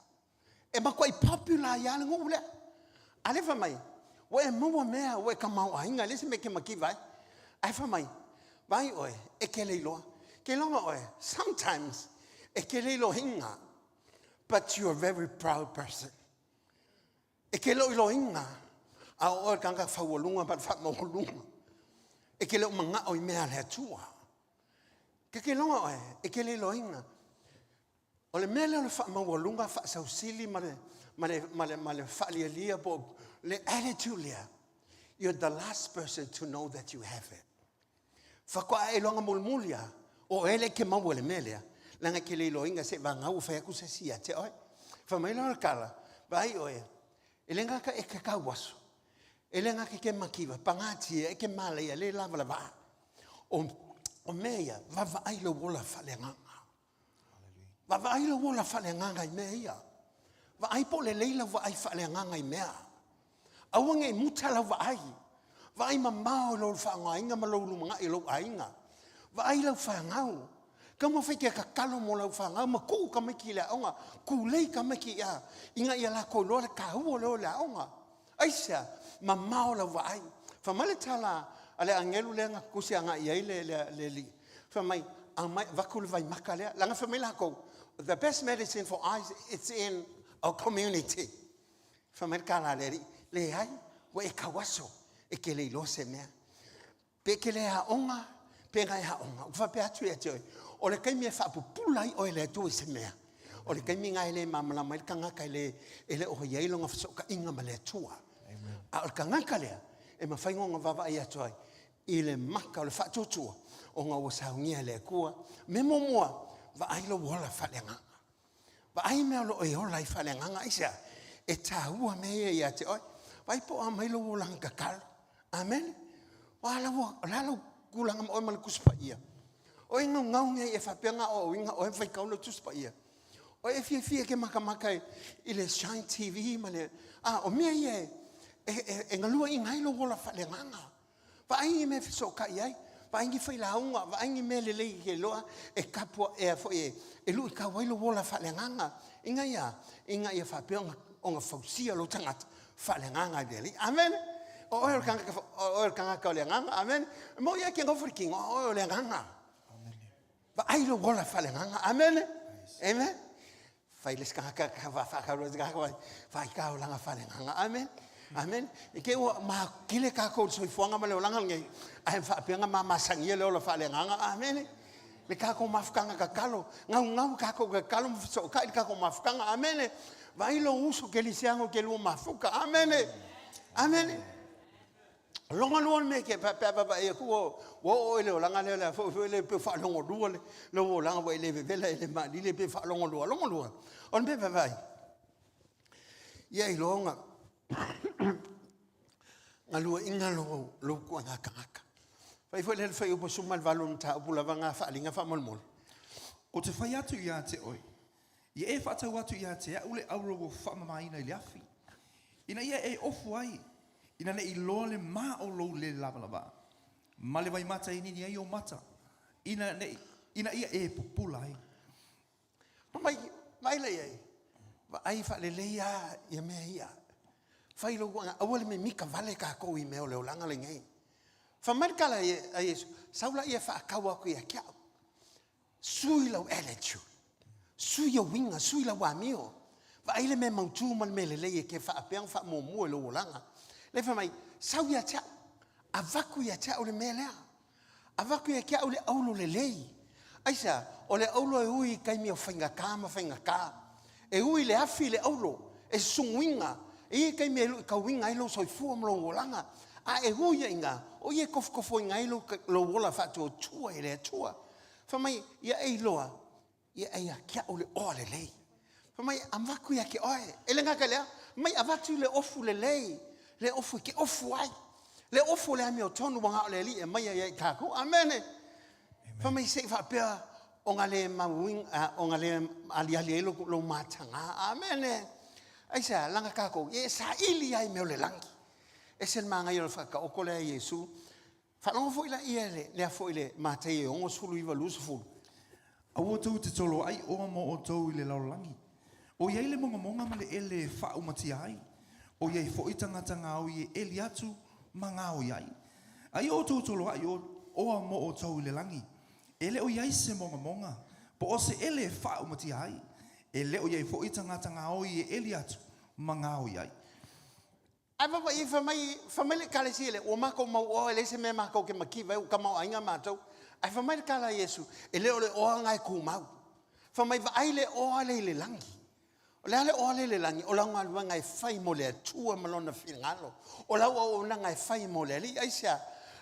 E matuai popular ai lava le nuu lea. A lea fai mai, ua e maua mea, ua e tamaoaiga, e leai se mea e te mativa ai. Ae fai mai, vaai oe, e te le iloa. Ke iloga oe, sometimes e te le iloaina, but you are very proud person. E te le o iloaina, a o oe o le tagata faualuga ma le faamaualuga. E te le o manao i mea a le Atua. Ke te iloga oe, e te le iloaina. O le mea lea o le faamaualuga, faasausili ma le, ma le, ma le, ma le faalialia po o le attitude lea, you're the last person to know that you have it. Faatoa e iloaga mulimuli lava, o oe lea e te maua i le mea lea, leaga e te le iloaina seiavagau ua fai atu se isi ia te oe. Fai mai lea o le tala, vaai oe, e le gata e te tauaso, e le gata e te mativa, pagatia, e te malaia, le lavalavaa. O mea ia, vaavaai lou ola faaleagaga. Vaavaai lou ola faaleagaga i mea ia. Vaai po o lelei lau vaai faaleagaga i mea. Aua ne i muta lau vaai. Vaai mamao i lou faaaogaina ma lou lumanai o lou aiga. Vaai lau fanau. Taumafai e te tatalo mo lau fanau ma tuu tamaiti i le aoga. Tulei tamaiti ia, ina ia latou iloa le taua o le o i le aoga. Aisea? Mamao lau vaai. Fai mai le tala a le agelu lea na tusi agai i ai le, le, le alii, fai mai, aumai, avatu le vaimata lea. Leaga fai mai latou, the best medicine for eyes, it's in our community. Fai mai le tala a le alii, leai, ua e tauaso, e te le iloa se mea. Pe e te le aoga, pe na e aoga, ua faapea atu ia te oe, o le taimi e faapupula ai oe e le Atua i se mea, o le taimi lena e le malamalama ai le tagata e le, e le o i ai lona fesootaiga ma le Atua. A o le tagata lea, e mafai ona vaavaai atu ai i le maka o le faatuatua, ona ua saunia e le Atua. Mea muamua, vaai lou ola faaleagaga. Vaai mea o lo o e ola ai faaleagaga. Aisea? E taua mea ia ia te oe. Vaai po o a mai lou olaga tatalo. Amene. O a lau, o le a lau tulaga ma oe ma le Tusi Paia? O e naunau nei e faapea na aoaoina oe ma faitau le Tusi Paia. O e fiafia e te matamata i le Shine TV ma le... A, o mea ia e, e, e, e galueaiina ai lou ola faaleagaga. Vaai ni mea e fesootai ai, vaai ni failauga, vaai ni mea lelei e te iloa e tapu e foi e, e luitau ai lou ola faaleagaga, ina ia, ina ia faapea ona, ona fausia lou tagata faaleagaga i le Alii. Amene. O oe o le tagata, o oe o le tagata o le agaga. Amene. E moni e te nofo i le tino, a o oe o le agaga. Vaai lou ola faaleagaga. Amene. Amen. Fai le isi tagata ka faakalu atu ka fai ka olaga faaleagaga. Amen. Amen. I te ua makile kākou i le soifuaga ma le olaga lenei, ae faapea na mamasagia le ola faaleagaga. Amene. Le kākou mafutaga tatalo, naunau kākou tatalo ma fesootai le kākou mafutaga. Amene. Vaai lou uso kerisiano ke lua mafuta. Amene. Amene. Longa lua le mea ke pe a vaavaai atu ua ua oo i le olaga lea o le a foi foi le pei faalogo lua le lou olaga ua e le vevela e le maalili pe faalogo lua. Longa lua, o le mea vaavaai, ia iloa galueaiina lou lou tuuaiga tagata. Fai foi lea le fuaiupu 18 o le mataupu lava na faaaliga faamolemole. Ou te fai atu ia te oe, ia e faatau atu ia te a'u le auro ua faamamaina i le afi, ina ia e ofu ai, ina ne i loa le ma o lou le lavalava, ma le vaimata e nini ai ou mata, ina ne i, ina ia e pupula ai. Mai, vaai la i ai, vaai faalelei lava ia mea ia. Fai lou aga, aua le mimita vale tatou i mea o le olaga lenei. Fai mai le tala a Iesu, sau laia e faatau atu ia te a'u. Sui lau attitude, sui ou uiga, sui lau amio. Vaai le mea mautu ma le mea lelei e te faapea ona faamuamua i lou olaga. Lea fai mai, sau ia te au, avatu ia te au le mea lea. Avatu ia te au le auro lelei. Aisea? O le auro e ui i taimi o faigata ma faigata. E ui i le afi le auro, e susunuina, e i ai taimi e luitauina ai lou soifua ma lou olaga, a e ui ai i ina, o i e tofotofoina ai lou, lou ola faatuatua i le Atua. Fai mai, ia e iloa, ia e ia te au le oa lelei. Fai mai, avatu ia te oe. E le gata i lea, mai avatu le ofu lelei, le ofu e te ofu ai. Le ofu o le amiotonu ua na o le Alii e aumai ai ia i tatou. Amene. Fai mai se i faapea ona le mauina, ona le aliali ai lou, lou mataga. Amene. Aisea, laga tatou, ia e saili ai mea o le lagi. Ese le manaia o le faataoto lea a Iesu. Faalogo foi laia le, lea foi le Mataio e 69, 20. Aua tou te toloai oa mo outou i le lalolagi. O i ai le mogamoga ma le ele e faaumatia ai. O i ai foi tagata gaoi e eli atu ma gaoi ai. A ia outou toloai oa mo outou i le lagi, e le o i ai se mogamoga, po o se ele e faaumatia ai, e le o i ai foi tagata gaoi e eli atu ma gaoi ai. Ae vaavaai i ai, fai mai, fai mai le Ekalesia lea, ua matou mau oa, e leai se mea matou te mativa ai, ua tamaoaiga matou. Ae fai mai le tala a Iesu, e le o le oa lena e tumau. Fai mai, vaai le oa lea i le lagi. O le a le oa lea i le lagi? O lau galuega e fai mo le Atua ma Lona finagalo. O lau auaunaga e fai mo le Alii. Aisea?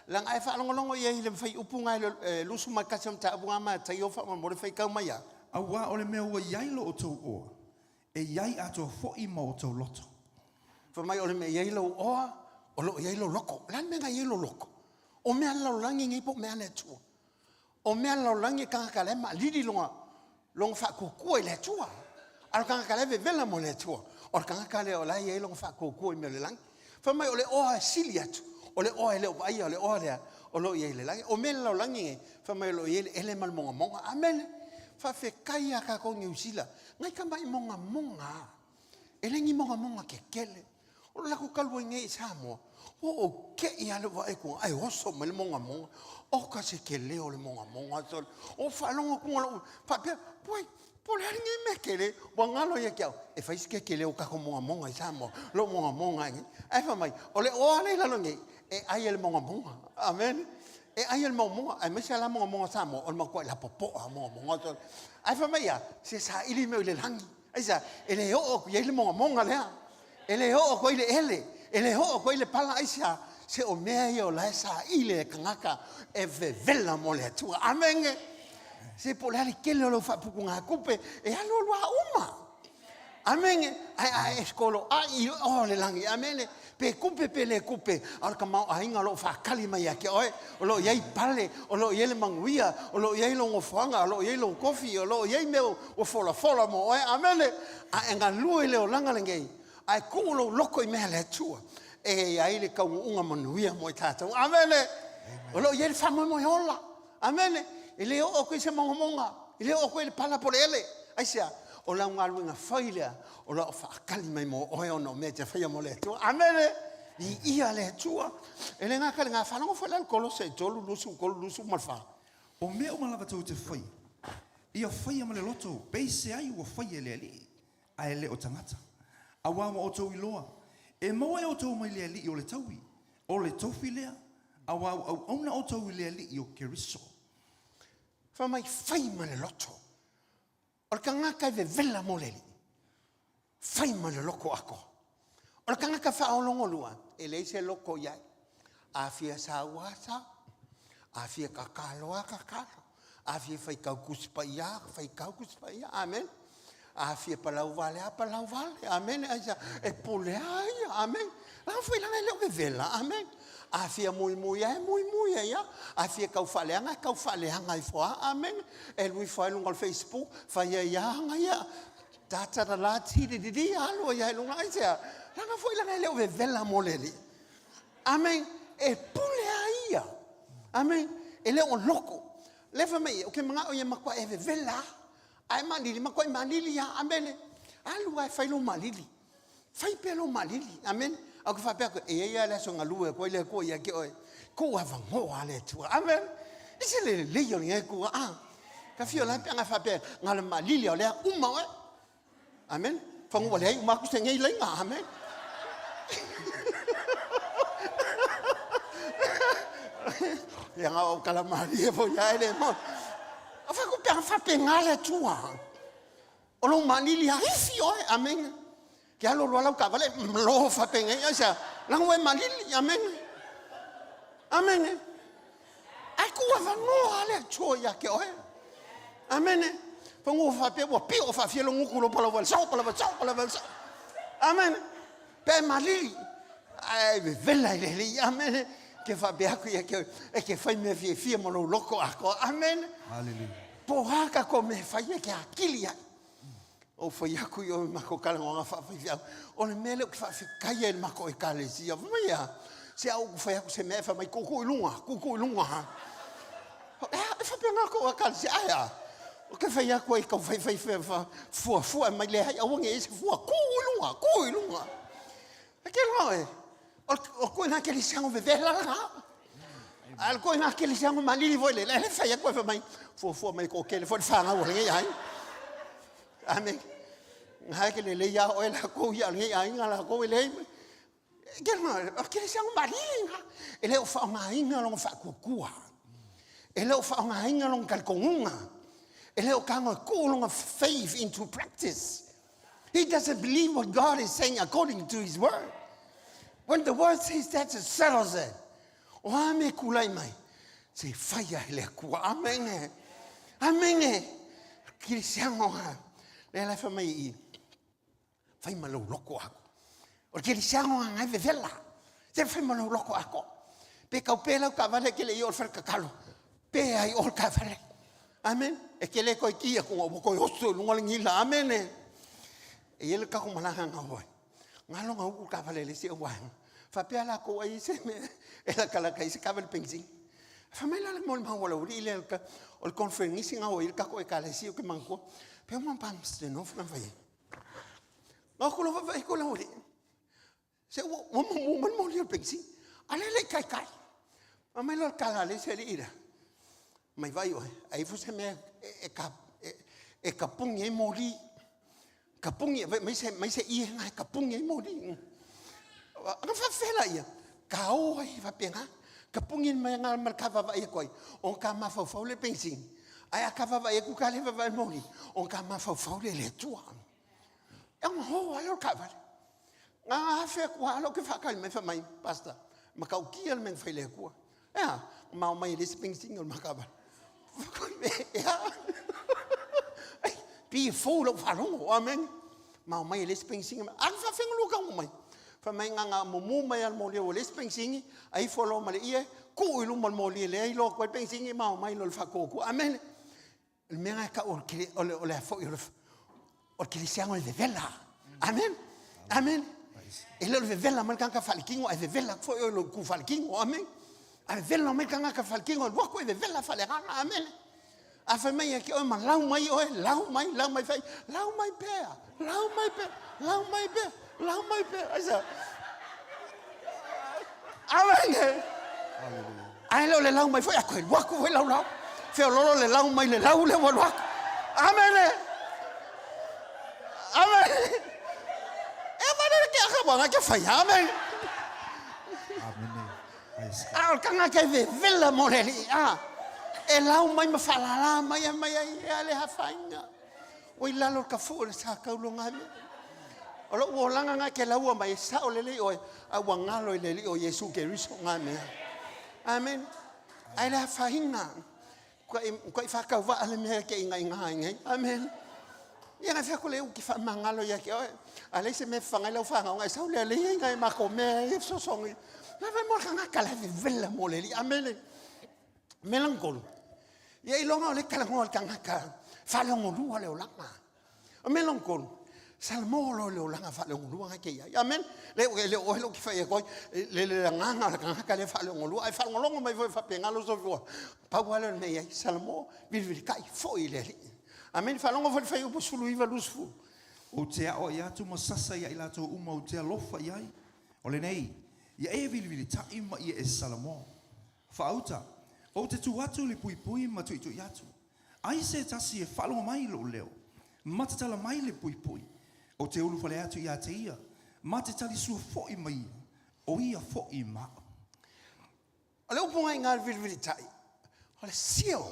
Leaga a e faalogologo i ai i le fuaiupu lena e 21 o le mataupu lena a Mataio faamolemole faitau mai lava. Aua o le mea ua i ai lo outou oa, e i ai atoa foi ma outou loto. Fai mai o le mea e i ai lou oa, o lo o i ai lou loto. O le a le mea na i ai lou loto? O mea a le lalolagi nei po o mea a le Atua? O mea a le lalolagi e tagata la e maalili lona, lona faatuatua i le Atua. A o le tagata la e vevela mo le Atua, o le tagata lea o la e i ai lona faatuatua i mea o le lagi. Fai mai o le oa e sili atu, O le oa e le o vaaia, o le oa lea o lo o i ai i le lagi. O mea i le lalolagi nei, fai mai o lo o i ai le ele ma le mogamoga. Amene. Faafetai ia tatou Niu Sila, nai tamai mogamoga lava. E le ni mogamoga tetele. O le latou talu ai nei i Samoa, ua ou te i lava i lou vaai atu ae oso mai le mogamoga. Oka se tele o le mogamoga sole. Ou faalogo atu lou faapea, Puai, po o le a lenei mea tele? Ua galo ia te au, e fai si tetele o tatou mogamoga i Samoa, lou mogamoga e. Ae fai mai, o le oa lea i lalo nei, e ai e le mogamoga. Amene. E ai e le mogamoga, aemaise lava la mogamoga Samoa, o le matuai lapopoa mogamoga sole. Ae fai mai a, se saili mea i le lagi. Aisea? E le oo atu i ai le mogamoga lea. E le oo atu ai le ele. E le oo atu ai le pala. Aisea? Se o mea ia o la e saili e le tagata e vevela mo le Atua. Amene. Se po o le a le tele o lau faaputugatupe, e alualu lava uma. Amene. Ae a e skoloai i o le lagi. Amene. Pe tupe pe le tupe, a o le tamaoaiga o lo o faatali mai ia te oe, o lo o i ai pale, o lo o i ai le manuia, o lo o i ai lou nofoaga, o lo o i ai lou tofi, o lo o i ai mea ua folafola mo oe. Amene. A e galue i le olaga lenei, ae tuu lou loto i mea a le Atua, e i ai le taunuuga manuia mo i tatou. Amene. O lo o i ai le faamoemoe ola. Amene. E le oo atu i se mogamoga, e le oo atu i le pala po o le ele. Aisea? O lau galuega fai lea, o lo o faatali mai mo oe ona o mea e te faia mo le Atua. Amene. Viia le Atua. E le gata i lena, faalogo foi la i le Kolose 3, 23, 24. O mea uma lava tou te faia, ia faia ma le loto, peise ai ua faia e le Alii, ae le o tagata. Auā ua outou iloa, e maua e outou mai le Alii o le taui, o le tofi lea, auā ua auauna outou i le Alii o Keriso. Fai mai, fai ma le loto. O le tagata e vevela mo le Alii, fai ma le loto atoa. O le tagata faaologolua, e leai se loto i ai. A fia sau lava sau, a fia tatalo lava tatalo, a fia faitau Tusi Paia lava, faitau Tusi Paia. Amene. A fia palau vale lava, palau vale. Amene. Aisea? E pule lava ia. Amene. Leaga foi leaga e le o vevela. Amene. A fia muimui lava, e muimui ai lava. A fia tau faaleaga, e tau faaleaga ifo lava. Amene. E alu ifo lava i luga o le Facebook, fai ai lava aga ia. Ta-ta-ra-la, ti-ri-ri-ri, alu ai lava i luga. Aisea? Leaga foi leaga e le o vevela mo le Alii. Amene. E pule lava ia. Amene. E le o loko. Lea fai mai ia, ou te manao ia matua e vevela lava. A e malili, matuai malili lava. Amene. Alu lava e fai lou malili. Fai pea lou malili. Amene. Ae ou te faapea atu, e i ai lava le aso e galue atu ai le Atua ia te oe. Tuu avanoa lava le Atua. Amene. E se le lelei o lenei Atua. A. Ka fia o la e pe aga faapea, na o le malili lava o lea uma oe. Amene. Fanu ua leai uma atu se nei laina. Amene. Ia nga o kala malie fo ia ele mo. A fa ku pe fa pe ngale tua. O lo malili ha ifi oe. Amene. Ke alo lo lau ka vale lo fa pe ngai aisa. Langu e malili. Amene. Amene. Ae tuu avanoa le Atua ia te oe. Amene. Fagua faapea ua pio faafia lo gutu lo pala wale sao pala wale sao pala wale sao. Amene. Pe malili. Ae vevela i le alii. Amene. Ke faapea aku ia te oe. E ke fai mea fiafia ma lou loko atoa. Amene. Hallelujah. Po o a tatou mea e fai e ke akili ai. Ou fai aku i o i makou talanoaga faafaifeau, o le mea lea ou te faafetai ai i le makou Ekalesia, fai mai a, se a ou fai atu se mea e fai mai, tuutuu i luga, tuutuu i luga. E faapena kou Ekalesia, ae a? Ou te fai atu ai tau fai fai fuafua mai leai, aua ne i i ai se fua, tuu i luga, tuu i luga. E ke loa e, o le ituaiga kerisiano vevela lena. A o le ituaiga kerisiano malili foi lele, e fai atu e fai mai, fuafua mai e toatele foi le fanau a lenei aiga. Amene. Nga e ke lelei ia oe lakou ia o lenei aiga lakou e leai. Ke loa, o le kerisiano malili lena. E le o faaaogaina lona faatuatua. E le o faaaogaina lona talitonuga. E le o tago e tuu lona faith into practice. He doesn't believe what God is saying according to His word. When the word says that, it settles it. O a mea e tulai mai, se i fai a e le Atua. Amene. Amene. Kerisiano ha. Lea la e fai mai i, fai ma lou loko ako. O le kerisiano a ngai vevela. Se fai ma lou loko ako. Pe kau pe lau taavale ke le i o le fale tatalo. Pe ai o le taavale. Amen. E ke le koe ki aku ua koe oso i luga o le gila. Amene. E i ai le tatou malaga na o ai. Ngalo nga uku taavale le isi au vaega. Faapea lakou ai se mea e latalata ai se taavale penisini. Fai mai la le molimau a le aualii lea o le koneferenisi na o ai le tatou Ekalesia ou te manatua, pe uma na nofo na fai ai. Na o atu loa vaavaai atu le aualii, se ua mumu mai le moli o le penisini, a o lea e le i taitai. Fai mai lea o le tala a le isi alii lea, mai vaai oe, a i ai foi se mea e tapuni ai moli, tapuni, aumai se ie lena e tapuni ai moli. Ona faapefea laia? Ta o ai faapena, tapuni le mea lena ma le ta vaavaai atu ai, ona ta mafaufau lea i le penisini. Ae a ta vaavaai atu ta le vaavaai i le moli, ona ta mafaufau lea i le Atua. Ona o lava lea o le taavale. Na ona afe atu lava lea ou te faatali mai fai mai, Pastor, e matautia le mea na fai e le Atua. E a? Na ma omai e leai se penisini o le ma taavale. E a? Pei e fou i lau faalogo, amene. Ma omai e leai se penisini. A na faafefea ona lua taunuu mai? Fai mai na ona mumu mai lava o le moli ua leai se penisini, ae ifo loa ma le ie, tuu i luma o le moli lea e iloa atu ai le penisini ma omai loa i le faatuatua. Amene. O le mea lena e tau o le a foi o le kerisiano e vevela. Amen. Amen. E le o le vevela mai le tagata faaletino, ae vevela atu foi oe i lou tu faaletino. Amen. A vevela mai le tagata faaletino, alu atu e vevela faaleagaga. Amen. A fai mai ia te oe ma lau mai oe, lau mai, lau mai fai, lau mai pea, lau mai pea, lau mai pea, lau mai pea. Aisea? Amen. Ae le o le lau mai foi, a toe alu atu foi lau lau. Feololo le lau mai le lau lea ua alu atu. Amene. Amene. E vale le ke aka wanga ke whai. Amene. Amene. A o le tagata e vevela mo le Alii, a, e lau mai ma faalala mai a mai ai, e a le afaina. Ua i lalo o le tafu'u o le sa tauloga ai. O lo'u olaga na e te laua mai e sao lelei oe, a ua galo i le Alii o Iesu Keriso na mea. Amen. Ae le afaina. Matuai faatauvaa le mea e te inaina ai nei. Amen. Ia na fai atu le u ke faamagalo ia te oe. A leai se mea e fafaga ai lau fanau, ona e sau lea lea i nai matou mea e fesoasoani. Na fai mo le tagata la e vevela mo le Alii. Amene. Mea lona tolu, ia iloga o lea e talanoa i le tagata faaleogolua le olaga. O mea lona tolu, salamo loa i le olaga faaleogolua na e te i ai. Amen. Le e le o oe lea ou te fai atu ai, le le agaga o le tagata lea faaleogolua, ae faalogologo mai foi faapena lou soifua. Pau lava lea o le mea e i ai, salamo, vilivilitai, foi i le Alii. Amene. Faalogo foi le fuaiupu 19, 20. Ou te aoai atu ma sasa ia i latou uma ou te alofa i ai. O lenei, ia e vilivilitai ma ia e salamo. Faauta, ou te tu atu i le puipui ma tuitui atu. Ai se tasi e faalogo mai i lou leo, ma tatala mai le puipui, ou te ulufale atu ia te ia, ma te talisua foi ma ia, o ia foi ma au. O le upu na i ina le vilivilitai, o le seal,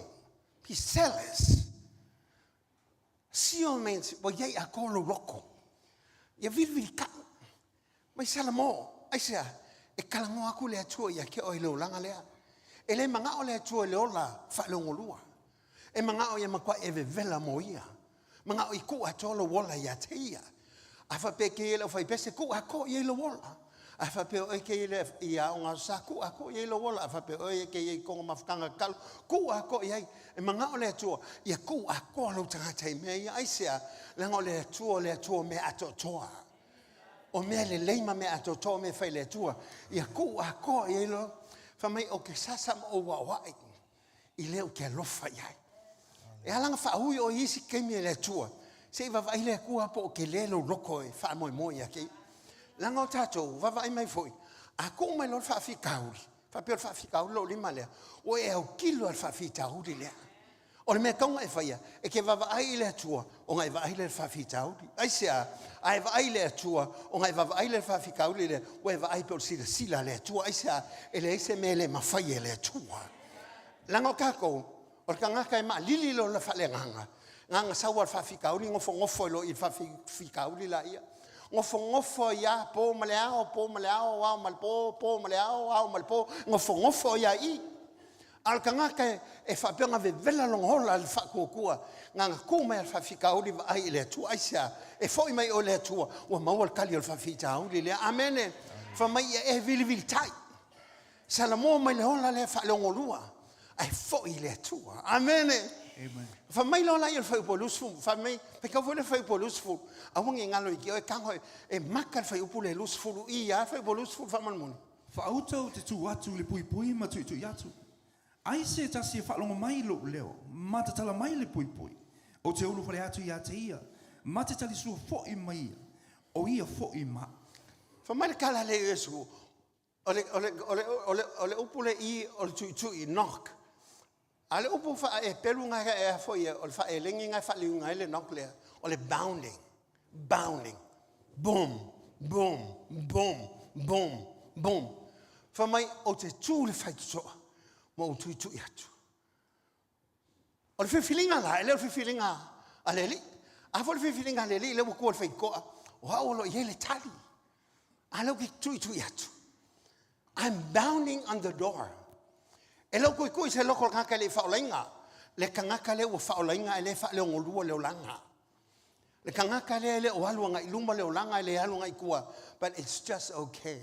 be zealous. Seal means ua i ai atoa lou loto. Ia vilivilitai. Mai Salamo, aisea? E talanoa atu le Atua ia te oe i le olaga lea. E le manao le Atua i le ola faaleogolua. E manao ia matua e vevela mo ia. Manao i tuu atoa lou ola ia te ia. A faapea e te i ai le aufaipese, tuu atoa i ai lou ola. A faapea o oe e te i ai i aoga aso sa, tuu atoa i ai lou ola. A faapea o oe e te i ai i kona mafutaga tatalo, tuu atoa i ai. E manao le Atua ia tuu atoa lou tagata i mea ia. Aisea? Leaga o le Atua o le Atua o mea atoatoa. O mea lelei ma mea atoatoa o mea e fai e le Atua, ia tuu atoa i ai loa. Fai mai, ou te sasa ma ou aoai i le ou te alofa i ai. E ala ona faaui oe i isi taimi e le Atua, se i vaavaai le Atua po o tele lou loto e faamoemoe ia te ia. Leaga o tatou, vaavaai mai foi, a tuu mai loa le faafitauli, faapea o le faafitauli lou lima lea, ua e autilo lava i le faafitauli lea. O le mea e tatau ona e faia, e te vaavaai i le Atua ona e vaai lea i le faafitauli. Aisea? A e vaai i le Atua ona e vaavaai lea i le faafitauli lea, ua e vaai pei o le silasila a le Atua. Aisea? E leai se mea e le mafai e le Atua. Leaga o tatou, o le tagata e maalili lona faaleagaga, na ona sau lava o le faafitauli nofonofo ai loa i le faafitauli laia. Nofonofo ai lava po ma le ao, po ma le ao, ao ma le po, po ma le ao, ao ma le po, nofonofo ai lava i i. A o le tagata e faapea ona vevela lona ola i le faatuatua, na ona tu mai lava le faafitauli vaai i le Atua. Aisea? E foi mai oe i le Atua, ua maua le tali o le faafitauli lea. Amene. Fai mai ia e vilivilitai. Salamo mai le ola lea faaleogolua, ae foi i le Atua. Amene. Amen. Fa mai loa laia o le fuaiupu 20, fai mai, faitau foi le fuaiupu 20, aua ne i galo i te oe tago e maka le fuaiupu lea 20 i a le fuaiupu 20 faamolemole. Faauta ou te tu atu i le puipui ma tuitui atu. Ai se tasi e faalogo mai i lou leo, ma tatala mai le puipui. Ou te ulufale atu ia te ia, ma te talisua foi ma ia, o ia foi ma au. Fai mai le tala lea i Iesu, o le, o le, o le, o le, o le upu le i o le tuitui, knock. A o le upu faa-Eperu na e a foi o le faa-Elegi na e faaliuina ai le knock lea, o le bounding, bounding, boom, boom, boom, boom, boom. Fai mai, ou te tu i le faitotoa ma ou tuitui atu. O le filifiliga la, e le o le filifiliga a le Alii. A foi o le filifiliga a le Alii lea ua tua i le faitotoa, o au o lo o i ai le tali. A lea ou te tuitui atu. I'm bounding on the door. E le o tuitui se loto o le tagata e le i faaolaina. Le tagata lea ua faaolaina e le faaleogolua le olaga. Le tagata lea e le o alu agai i luma le olaga e le alu agai i tua. But it's just okay.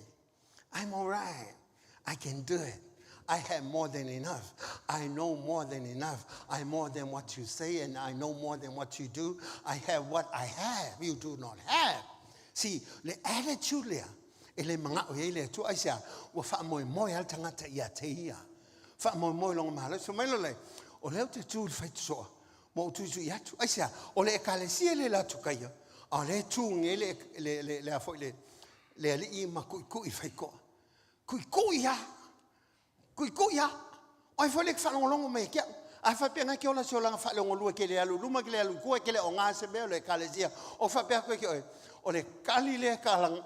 I'm alright. I can do it. I have more than enough. I know more than enough. I'm more than what you say and I know more than what you do. I have what I have. You do not have. See, le attitude lea, e le manao i ai le Atua. Aisea? Ua faamoemoe lava le tagata ia te ia. Faamoemoe i lona malosi. Fai mai loa le, o lea ou te tu i le faitotoa, ma ou tuitui atu. Aisea? O le Ekalesia le Latukaia, a o lea e tu nei le, le, le, le, a foi le, le alii ma tuitui i le faitotoa. Tuitui lava. Tuitui lava. O ai foi lea e te faalogologo mai ia te au? A faapea na e te ola i se olaga faaleogolua e te le alu i luma e te le alu i tua e te le aoga se mea o le Ekalesia, o faapea atu ia te oe, o le tali lea e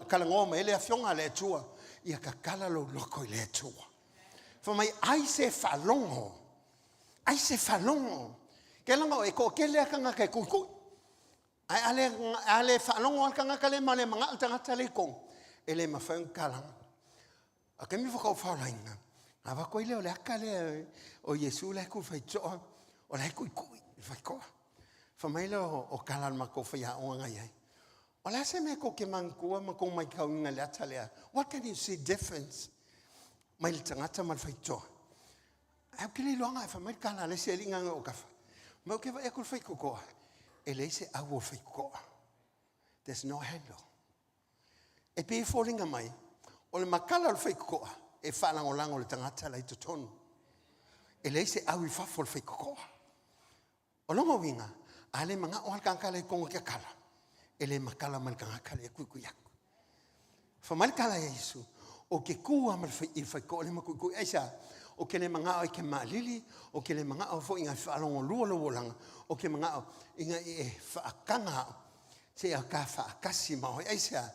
talanoa mai ai le Afioga a le Atua, ia tatala lou loto i le Atua. Fai mai, ai se faalogo, ai se faalogo. Ke laga e toatele lava tagata e tuitui. Ae a le, a le faalogo lava le tagata lea ma le manao le tagata lea i totonu, e le mafai ona tatalaga. A o taimi faatoa ou faolaina, ona avatu ai lea o le ata lea o Iesu la e tu i le faitotoa, o la e tuitui i le faitotoa. Fai mai lea o tala a le matou faiaoga na i ai, O le a se mea tou te manatua ma tou matauina i le ata lea? What can you see difference mai le tagata ma le faitotoa? Ae ou te le iloaga, fai mai le tala a le isi alii na o tafa. Ma ou te vaai atu i le faitotoa, e leai se au o le faitotoa. There's no handle. E pei e foliga mai, o le makala o le faitotoa e faalagolago i le tagata la i totonu. E leai se au i fafo o le faitotoa. O lona uiga, a le manao lava le tagata la i totonu e tatala, e le matala mai le tagata lea e tuitui atu. Fai mai le tala ia Iesu, ou te tu lava i le faitotoa lea ma tuitui. Aisea? Ou te le manao e te maalili, ou te le manao foi ina faalogolua lou olaga, ou te manao ina ia e faataga au seia ta faatasi ma oe. Aisea?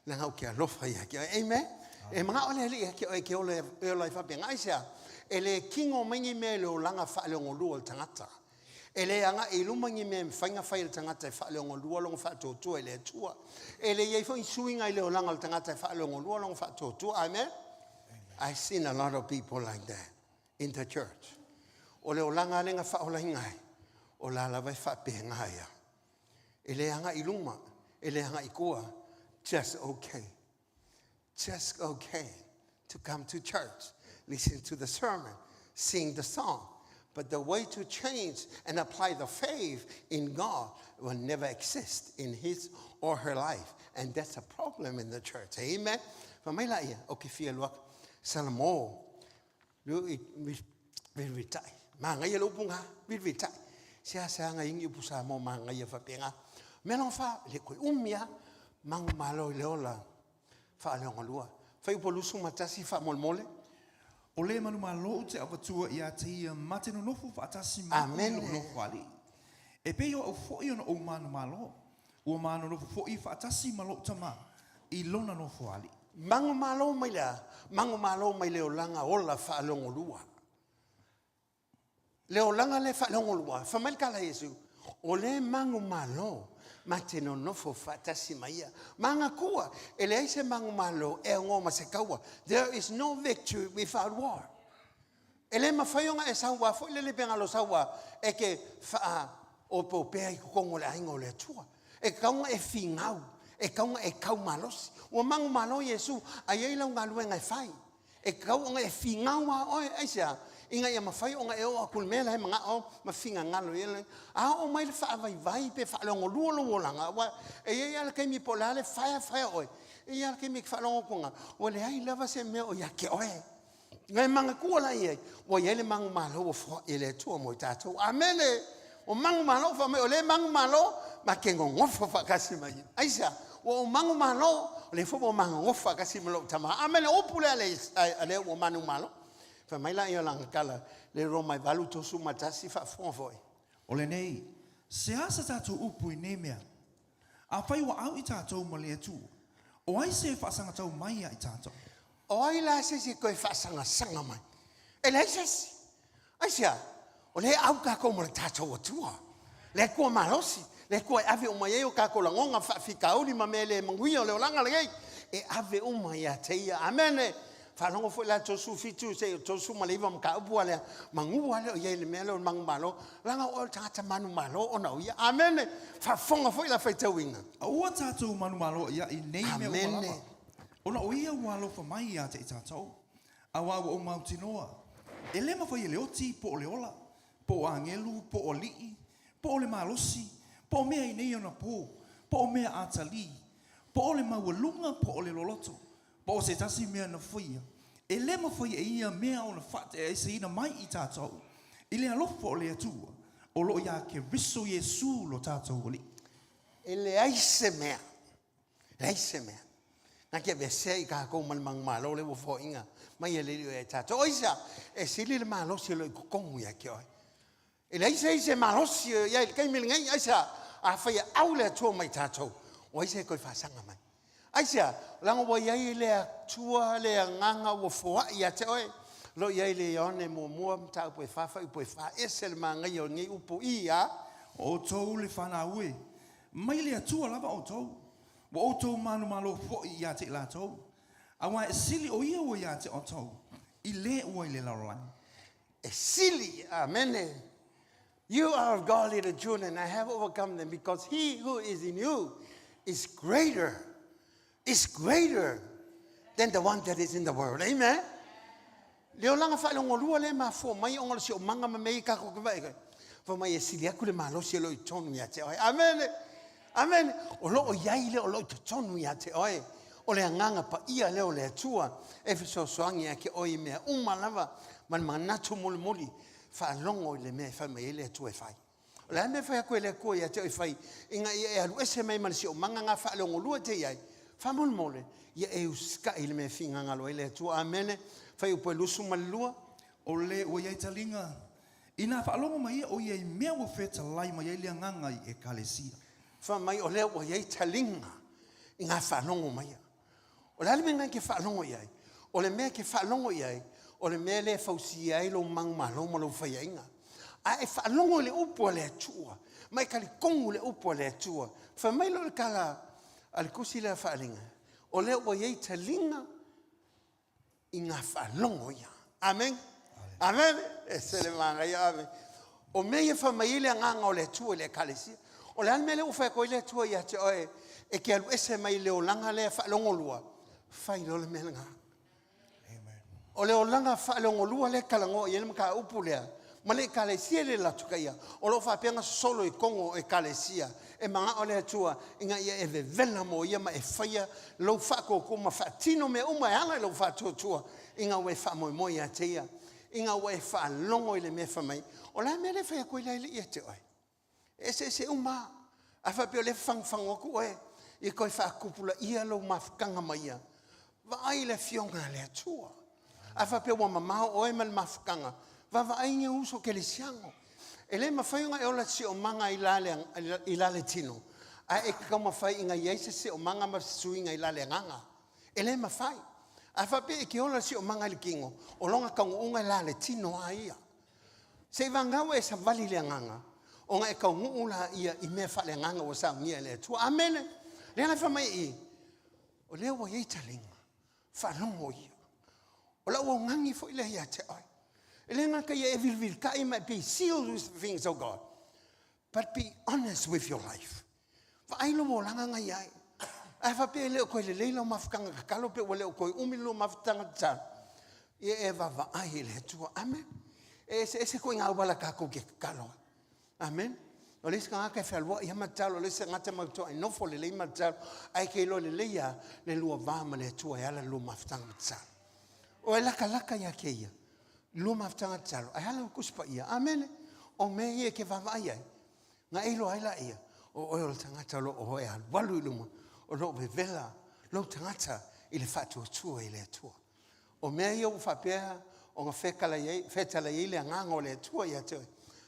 Leaga ou te alofa ia te oe. Amen? E manao le Alii ia te oe e te ola, e ola ai faapena. Aisea? E le tino mai ni mea i le olaga faaleogolua o le tagata. E le agai i luma ni mea e mafai ona fai e le tagata e faaleogolua lona faatuatua i le Atua. E le i ai foi ni suiga i le olaga o le tagata e faaleogolua lona faatuatua. Amen? I've seen a lot of people like that in the church. O le olaga lea na faaolaina ai, o la lava e faapena ai lava. E le agai i luma, e le agai i tua, just okay. Just okay to come to church, listen to the sermon, sing the song. But the way to change and apply the faith in God will never exist in his or her life. And that's a problem in the church. Amen. Fai mai laia, o ke fia lua Salamo, Vilivilitai. Manaia le upu na, vilivilitai. Seasea na ingi upu Samoa manaia faapena. Mea lona fa, le toe umi lava, manumalo i le ola faaleogalua. Fai upu 21 faamolemole. O le manumalo ou te avatua ia te ia ma te nonofo faatasi ma au i lou nofo alii. E pei o au foi ona ou manumalo, ua manonofo foi faatasi ma lou tama i lona nofo alii. Manumalo mai le a? Manumalo mai le olaga ola faaleogolua. Le olaga lea faaleogolua, fai mai le tala a Iesu, o le manumalo ma te nonofo faatasi ma ia. Manatua, e leai se manumalo e agoa ma se taua. There is no victory without war. E le mafai ona e sauā foi lele pe galo sauā e te faaopeopea i totonu o le aiga o le Atua. E tatau ona e finau, e tatau ona e kau malosi. Ua manumalo Iesu, a i ai lau galuega e fai. E tatau ona e finau lava oe, aisea? Ina ia mafai ona e oo atu i le mea la e manao ma finagalo i ai. A oo mai le faavaivai pe faaleogolua lou olaga, aua e i ai lava le taimi po o le a le faeafaea o oe, e i ai lava le taimi e te faalogo atu ai, ua leai lava se mea o ia te oe. Na e manatua la i ai, ua i ai le manumalo ua foai e le Atua mo i tatou. Amene! Ua manumalo, fai mai o lea e manumalo, ma te nonofo faatasi ma ia. Aisea? Ua ou manumalo, o lea foi ua ma nonofo faatasi ma lou Tama. Amene! O upu lea a le ua manumalo. Fai mai lea o lana tala, le Roma e 8, 31, faafofoga foi. O lenei, se a sa tatou upu i nei mea? Afai ua au i tatou ma le Atua, o ai se e faasagatau mai ia i tatou? O ai la se isi e toe faasagasanga mai? E leai se isi. Aisea? O lea e au tatou ma le tatou Atua, le Atua malosi, le Atua e ave uma i ai o tatou lagona, faafitauli ma mea le manuia o le olaga lenei, e ave uma ia te Ia. Amene. Faalogo foi la 37 seia 39 mataupu a lea, manu lava lea o i ai i le mea lea o le manumalo, leaga o oe o le tagata manumalo ona o Ia. Amene. Faafofoga foi la faitauina. Aua tatou manumalo ia i nei mea uma lava, ona o Ia ua alofa mai ia te i tatou. Aua ua ou mautinoa, e le mafai e le oti po o le ola, po o agelu, po o alii, po o le malosi, po o mea i nei ona po, po o mea atalī, po o le maualuga po o le loloto, po o se tasi mea na faia, e le mafai e ia mea ona faateaeseina mai i tatou i le alofa o le Atua o lo o iā Keriso Iesu lo tatou Alii. E leai se mea, leai se mea na te aveesea i tatou ma le manumalo lea ua foaiina mai e le Alii o ia i tatou. O aisea? E sili le malosi o lo o i totonu ia te oe. E leai se isi e malosi i ai i le taimi lenei. Aisea? Afai e au le Atua mai tatou, o ai se e toe faasaga mai? Aisea? Leaga ua i ai le Atua, le Agaga ua foai ia te oe. O lo o i ai le Ioane muamua, mataupu e 4, fuaiupu e 4. Ese le manaia o lenei upu i a. O outou le fanau e, mai le Atua lava outou, ua outou manumalo foi ia te i latou, aua e sili o ia ua ia te outou, i le ua i le lalolagi. E sili, amene. You are of God, little children, I have overcome them because he who is in you is greater, is greater than the one that is in the world. Amen. Le olaga faalogolua lea e mafua mai ona o le siomaga ma mea ia tatou te vaai ai. Fai mai e sili atu le malosi o lo o i totonu ia te oe. Amene. Amene. O lo o i ai lea o lo o i totonu ia te oe. O le agaga paia lea o le Atua e fesoasoani ia te oe i mea uma lava ma le manatu mulimuli. Faalogo i le mea e fai mai ai le Atua e fai. O le a le mea e fai atu ai le Atua ia te oe e fai ina ia e alu ese mai ma le siomaga na faaleogolua e te i ai? Faamolemole, ia e usitai i le mea e finagalo ai le Atua. Amene. Fuaiupu e 22. O le ua i ai taliga, inā faalogo mai ia o ia i mea ua fetalai mai ai le agaga i Ekalesia. Fai mai o lea ua i ai taliga i ngā faalogo mai ia. O le a le mea lena e te faalogo i ai? O le mea e te faalogo i ai, o le mea lea e fausia ai lou manumalo ma lou faiaina. A e faalogo i le upu a le Atua, ma e talitonu i le upu a le Atua, fai mai loa le tala a le tusi lea a Faaaliga, o lea ua i ai taliga i ngā faalogo ia. Amen. Amen. E se le manaia, amen. O mea ia fai mai ai le agaga o le Atua i le Ekalesia. O le a le mea lea ua fai atu ai le Atua ia te oe e te alu ese mai le olaga lea faalogolua, fai loa le mea lena. O le olaga faaleogolua lea e talanoa i ai le mataupu lea, ma le Ekalesia le latou ia, o lo o faapea ona sosolo i totonu o Ekalesia, e manao le Atua ina ia e vevela mo ia ma e faia lou faatuatua ma faatino mea uma e ala i lou faatuatua, ina ua e faamoemoe ia te ia, ina ua e faalogo i le mea e fai mai. O le a le mea lea e fai atu ai la e le ia te oe? E eseese uma lava. A faapea o lea e fafagufagu atu oe, ia toe faatupulaia lou mafutaga ma ia, vaai i le Afioga a le Atua. A faapea ua mamao oe ma le mafutaga, vaavaai ni uso kerisiano. E le mafai ona e ola siomaga i la le tino, ae e te taumafai ina i ai se siomaga ma se suiga i la le agaga. E le mafai. A faapea e te ola siomaga i le tino, o lona taunuuga e la le tino a ia. Seiavagana ua e savali i le agaga, ona e taunuu laia i mea faaleagaga ua saunia e le Atua. Amene! Lea la e fai mai i i, o lea ua i ai taliga, faalogo ia. O lau augani foi lea ia te oe. E le gata ia e vilivilita'i ma e be sealed with the things of God, but be honest with your life. Vaai lou olaga na i ai. Ae faapea e le o toe lelei lau mafutaga tatalo pe ua le o toe umi lou mafutaga tatalo, ia e vaavaai i le Atua. Amen. E eseese ituaiga auala tatou te tatalo ai. Amene. O le isi tagata e fealuai lava ma tatalo, o le isi tagata matou te toai nofo lelei ma tatalo, ae e te iloa lelei lava le lua va ma le Atua e ala i le lua mafutaga ma tatalo. O e latalata ia te Ia, lua mafutaga tatalo, ae a lau Tusi Paia? Amene. O mea ia e te vaavaai ai, na e iloa ai laia, o oe o le tagata o lo o e alualu i luma, o lo o vevela lou tagata i le faatuatua i le Atua. O mea ia ua faapea ona fetalai ai le Agaga o le Atua ia te oe,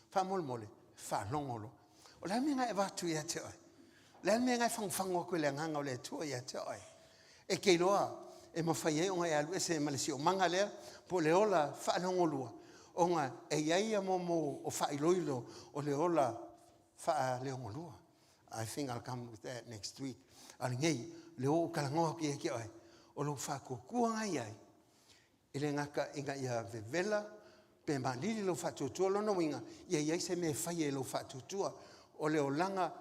faamolemole, faalogo loa. O le a le mea na e avatu ia te oe? O le a le mea na e fagufagu atu e le Agaga o le Atua ia te oe? E te iloa e mafai ai ona e alu ese ma le siomaga lea, po o le ola faaleogolua, ona e i ai ia mo o faailoilo o le ola faaleogolua. I think I'll come with that next week. A lenei, le o talanoa atu ia te oe, o lou faatuatua i ai, e le gata ina ia vevela pe malili lou faatuatua, lona uiga, ia i ai se mea e faia i lou faatuatua. O le olaga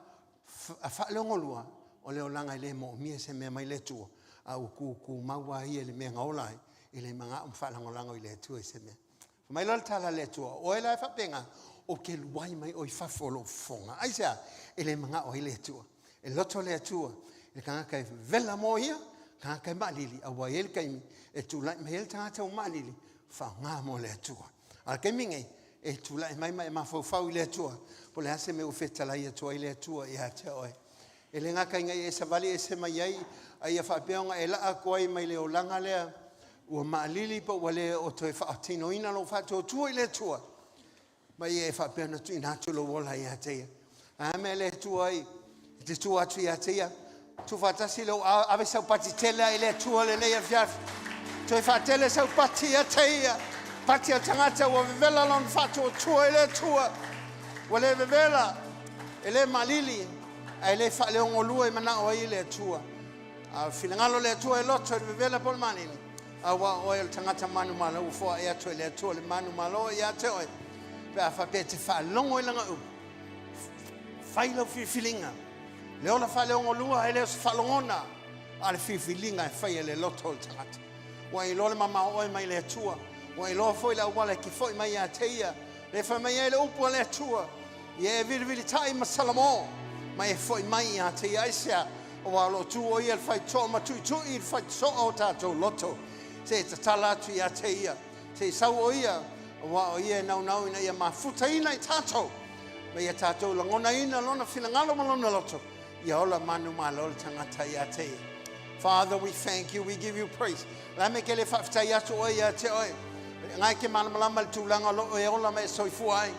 faaleogolua, o le olaga e le moomia se mea mai le Atua, a ua tutumau lava ia i le mea na ola ai, e le manao ma faalagolago i le Atua i se mea. Fai mai loa le tala a le Atua, o oe la e faapena, ou te luai mai oe i fafo o lou fofoga. Aisea? E le manao ai le Atua. E loto le Atua i le tagata e vevela mo ia, tagata e maalili, aua e i ai le taimi e tulai mai ai le tagata ua maalili, faaaoga mo le Atua. A o le taimi lenei, e tulai mai ma e mafaufau i le Atua, po o le a se mea ua fetalai atu ai le Atua ia te oe. E le gata ina ia e savali ese mai ai, a ia faapea ona e laa atu ai mai le olaga lea ua maalili po ua le o toe faatinoina lou faatuatua i le Atua, ma ia e faapea ona tuuina atu lou ola ia te Ia. A mea le Atua ai, e te tua atu ia te Ia, tuufaatasi lou ave sau pati tele ai le Atua lenei afiafi. Toe faatele sau pati ia te Ia. Pati a tagata ua vevela lona faatuatua i le Atua. Ua le vevela, e le malili, ae le faaleogolua i manao ai le Atua. A finagalo le Atua e loto i le vevela po o le malili, aua o oe o le tagata manumalo ua foai atu e le Atua le manumalo ia te oe. Pe a faapea e te faalogo i lana upu, fai lau filifiliga. Le ola faaleogolua e le o se faalogona, a o le filifiliga e fai e le loto o le tagata. Ua iloa le mamao oe mai le Atua, ua iloa foi le auala e te foi mai ia te Ia. Le fai mai ai le upu a le Atua, ia e vilivilitai ma Salamo, ma e foi mai ia te ia. Aisea? Aua o lo o tu o ia le faitotoa ma tuitui i le faitotoa o tatou loto. Se e tatala atu ia te ia, se i sau o ia, aua o ia e naunau ina ia mafutaina i tatou, ma ia tatou lagonaina lona finagalo ma lona loto, ia ola manumalo le tagata ia te ia. Father, we thank you, we give you praise. La me ke le faafetai atu oe ia te oe. Ngai ke malamalama le tulaga o lo o e ola ma e soifua ai.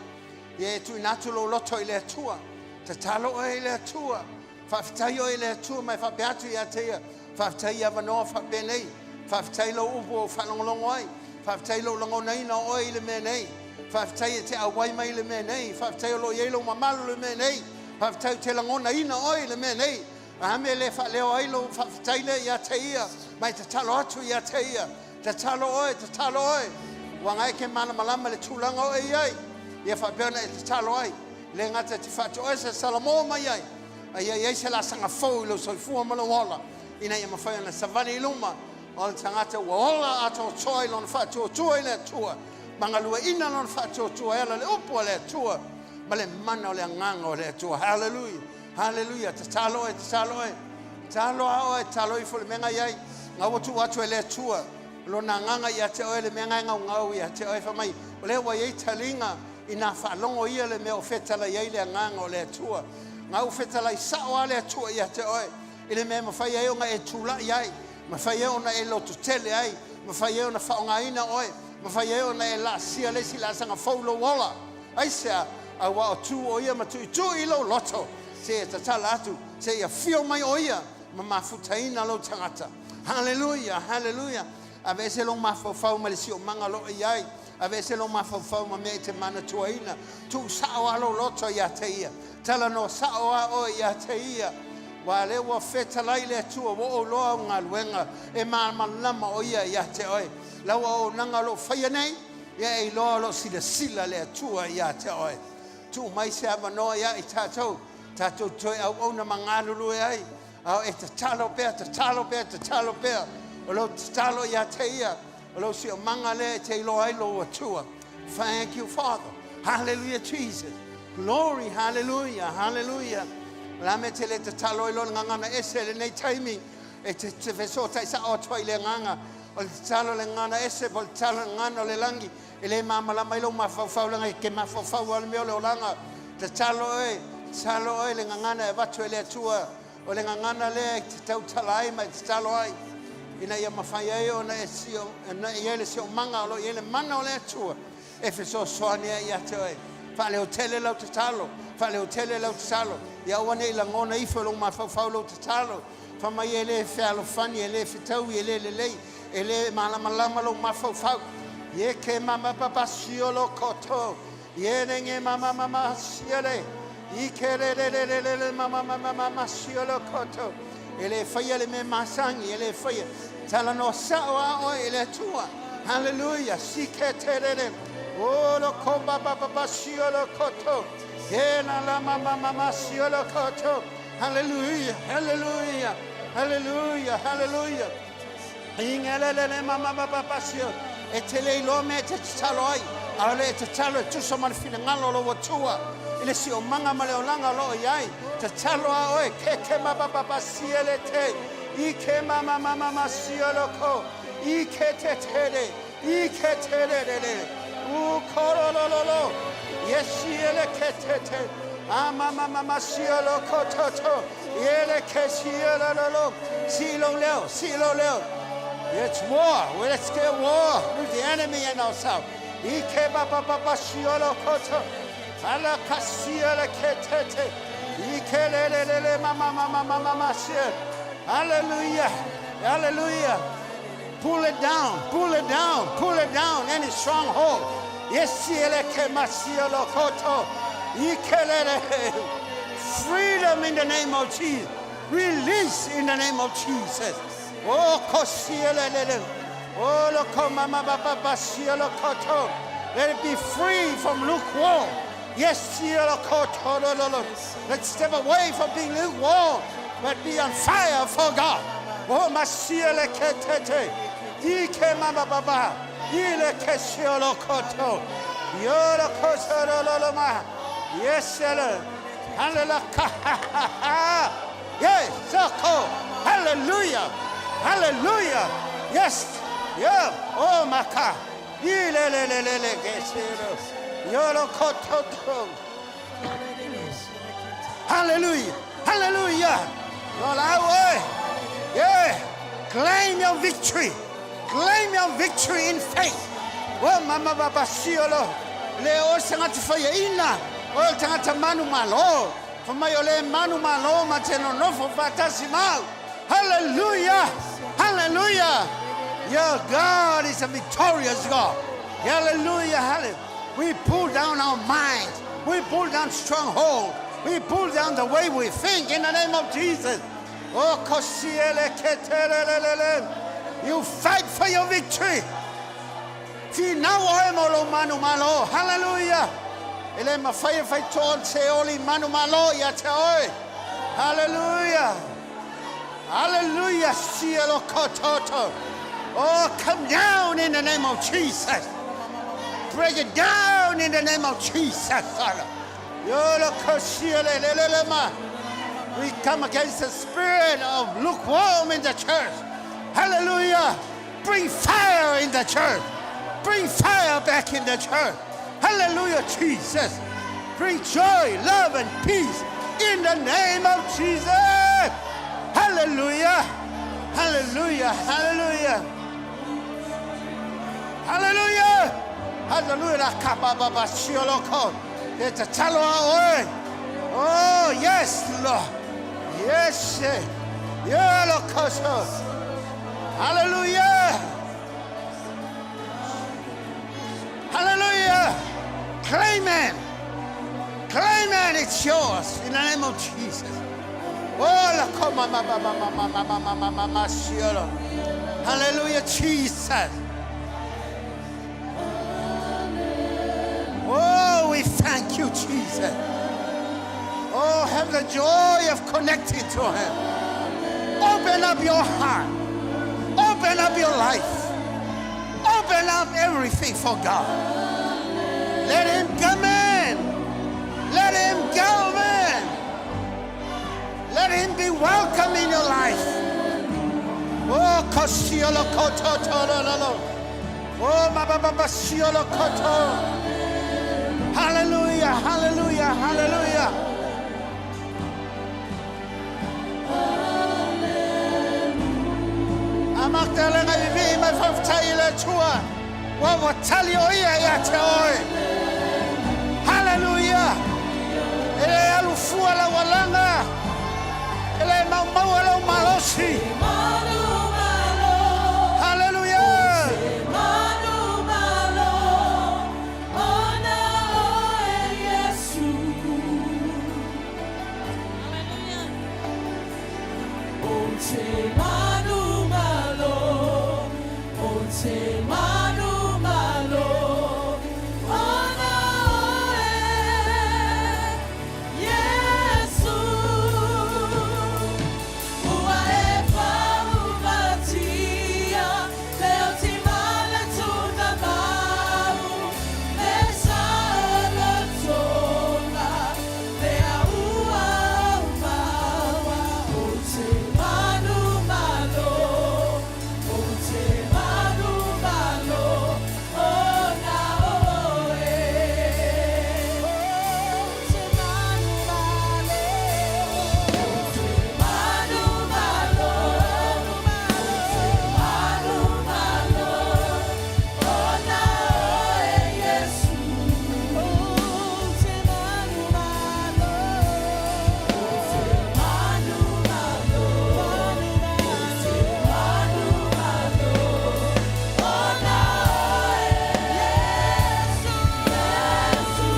Ia e tuuina atu lou loto i le Atua. Tatalo oe i le Atua. Faafetai oe i le Atua ma e faapea atu ia te ia. Faafetai i avanoa faapenei. Faafetai lou upu o faalogologo ai. Faafetai lou lagonaina o oe i le mea nei. Faafetai e te auai mai i le mea nei. Faafetai o lo o i ai lou mamalu i le mea nei. Faafetai ou te lagonaina oe i le mea nei. A mea le faaleo ai lou faafetai lea ia te ia, ma e tatalo atu ia te ia. Tatalo oe, tatalo oe. Ua ngai ke malamalama le tulaga o e i ai. Ia faapea ona e tatalo ai. Le gata te faatoese Salamo mai ai, a ia i ai se laasaga fou i lou soifua ma lou ola, ina ia mafai ona savali i luma o le tagata ua ola atoatoa i lona faatuatua i le Atua, ma galueaiina lona faatuatua e ala i le upu a le Atua ma le mana o le Agaga o le Atua. Haleluia! Haleluia! Tatalo oe, tatalo oe. Tatalo a oe, tatalo ifo le mea na i ai. Nga ua tuu atu e le Atua lona Agaga ia te oe le mea na e gaugau ia te oe. Fai mai, o lea ua i ai taliga i nā faalogo ia le mea o fetalai ai le Agaga o le Atua. Nga ua fetalai sao a le Atua ia te oe i le mea e mafai ai ona e tulai ai, mafai ai ona e lototele ai, mafai ai ona faaaogaina oe, mafai ai ona e laasia le isi laasaga fou i lou ola. Aisea? Aua o tu o ia ma tuitui i lou loto, seia tatala atu, seia afio mai o ia ma mafutaina lou tagata. Haleluia! Haleluia! Aveese lou mafaufau ma le siomaga o lo o i ai. Aveese lou mafaufau ma mea e te manatuaina. Tuu sao lava lou loto ia te ia. Talanoa sao lava oe ia te ia. Aua o lea ua fetalai le Atua, ua ou iloa au galuega, e malamalama o ia ia te oe. Lau auaunaga o lo o faia nei, ia e iloa o lo o silasila le Atua ia te oe. Tuu mai se avanoa ia i tatou, tatou toe auauna ma galulue ai, a o e tatalo pea, tatalo pea, tatalo pea. O lou tatalo ia te ia, o lou siomaga lea e te iloa ai lou Atua. Thank you, Father. Hallelujah, Jesus. Glory, hallelujah, hallelujah. La me te le tatalo i lo ngangana ese le nei taimi e te te feso tai sa o toi le nganga o le tatalo le ngana ese po le tatalo le ngana o le langi e le mamalama i lou mafaufau leaga e ke mafaufau lava le mea o le olaga. Tatalo oe, tatalo oe le gagana e avatu e le Atua, o le gagana lea e te tautala ai ma e tatalo ai, ina ia mafai ai ona e sio, ona e i ai le siomaga o lo o i ai le mana o le Atua e fesoasoani ai ia te oe. Faaleotele lau tatalo, faaleotele lau tatalo, ia aua ne i lagona ifo e lou mafaufau lou tatalo, Fai mai e le fealofani, e le fetaui, e le lelei, e le malamalama lou mafaufau. Ye ke mama papa siolo koto. Ye nenge mama mama siole. I ke le le le le le le mama mama mama siolo koto. E le faia le mea masani, e le faia. Talanoa sao a oe e le Atua. Hallelujah. Si ke te le le. O lo ko ba ba ba ba siolo koto. Ye na la mama mama siolo koto. Hallelujah, hallelujah, hallelujah, hallelujah. Ingelelele mama baba pasio. E te le iloa mea e te tatalo ai. Aole e tatalo e tusa ma le finagalo o lou Atua i le siomaga ma le olaga o lo o i ai. Tatalo a oe, ke ke ma baba pasia le te. I ke mama mama masia lo ko. I ke te tere. I ke te re re re. U koro lo lo lo. Yes i ele ke te te. A ma ma ma ma sia lo ko to to. Ele ke sia lo lo lo. Si lo leo, si lo leo. It's war. Well, let's get war with the enemy and ourselves. I ke ba ba ba ba sia lo ko to. Ala ka sia le ke te te. I ke le le le le ma ma ma ma ma ma ma sia. Hallelujah. Hallelujah. Pull it down, pull it down, pull it down, any stronghold. Yes, Freedom in the name of Jesus. Release in the name of Jesus. Oh, kosielelele. Oh, loko mama baba basielo koto. Let it be free from lukewarm. Yes, koto lo lo lo. Let's step away from being lukewarm, but be on fire for God. Oh, masiele ketete. Ike mama baba. Ile kesiolo koto. Yolo koto lo lo lo ma. Yes, sir. Hallelujah. Yes, soko. Hallelujah. Hallelujah. Yes. Yeah. Oh, maka. Ile le le le le kesiro. Yolo koto to. Hallelujah. Hallelujah. Lord, I will. Yeah. Claim your victory. Claim your victory in faith. Oh, mama baba siolo. Le o se ngati whaia ina. O le tangata manu malo. Fa mai o le manu malo ma te nonofo whatasi mau. Hallelujah. Hallelujah. Your God is a victorious God. Hallelujah. Hallelujah. We pull down our minds. We pull down stronghold. We pull down the way we think in the name of Jesus. Oh, kosiele ketelelelele. You fight for your victory. Finau oe mo lo manu malo. Hallelujah. E le mawhai e whai tō te oli manu malo ia te oe. Hallelujah. Hallelujah. Sielo kototo. Oh, come down in the name of Jesus. Break it down in the name of Jesus. Father. Yolo kosiele lelele ma. We come against the spirit of lukewarm in the church. Hallelujah. Bring fire in the church. Bring fire back in the church. Hallelujah, Jesus. Bring joy, love, and peace in the name of Jesus. Hallelujah. Hallelujah. Hallelujah. Hallelujah. Hallelujah. Kabababa sioloko. E tatalo a oe. Oh, yes, Lord. Yes. Yolokoso. Hallelujah. Hallelujah. Claim it. Claim it. It's yours in the name of Jesus. Oh, la koma ma ma ma ma ma ma ma ma ma ma ma siolo. Hallelujah, Jesus. Oh, we thank you, Jesus. Oh, have the joy of connecting to Him. Open up your heart. Open up your life. Open up everything for God. Let him come in. Let him come in. Let him be welcome in your life. Oh, kosiolo koto tolo lolo. Oh, mababa siolo koto. Hallelujah, hallelujah, hallelujah. Amaktalenga i mai whawhtai i le tua. Wa wa tali o ia ia te oe. Hallelujah. E le alu fua la walanga. E le mau maua lau malosi. Hallelujah. Te manu malo, o te manu malo, ona oe, Yesu. Ua e whahumatia, leo ti male tuna mau, le sa tonga, lea ua maua, o te manu malo, o te manu malo, ona oe. O te manu malo, o te manu malo, o te manu malo, ona oe Yesu. O te manu malo, o te manu malo, o te manu malo, ona oe Yesu, Yesu.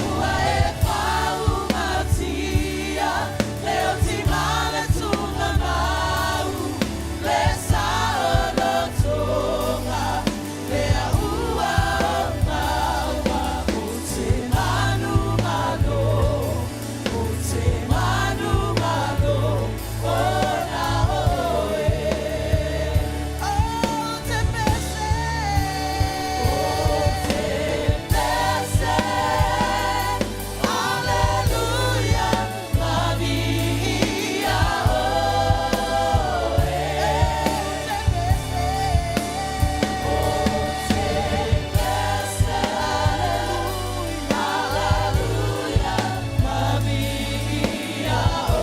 Ua e whahumatia, leo ti male tuna mau, le sa tonga, lea ua o maua, o te manu malo, o te manu malo, ona oe. O te pese, o te pese, Hallelujah, Maria oe. O te pese, Hallelujah, Maria oe.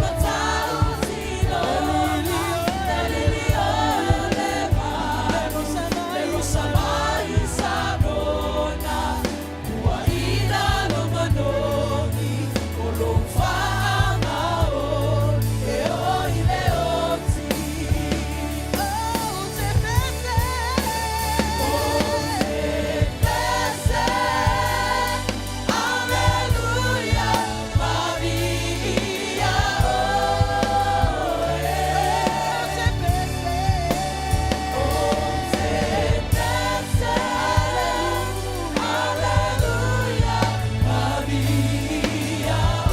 Hallelujah, Maria, oe. O te pese, Hallelujah, Maria, oe. O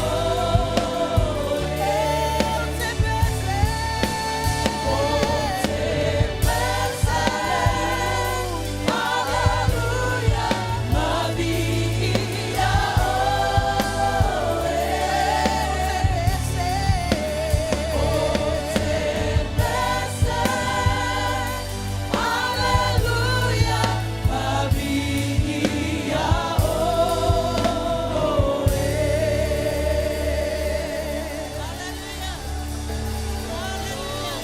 te pese, Hallelujah, Maria, oe. O te pese, Hallelujah, Maria, oe. Hallelujah. Hallelujah.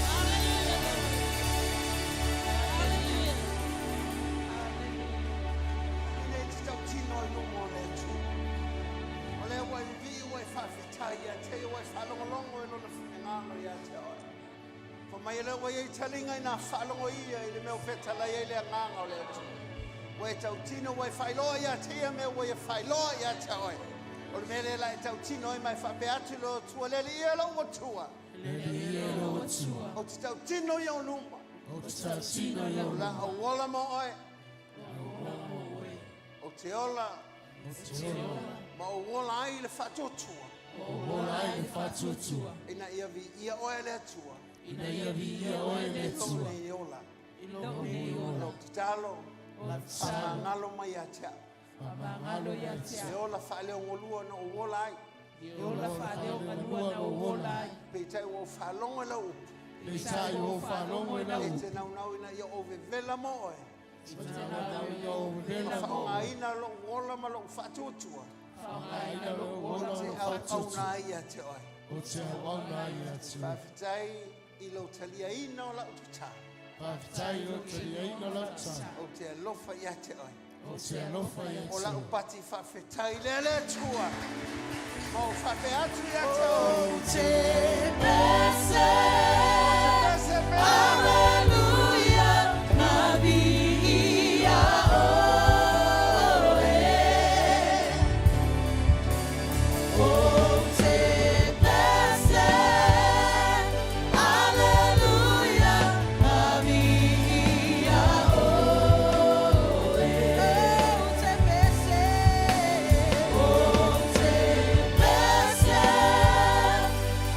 Hallelujah. Hallelujah. I le te tautino i lumo o le Atua. O lea ua i vii ua e whawhitai ia te ua e whalongolongo e lona whingalo. faamagalo ia te oe. Fa mai e lea ua iai taliga ina faalogo ia i le mea o fetalai ai le agaga o le Atua. Ua e tautino ua e faailoa ia te ia mea ua ia faailoa ia te oe. O le mea lea la e tautino ai ma e faapea atu i le Atua, le Alii e lou Atua. Le Alii e lou Atua. Ou te tautino i ou luma. Ou te tautino i ou O luma. la ou ola mo oe. Oe. Ou te ola. Ou te ola. Ma ou ola ai le faatuatua. Ma ou ola ai le faatuatua. Ina ia viia oe le Atua. Ina ia viia oe le I lou Atua. nei ola. I lou nei ola. Lou tatalo. Lau tatalo. Faamagalo mai ia te au. Faamagalo ia te Se au. ola faaleogolua na ou ola ai. Se ola faaleogalua na ou ola ai. Peitai ua ou faalogo i lau upu. Peitai ua ou faalogo i lau E upu. te naunau ina ia ou vevela mo oe. E te naunau ina ou vevela Ma mo oe. faaaogaina lou ola ma lou faatuatua. Faaaogaina lou ola Ou ma te lou auauna faatuatua. ai ia te oe. Ou te auauna ai ia te oe. Faafetai i lou taliaina o lau tatalo. Faafetai i lou taliaina o lau tatalo. Ou te alofa ia te oe. Ou te alofa ia O te lau oe. pati faafetai lea le Atua. Ma ou faapea atu ia te oe. Ou te pese. Pese pea. Aleluia, ma viia oe. Ou te pese. Aleluia, ma viia oe. Ou te pese. Ou te pese.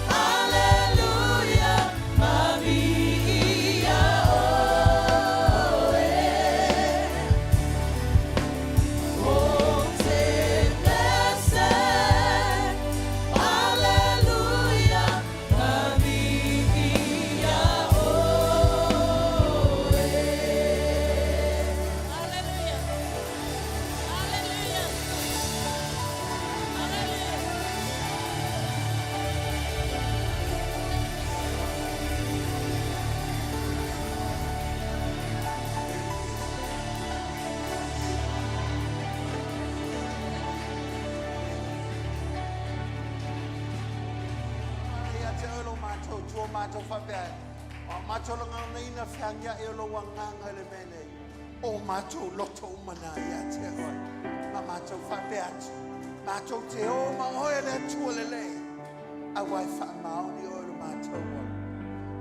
Aleluia, ma viia oe. Ou te pese. Aleluia, ma viia oe. Hallelujah. Hallelujah. Hallelujah. Ia te oe lo matou tua matou faapea ai. O matou lagolagoina feagiai o lou agaga i le mea nei. O matou loto uma na ia te oe. Ma matou faapea atu. Matou te o ma oe le Atua lelei. Auā e faamaoni oe lo matou ola.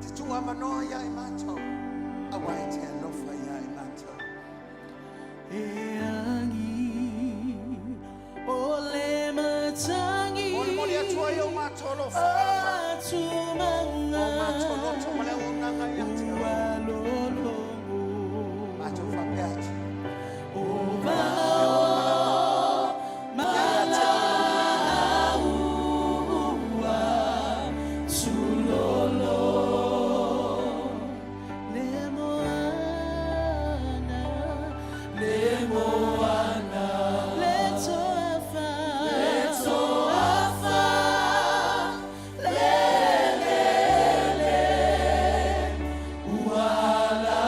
Te tuuavanoa ia i matou. Auā e te alofa ia i matou. E agi o le matangi Molimoli atu ai o matou alofa. Atu O manga matou loto ma le auaunaga ia te oe. Ua lologo Matou faapea atu. O vao malaua tulolo Le moana, le moana, le toafa, le toafa, le le le, ua la.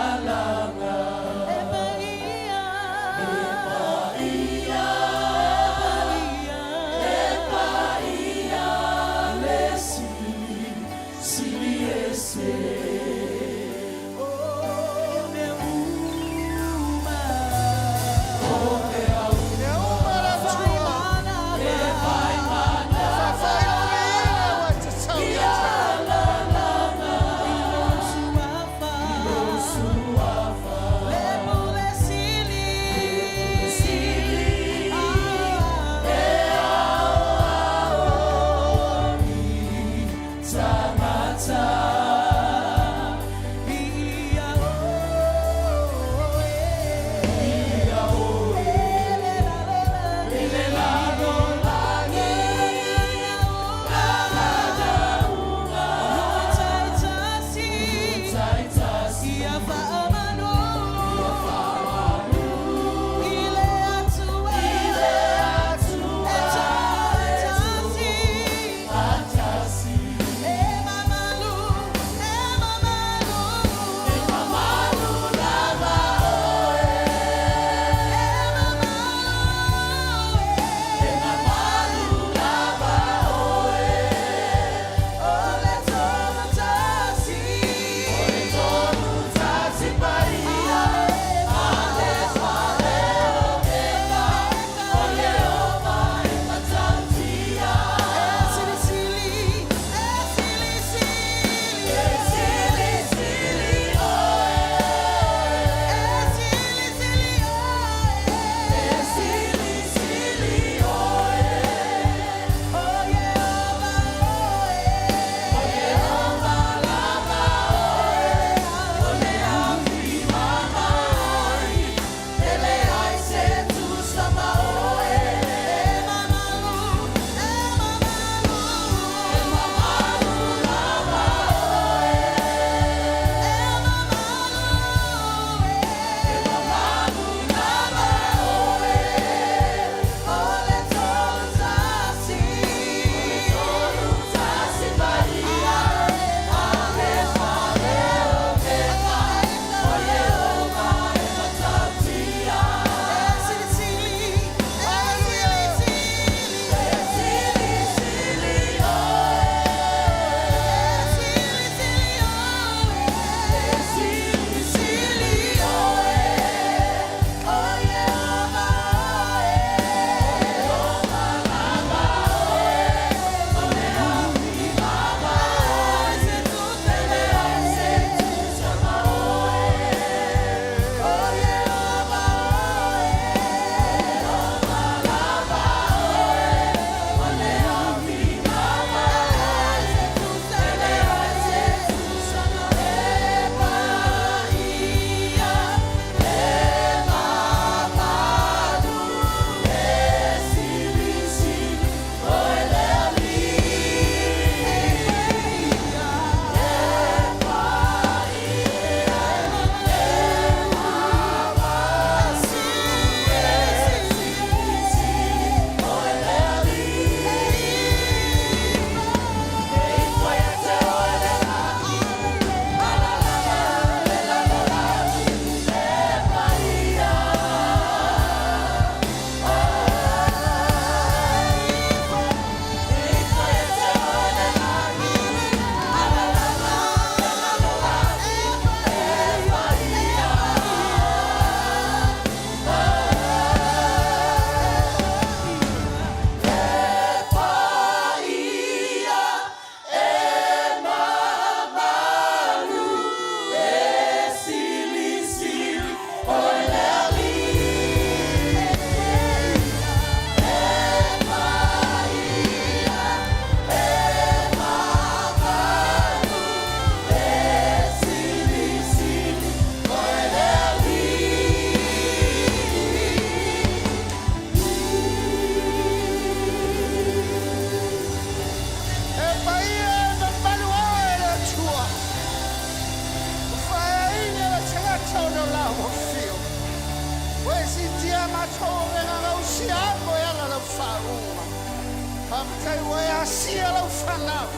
Faafetai ua e asia lau fanau.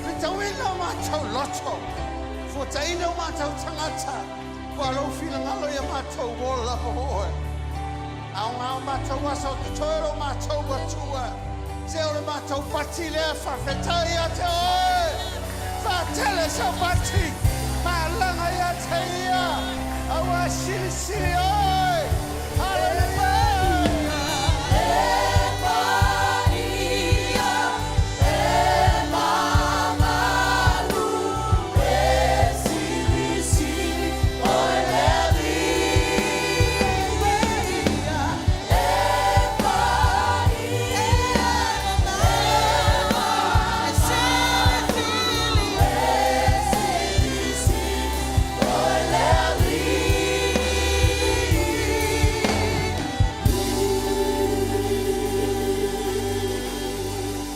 Litauina o matou loto. Fuataina o matou tagata. Ua lou finagalo ia matou ola lava oe. Aoga o matou aso o totoe lo matou Atua. Se o le matou pati lea faafetai ia te oe. Faatele sau pati. Malaga ia te ia. Aua silisili oe. Hallelujah.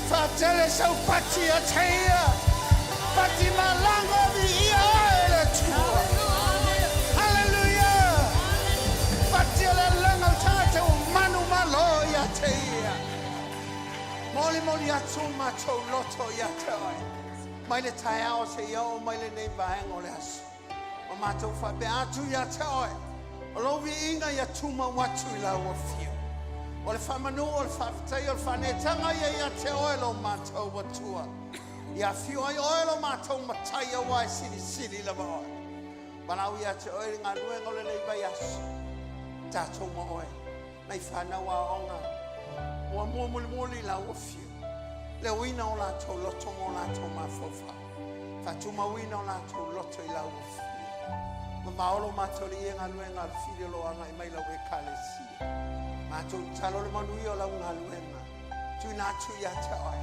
Faatele sau pati ia te ia. Pati malaga viia oe le Atua. Hallelujah. Pati o le alaga o tagata ua manumalo ia te ia. Molimoli atu matou loto ia te oe. Mai le taeao seia oo mai lenei vaega o le aso. Ma matou faapea atu ia te oe. O lou viiga ia tumau atu i lau afio. O le faamanu o le faafetai o le faaneetaga ia ia te oe lo matou Atua. Ia afio ai oe lo matou Matai aua e silisili lava oe. Valaau ia te oe le galuega o lenei vaiaso. Tatou ma oe, nai fanau aoaoga, muamua mulimuli i lau afio. Le uiina o latou loto ma o latou mafaufau. Faatumauina o latou loto i lau afio. Mamao lo matou alii e galuega a le fili o lo o agai mai lau Ekalesia. Matou tatalo le manuia o lau galuega. Tuuina atu ia te oe.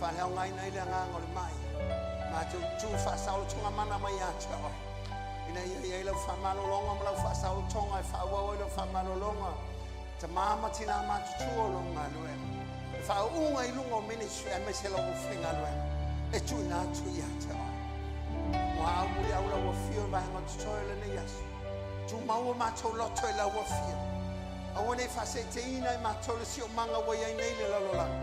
Faaleaogaina ai le agaga o le mai. Matou tu faasaolotoga mana mai ia te oe. Ina ia i ai lau faamalologa ma lau faasaolotoga e faaauau ai lau faamalologa. Tama ma tinā matutua o lau galuega. E faauuga i luga o ministry aemaise lau aufaigaluega e tuuina atu ia te oe. Ua au muliau lau afio i vaega o totoe o lenei aso. Tumau o matou loto i lau afio. Aua ne i faaseeteina e matou le siomaga ua i ai nei le lalolagi,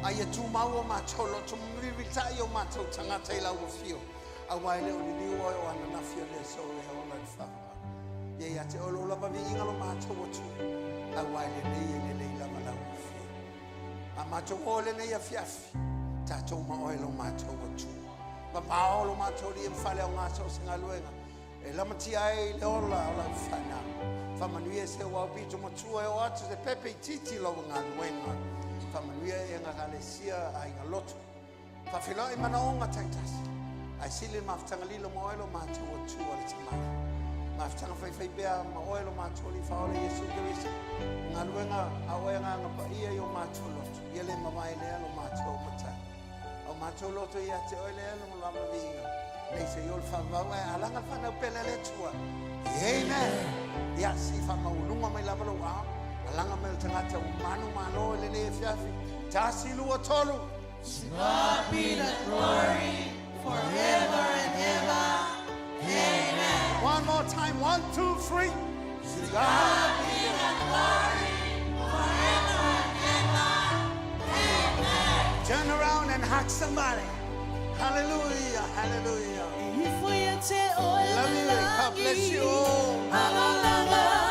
a ia tumau o matou loto ma vivita'i o matou tagata i lau afio, aua e le o liliu oe o ananafi o le aso e ola i le faavavau. Ia ia te oe lou lava viiga lo matou Atua, aua e lelei e lelei lava lau afio. A matou o lenei afiafi, tatou ma oe lo matou Atua. Vavao lo matou alii e faaleaoga so o se galuega e lamatia ai le ola o lau fanau. Faamanuia se ua aupito matua e oo atu se pepe itiiti lau galuega. Faamanuia e ekalesia aiga lotu. Faafeiloai manaoga taitasi. Ae sili le mafutaga lilo ma oe lo matou Atua le Tama. Mafutaga faifai pea ma oe lo matou Alii Faaola Iesu Keriso. Galuega a oe Agaga Paia i o matou loto. Ia le mavae lea lo matou Matai. O matou loto ia te oe lea lo lava viiga. Nei se i o le faavavau ae alaga le fanau pele a le Atua. Amen. Ia si faamaualuga mai lava lou ao. Alaga mai o le tagata ua manumalo i lenei afiafi. Tasi, lua, tolu. To God be the glory forever and ever. Amen. One more time. 1, 2, 3. To God be the glory forever and ever. Amen. Turn around and hug somebody. Hallelujah. Hallelujah. Love you. God bless you all. Alalaga.